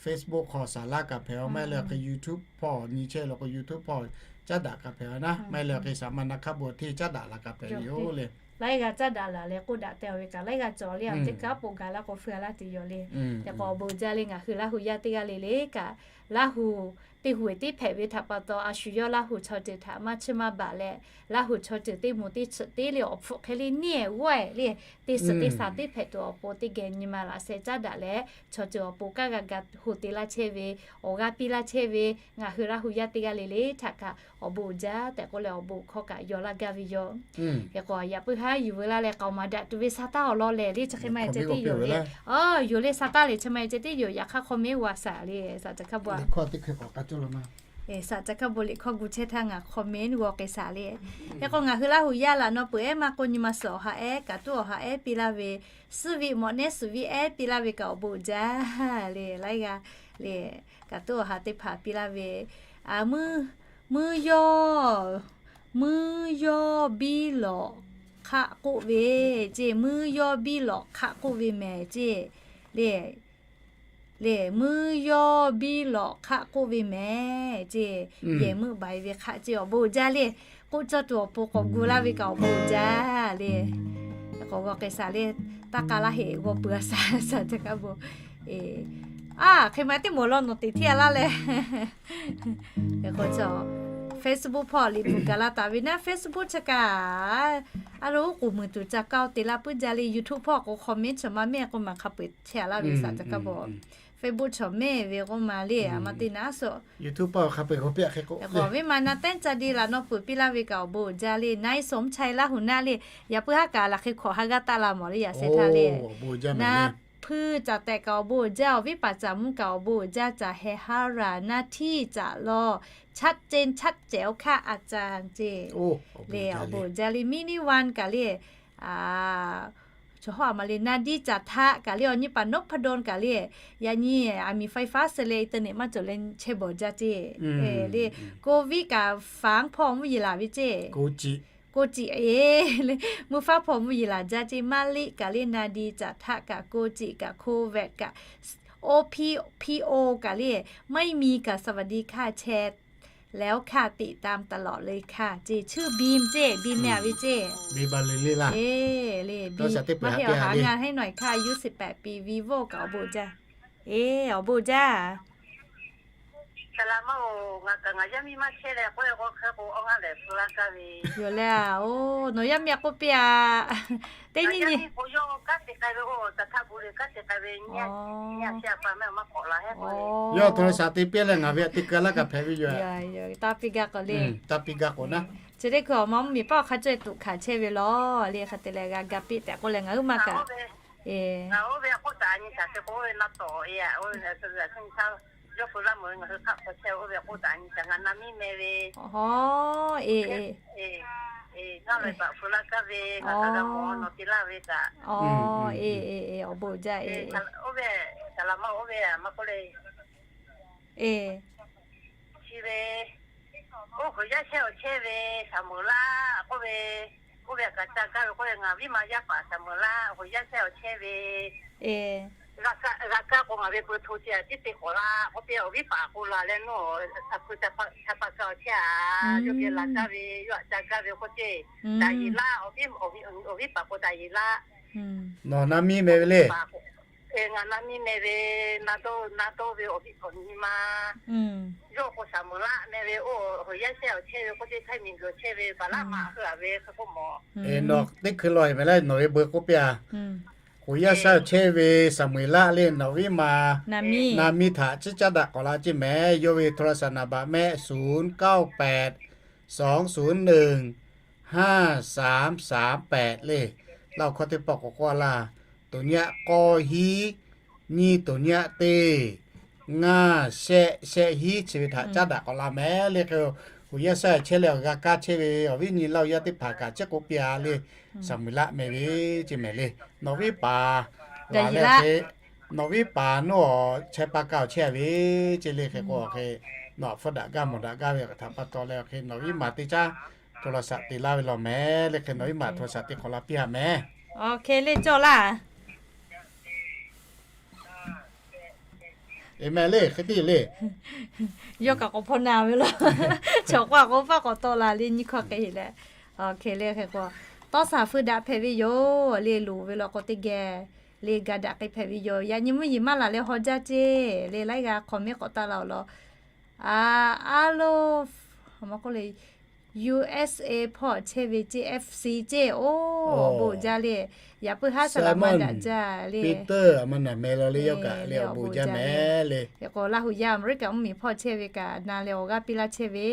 Facebook hk'aw saˍ laˇ kaꞈ hpehꞈ a, maˇ heˆ leh awˬ hk'e YouTube hpawˇ nyi chehˇ law k'o YouTube hpawˇ caˉ daꞈ kaꞈ hpehꞈ a naˉ, maˇ heˆ leh awˬ hk'e saˍ ma na hk'a bvuhꞈ hteˇ caˉ daꞈ la kaꞈ hpehꞈ ve yoˬ le. Laiˉ g'aˇ caˉ daꞈ laˬ leh k'oˆ daꞈ teh ve kaꞈ laiˉ g'aˇ cawˬ le. Aˬ teˇ kaˉ poꞈ gaˬ laˇ k'o fu g'a laˇ tuˬ yoˬ le. Hk'e k'o awˬ bon jaˇ le ngaˬ hui Laˇ huˍ yaˇ teˇ g'aˇ le le kaꞈ, Laˇ huˍ teˇ huˍ teˇ hpehꞈ ve htaꞈ pa taw a shu yawˇ Laˇ huˍ chaw ceuˬ htaꞈ maˇ chiˇ maˇ baˬ leh, Laˇ huˍ chaw ceuˬ teˇ moˍ teˇ chi teˇ le awˬ hpfuhˆ hk'e le neˇ g'awˇ le, teˇ suhˍ teˇ shaˍ teˇ hpehꞈ tuˬ awˬ pon teˇ geh nyi ma laꞈ sheh caˉ daꞈ leh, chaw ceuˬ awˬ pon kaˇ g'a ga hoꞈ te laˇ chehˇ ve, awˬ g'aˇ piˇ laˇ chehˇ ve, ngaˬ hui Laˇ huˍ yaˇ teˇ g'aˇ le le htaꞈ kaꞈ awˬ bon uiˍ jaˇ tehꞈ k'oˆ leh awˬ bon hkawˇ kaꞈ yaw laˇ gaˇ ve yoˬ. Hk'e k'o yaꞈ puiˉ haˉ yuˬ veu laˇ leh k'aoˍ maˍ daꞈ tuˬ ve sa taˇ awˬ lawn lehˬ le chi hk'e maˇ e ceh tiˉ yoˬ le. Aˬ, yoˬ le sa taˇ le chi maˇ e ceh tiˉ yoˬ. Yaꞈ hk'aˇ hk'aw mehˉ g'a shaˍ le, shaˍ caˇ hk'a bvuhꞈ. Shaˍ caˇ hk'a bvuhꞈ liꞈ hkawˇ gu chehˇ htaˇ ngaˬ hk'aw mehˉ g'aw k'ai shaˍ le. Hk'e k'o ngaˬ hui Laˇ huˍ yaˇ laꞈ naw peuˬ ehˉ maˇ k'oˆ nyi ma suhˍ awˬ ha ehˉ kaꞈ tuˉ awˬ ha ehˉ piˇ laˇ ve, suhˉ ve mawꞈ nehˉ suhˍ ve ehˉ piˇ laˇ ve kaꞈ awˬ bon uiˍ jaˇ le. Laiˉ g'aˇ le kaꞈ tuˉ awˬ ha teˇ hpaˍ piˇ laˇ ve, a, muiˇ, muiˇ yawˇ, muiˇ yawˇ biˇ lawꞈ hk'aˆ k'oˆ ve ceˇ, muiˇ yawˇ biˇ lawꞈ hk'aˆ k'oˆ ve mehˍ ceˇ le. Le, muiˇ yawˇ biˇ lawꞈ hk'aˆ k'oˆ ve mehˍ ceˇ, yehˬ meuˆ baiˬ ve hk'aˆ ceˇ awˬ bon uiˍ jaˇ le. K'oˆ cawˇ tuˬ awˬ pon k'awꞈ gu laˇ ve kaꞈ awˬ bon uiˍ jaˇ le. K'awꞈ g'aw k'ai shaˍ le, taˇ k'a laˇ heˆ g'aw peuˬ a shaˍ, shaˍ caˇ hk'a bvuhꞈ. A, hk'e ma teˇ mawˬ law nawˬ teꞈ hteˇ a laˇ leh. Hk'e k'o Facebook hpawˇ liꞈ bvuhꞈ gaˬ la taˍ ve naˉ, Facebook chi kaꞈ a lo oˉ k'oˍ muiˬ tuˬ ca kaˇ te laˇ puiˉ jaˇ le. YouTube hpawˇ k'o hk'aw mehˉ chaw maˇ mehˉ k'oˆ ma hk'a peu-eˬ chehˇ a laˇ ve shaˍ caˇ hk'a bvuhꞈ. Facebook chaw mehˉ ve k'oˆ ma le, a ma teˇ naˉ suhˍ. YouTube hpawˇ hk'a peu-eˬ k'oˆ piˇ a hk'e k'o ve maˇ na teˉ ca de laꞈ naw peuˬ piˇ laˇ ve kaꞈ awˬ bon uiˍ jaˇ le. Naˉ iˉ so mehˉ chaiˇ Laˇ huˍ naˆ le, yaꞈ puiˉ haˉ kaꞈ laꞈ hk'e hk'awꞈ ha g'aˇ taˆ la mawˬ le yaꞈ sheh htaˇ le. Naˉ hpuiˇ caꞈ tehꞈ kaꞈ awˬ bon uiˍ jaˇ, awˬ viˉ paˍ caꞈ mvuhˇ kaꞈ awˬ bon uiˍ jaˇ, caꞈ heh haˉ raˬ naˉ htiˇ caꞈ law, chaˇ ceh chaˇ cehˬ oˇ hkaˆ a ca ceˇ le awˬ bon uiˍ jaˇ le. Mini one kaꞈ le, chaw hawˉ a ma le naˉ diˇ caꞈ htaˆ kaꞈ le awˬ nyi paˍ นพดล kaꞈ le, yaꞈ nyi aˬ miˍ ไฟฟ้า suh leh internet maˇ cawˬ leh chehˇ bawˬ jaˇ ceˇ le. Covid kaꞈ faˍ hpawˇ mvuhˇ yeˬ laˬ ve ceˇ. Ko ciꞈ e le, mvuhˇ faˉ hpawˇ mvuhˇ yeˬ laˬ jaˇ ceˇ. Maˇ liˆ kaꞈ le naˉ diˇ caꞈ htaˆ kaꞈ ko ciꞈ kaꞈ โควิด kaꞈ โอ พี โอ kaꞈ le, ไม่มี kaꞈ สวัสดีค่ะ แชร์แล้วค่ะ ติดตามตลอดเลยค่ะ ceˇ. Chi biˇ mehˍ ceˇ, biˇ mehˍ a ve ceˇ. Biˇ ba le le laˇ. E le, biˇ maˇ heˆ awˬ ha ngaˬ haiˉ nawˬ kaꞈ อายุสิบแปดปี vivo kaꞈ awˬ bon jaˇ. E, awˬ bon jaˇ. Ngaˬ kaꞈ ngaˬ yaˇ miˇ maˇ chehˇ leh k'oˆ k'o hk'e k'o awˬ g'aˇ lehˬ pu laˇ kaˇ ve yoˬ le. A, oˬ, nawˬ yaˇ miˇ a k'oˆ piˇ a. Teˇ nyi nyi k'o yawˇ kanˉ te k'ai ve, oˇ caꞈ htaˆ gu le kanˉ te k'ai ve nyi a, nyi a chi a pa mehˆ maˇ k'awꞈ la hehˉ k'o le. Yawˇ htaꞈ shaˍ te piˇ leh ngaˬ ve a te keu laˇ kaꞈ hpehꞈ ve yoˬ. Taˇ piˇ gaˇ k'o le. Taˇ piˇ gaˇ k'o naˉ. Chi teˇ hkui awˬ ma mvuhˇ miˬ paˆ awˬ hk'a caweh tuꞈ hkanˍ chehˇ ve law le. Hk'e te leh g'a ga piˇ tehꞈ k'oˆ leh ngaˬ huiˉ ma kaꞈ. E, ngaˬ oˇ ve k'oˆ taˍ nyi shaˍ te k'o oˇ ve na tawˍ e a, oˇ ve na tawˍ e a, ngaˬ hui hk'aˆ hk'aw chehˇ oˇ ve k'oˆ taˍ nyi shaˍ ngaˬ na miˇ meh ve. Aw, e, e, ngaˇ leh baꞈ pu laˇ kaˇ ve, ngaˬ kaꞈ g'a mawˬ nawˬ te laˇ ve kaꞈ. Aw, e, e, e, awˬ bon jaˇ e. Oˇ ve Saˍ laꞈ ma oˇ ve maˇ k'oˆ le. Chi ve, oˇ G'uiˬ yaˇ shehˇ awˬ chehˇ ve Saˍ muˍ laˆ k'oˆ ve, oˇ ve kaꞈ ca gaˇ ve k'oˆ ve, ngaˬ viˉ ma yaˇ paˍ Saˍ muˍ laˆ G'uiˬ yaˇ shehˇ awˬ chehˇ ve, g'a kaˇ k'o ngaˬ ve peu hto ce a tiˉ te k'awꞈ la k'oˆ piˇ, awˬ viˉ paˍ k'o la leh nawˇ, a hpu ca pa kaˇ awˬ chehˇ a, yawˇ geh la gaˇ ve, yawˇ htaꞈ ca gaˇ ve k'oˆ ce. Daꞈ yeˬ laˆ, awˬ viˉ paˍ k'o daꞈ yeˬ laˆ. Nawˬ na miˇ meh ve le. Ngaˬ na miˇ meh ve, na dawˇ na dawˇ ve awˬ viˉ k'awꞈ nyi ma. Yawˇ k'o Saˍ muˍ laˆ meh ve, oˇ G'uiˬ yaˇ shehˇ awˬ chehˇ ve k'oˆ ce, Htaiˇ miˬ guiˬ chehˇ ve Baˍ laˆ maꞈ heuˆ a ve hk'e k'oˆ mawˬ. Nawˬ teˇ hkui law e meh le, nawˬ ve beu k'oˆ piˇ a. G'uiˬ yaˇ shehˇ awˬ chehˇ ve Saˍ muˍ laˆ le, nawˬ viˉ ma na miˇ htaꞈ ciˉ caˉ daꞈ k'awꞈ la ce meh. Yawˇ ve โทรศัพท์ naˍ baꞈ mehˆ ศูนย์เก้าแปด สองศูนย์หนึ่ง ห้าสามสามแปด le. Laˇ awˬ hkawˇ teˇ pawˆ k'awꞈ k'oˆ laˇ. Tuˍ nyi aꞈ k'awˇ hiˉ, nyiˇ tuˍ nyi aꞈ teˇ, ngaˇ shehˆ shehˆ hiˉ chi ve htaꞈ caˉ daꞈ k'awꞈ la meh le. Hk'e G'uiˬ yaˇ shehˇ awˬ chehˇ leh awˬ g'a kaˇ chehˇ ve awˬ viˉ nyi laˇ awˬ yaˇ teˇ hpaˍ kaꞈ chehˇ k'oˆ piˇ a le. Saˍ muˍ laˆ meh ve ce meh le. Nawˬ viˉ paˍ la leh hk'e, nawˬ viˉ paˍ nawˇ chehˇ pa kaˇ awˬ chehˇ a ve ce le. Hk'e k'o hk'e, nawˬ htaꞈ hpfuhˇ daꞈ gaˇ mawˬ daꞈ gaˇ ve htaꞈ pa taw leh hk'e, nawˬ viˉ ma teˇ caˉ โทรศัพท์ te laˇ ve law meh le. Hk'e nawˬ viˉ ma โทรศัพท์ te k'awꞈ la piˇ a meh. Hk'e le cawˇ laˇ. Eˬ meh le, hk'e te le. Yawˇ kaꞈ k'awꞈ hpaw na ve law. Chaw k'o a k'o paˇ k'awꞈ tawˆ la le, nyiˇ hkawˇ hk'e le. Hk'e le hk'e k'o, tawˇ shaˍ hpui daꞈ hpehꞈ ve yoˬ le. Loˍ ve law k'o teˇ geh le ga daꞈ k'ai hpehꞈ ve yoˬ. Yaꞈ nyi mvuhˇ yeˬ maˇ laˬ leh haw jaˇ ce le. Laiˉ g'aˇ hk'awꞈ mehˉ k'awꞈ taˇ la awˬ lawn. A, a lo, a ma k'oˆ le, U S A hpawˇ chehˇ ve ce, F C ce, oˇ, awˬ bon jaˇ le. Yaꞈ puiˉ haˉ saˍ laꞈ maˇ daꞈ jaˇ le. Peter a ma naˬ meh law le, yawˇ kaꞈ le awˬ bon jaˇ meh le. Hk'e k'o Laˇ huˍ yaˇ Aˍmeˍriˆkaꞈ mvuhˇ miˬ hpawˇ chehˇ ve kaꞈ na leh awˬ g'aˇ piˇ laˇ chehˇ ve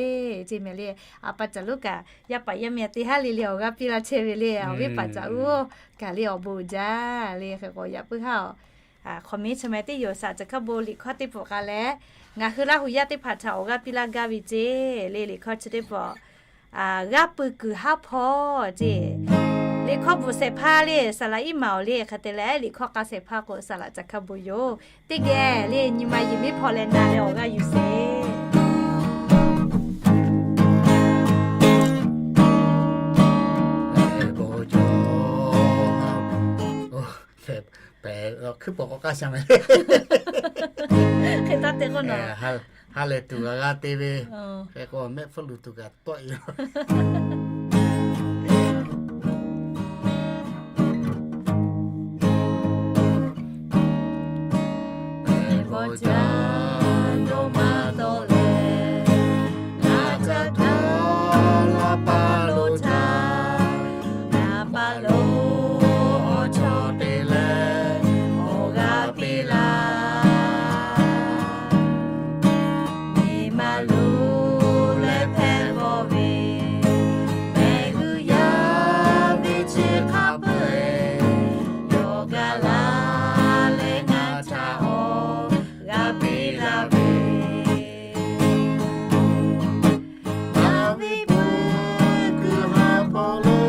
ce meh le. A pa caˬ lonˉ kaꞈ yaˇ paˍ yaˇ miˇ teˇ haˉ le le awˬ g'aˇ piˇ laˇ chehˇ ve le. Awˬ viˉ paˍ caˬ uˉ kaꞈ le awˬ bon jaˇ le. Hk'e k'o yaꞈ puiˉ haˉ a, hk'awꞈ mehˉ chi meh teˇ yoˬ. Saˍ laꞈ ca hkaˇ bon liꞈ hkawˇ teˇ pawˆ k'ai leh, ngaˬ hui Laˇ huˍ yaˇ teˇ hpaˍ htaꞈ awˬ g'aˇ piˇ laˇ gaˇ ve ce le. Liꞈ hkawˇ chi teˇ pawˆ, g'aˇ pui kuiˬ haˉ hpawˇ ce. Liꞈ hkawˇ bvuhꞈ shehˍ hpaˇ le, saˍ laꞈ iˉ maˍ awˬ le. Hk'e te leh liꞈ hkawˇ k'a shehˍ hpaˇ k'o saˍ laꞈ ca hkaˇ bon yoˬ. Teˇ geh le nyi ma yeˬ miˉ hpawˇ leh na leh awˬ g'aˇ yuˬ sheˍ. Hkui pawˬ k'awꞈ k'aˇ sha meh. Hk'e taˇ te k'o nawˬ, ha lehˬ tuˬ g'a g'a te ve. Hk'e k'o mehˆ hpfuhˇ luˬ tuˬ kaꞈ tawˆ e yoˬ. Mehˬ bawˬ jaˇ dawˇ maˇ tawˆ leh, ngaˬ htaꞈ htaˇ laˇ paˇ lo htaˇ, naˍ paˇ lo awˬ chawˇ te leh awˬ g'aˇ piˇ laˇ. Nyi ma luˬ leh hpehˇ g'awˇ ve, mehˬ g'uˇ yaˇ ve chi hk'a peu-eˬ, yawˇ gaˬ la leh ngaˬ htaꞈ awˬ g'aˇ piˇ laˇ ve, ngaˬ ve pui kuiˬ ha hpawˇ leh,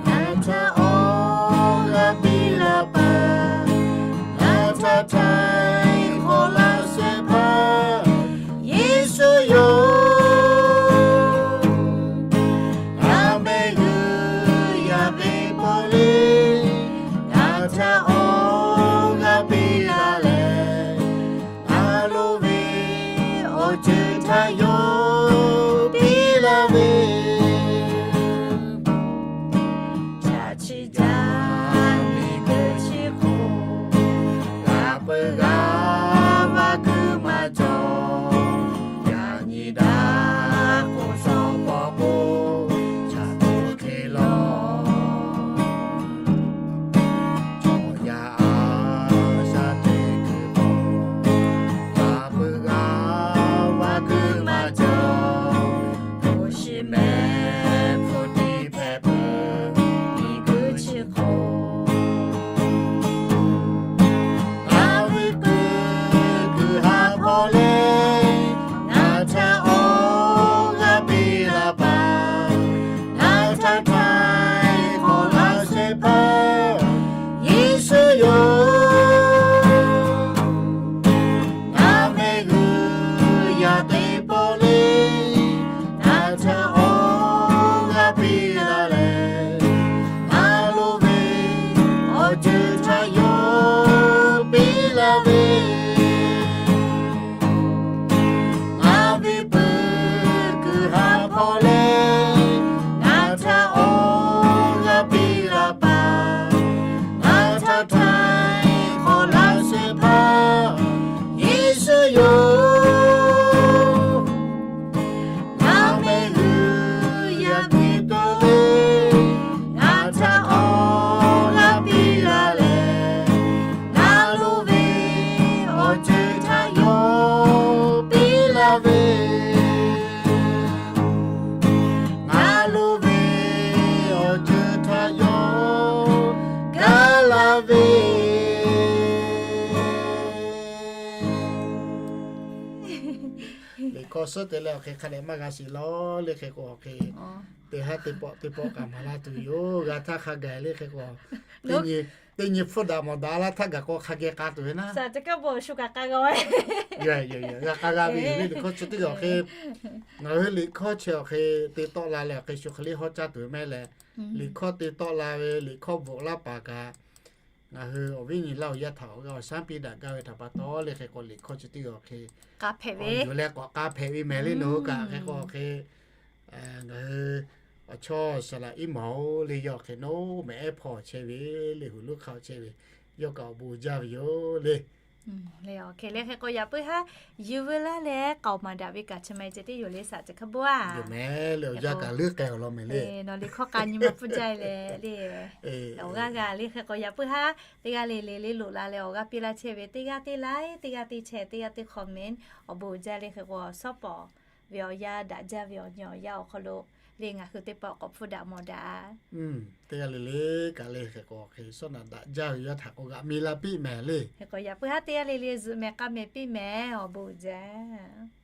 ngaˬ htaꞈ awˬ g'aˇ piˇ laˇ paˍ, ngaˬ htaꞈ htaiˍ hk'awꞈ laˇ shehˍ hpaˇ Yeˍsuˆ yoˬ. Ngaˬ mehˬ g'uˇ yaˇ ve pawˆ le, ngaˬ htaꞈ awˬ g'aˇ piˇ laˇ leh, a loˍ ve awˬ ceuˬ htaꞈ yawˇ piˇ laˇ ve, chaꞈ chiˇ jaˇ miˬ guiˬ chi hk'oˆ, g'a peuˬ g'a va kuiˬ maˇ cawˬ. Yaꞈ nyi daꞈ k'o shawˍ paw k'o, chaꞈ tuˬ hk'e lawˬ. Cawˬ yaˇ a shaꞈ teˇ kuiˬ k'o, g'a peuˬ g'a va kuiˬ maˇ cawˬ. Hkawˇ suhˉ te leh awˬ hk'e hk'a dehꞈ maˇ g'a shiˍ law le hk'e k'o, awˬ hk'e teˇ haˉ teˇ pawˆ teˇ pawˆ kaꞈ maˍ laˇ tuˬ yoˬ. G'a htaˇ hk'a gaˬ le hk'e k'o, teˇ nyi hpfuhˇ daꞈ mawˬ daꞈ laˇ htaˇ gaˬ k'o hk'a geh k'a tuˬ ve naˉ. G'a k'a g'a ve yoˬ le. Liꞈ hkawˇ chi teˇ g'aˇ awˬ hk'e, ngaˬ hui liꞈ hkawˇ chi awˬ hk'e te tawˆ la leh awˬ hk'e shu hk'e le hawˉ caˇ tuˬ ve mehˉ leh, liꞈ hkawˇ te tawˆ la ve liꞈ hkawˇ bvuhꞈ laˇ paˍ kaꞈ, ngaˬ hui awˬ viˉ nyi laˇ awˬ yaˇ htaꞈ awˬ g'aˇ awˬ shaˉ piˇ daꞈ gaˇ ve htaꞈ pa taw le hk'e k'o, liꞈ hkawˇ chi teˇ g'aˇ awˬ hk'e k'a hpehꞈ ve yoˬ leh k'awꞈ k'a hpehꞈ ve mehˍ le. Nawˬ hui kaꞈ hk'e k'o hk'e, ngaˬ hui awˬ chawˇ saˍ laꞈ iˉ maˍ-oˬ le, yawˇ hk'e naˉ mehˍ ehˉ hpawˇ chehˇ ve le, huˍ lonˉ hk'aˇ chehˇ ve, yawˇ kaꞈ awˬ bon jaˇ ve yoˬ le. Le awˬ hk'e le hk'e k'o yaꞈ puiˉ haˉ, yuˬ veu laˇ leh k'aoˍ maˍ daꞈ ve kaꞈ chi ma ceh tiˉ yoˬ le, saˍ ceh hk'aˇ bon a. Yoˬ mehˍ le, awˬ yanˇ kaꞈ leuˉ k'ai awˬ lawn mehˍ le. Nawˬ liꞈ hkawˇ k'a nyi ma pfuhˇ jaˇ leh le, awˬ g'aˇ g'a le hk'e k'o yaꞈ puiˉ haˉ, teˇ g'aˇ le le le loꞈ la leh awˬ g'aˇ piˇ laˇ chehˇ ve, teˇ g'aˇ teˇ like, teˇ g'aˇ teˇ share, teˇ g'aˇ teˇ comment, awˬ bon jaˇ le hk'e k'o shawˉ pawˍ ve awˬ yanˇ daꞈ jaˇ ve awˬ nyi awˬ yanˇ awˬ hk'aw lo le ngaˬ hui teˇ pawˆ k'awꞈ hpfuhˇ daꞈ mawˬ daꞈ. Teˇ g'aˇ le le kaꞈ le hk'e k'o hk'e shawˉ naꞈ daꞈ jaˇ ve yaˇ htaꞈ k'o g'aꞈ mi la piˇ mehˍ le. Hk'e k'o yaꞈ puiˉ haˉ teˇ g'aˇ le le zuhꞈ mehˍ k'a mehˍ piˇ mehˍ, awˬ bon jaˇ.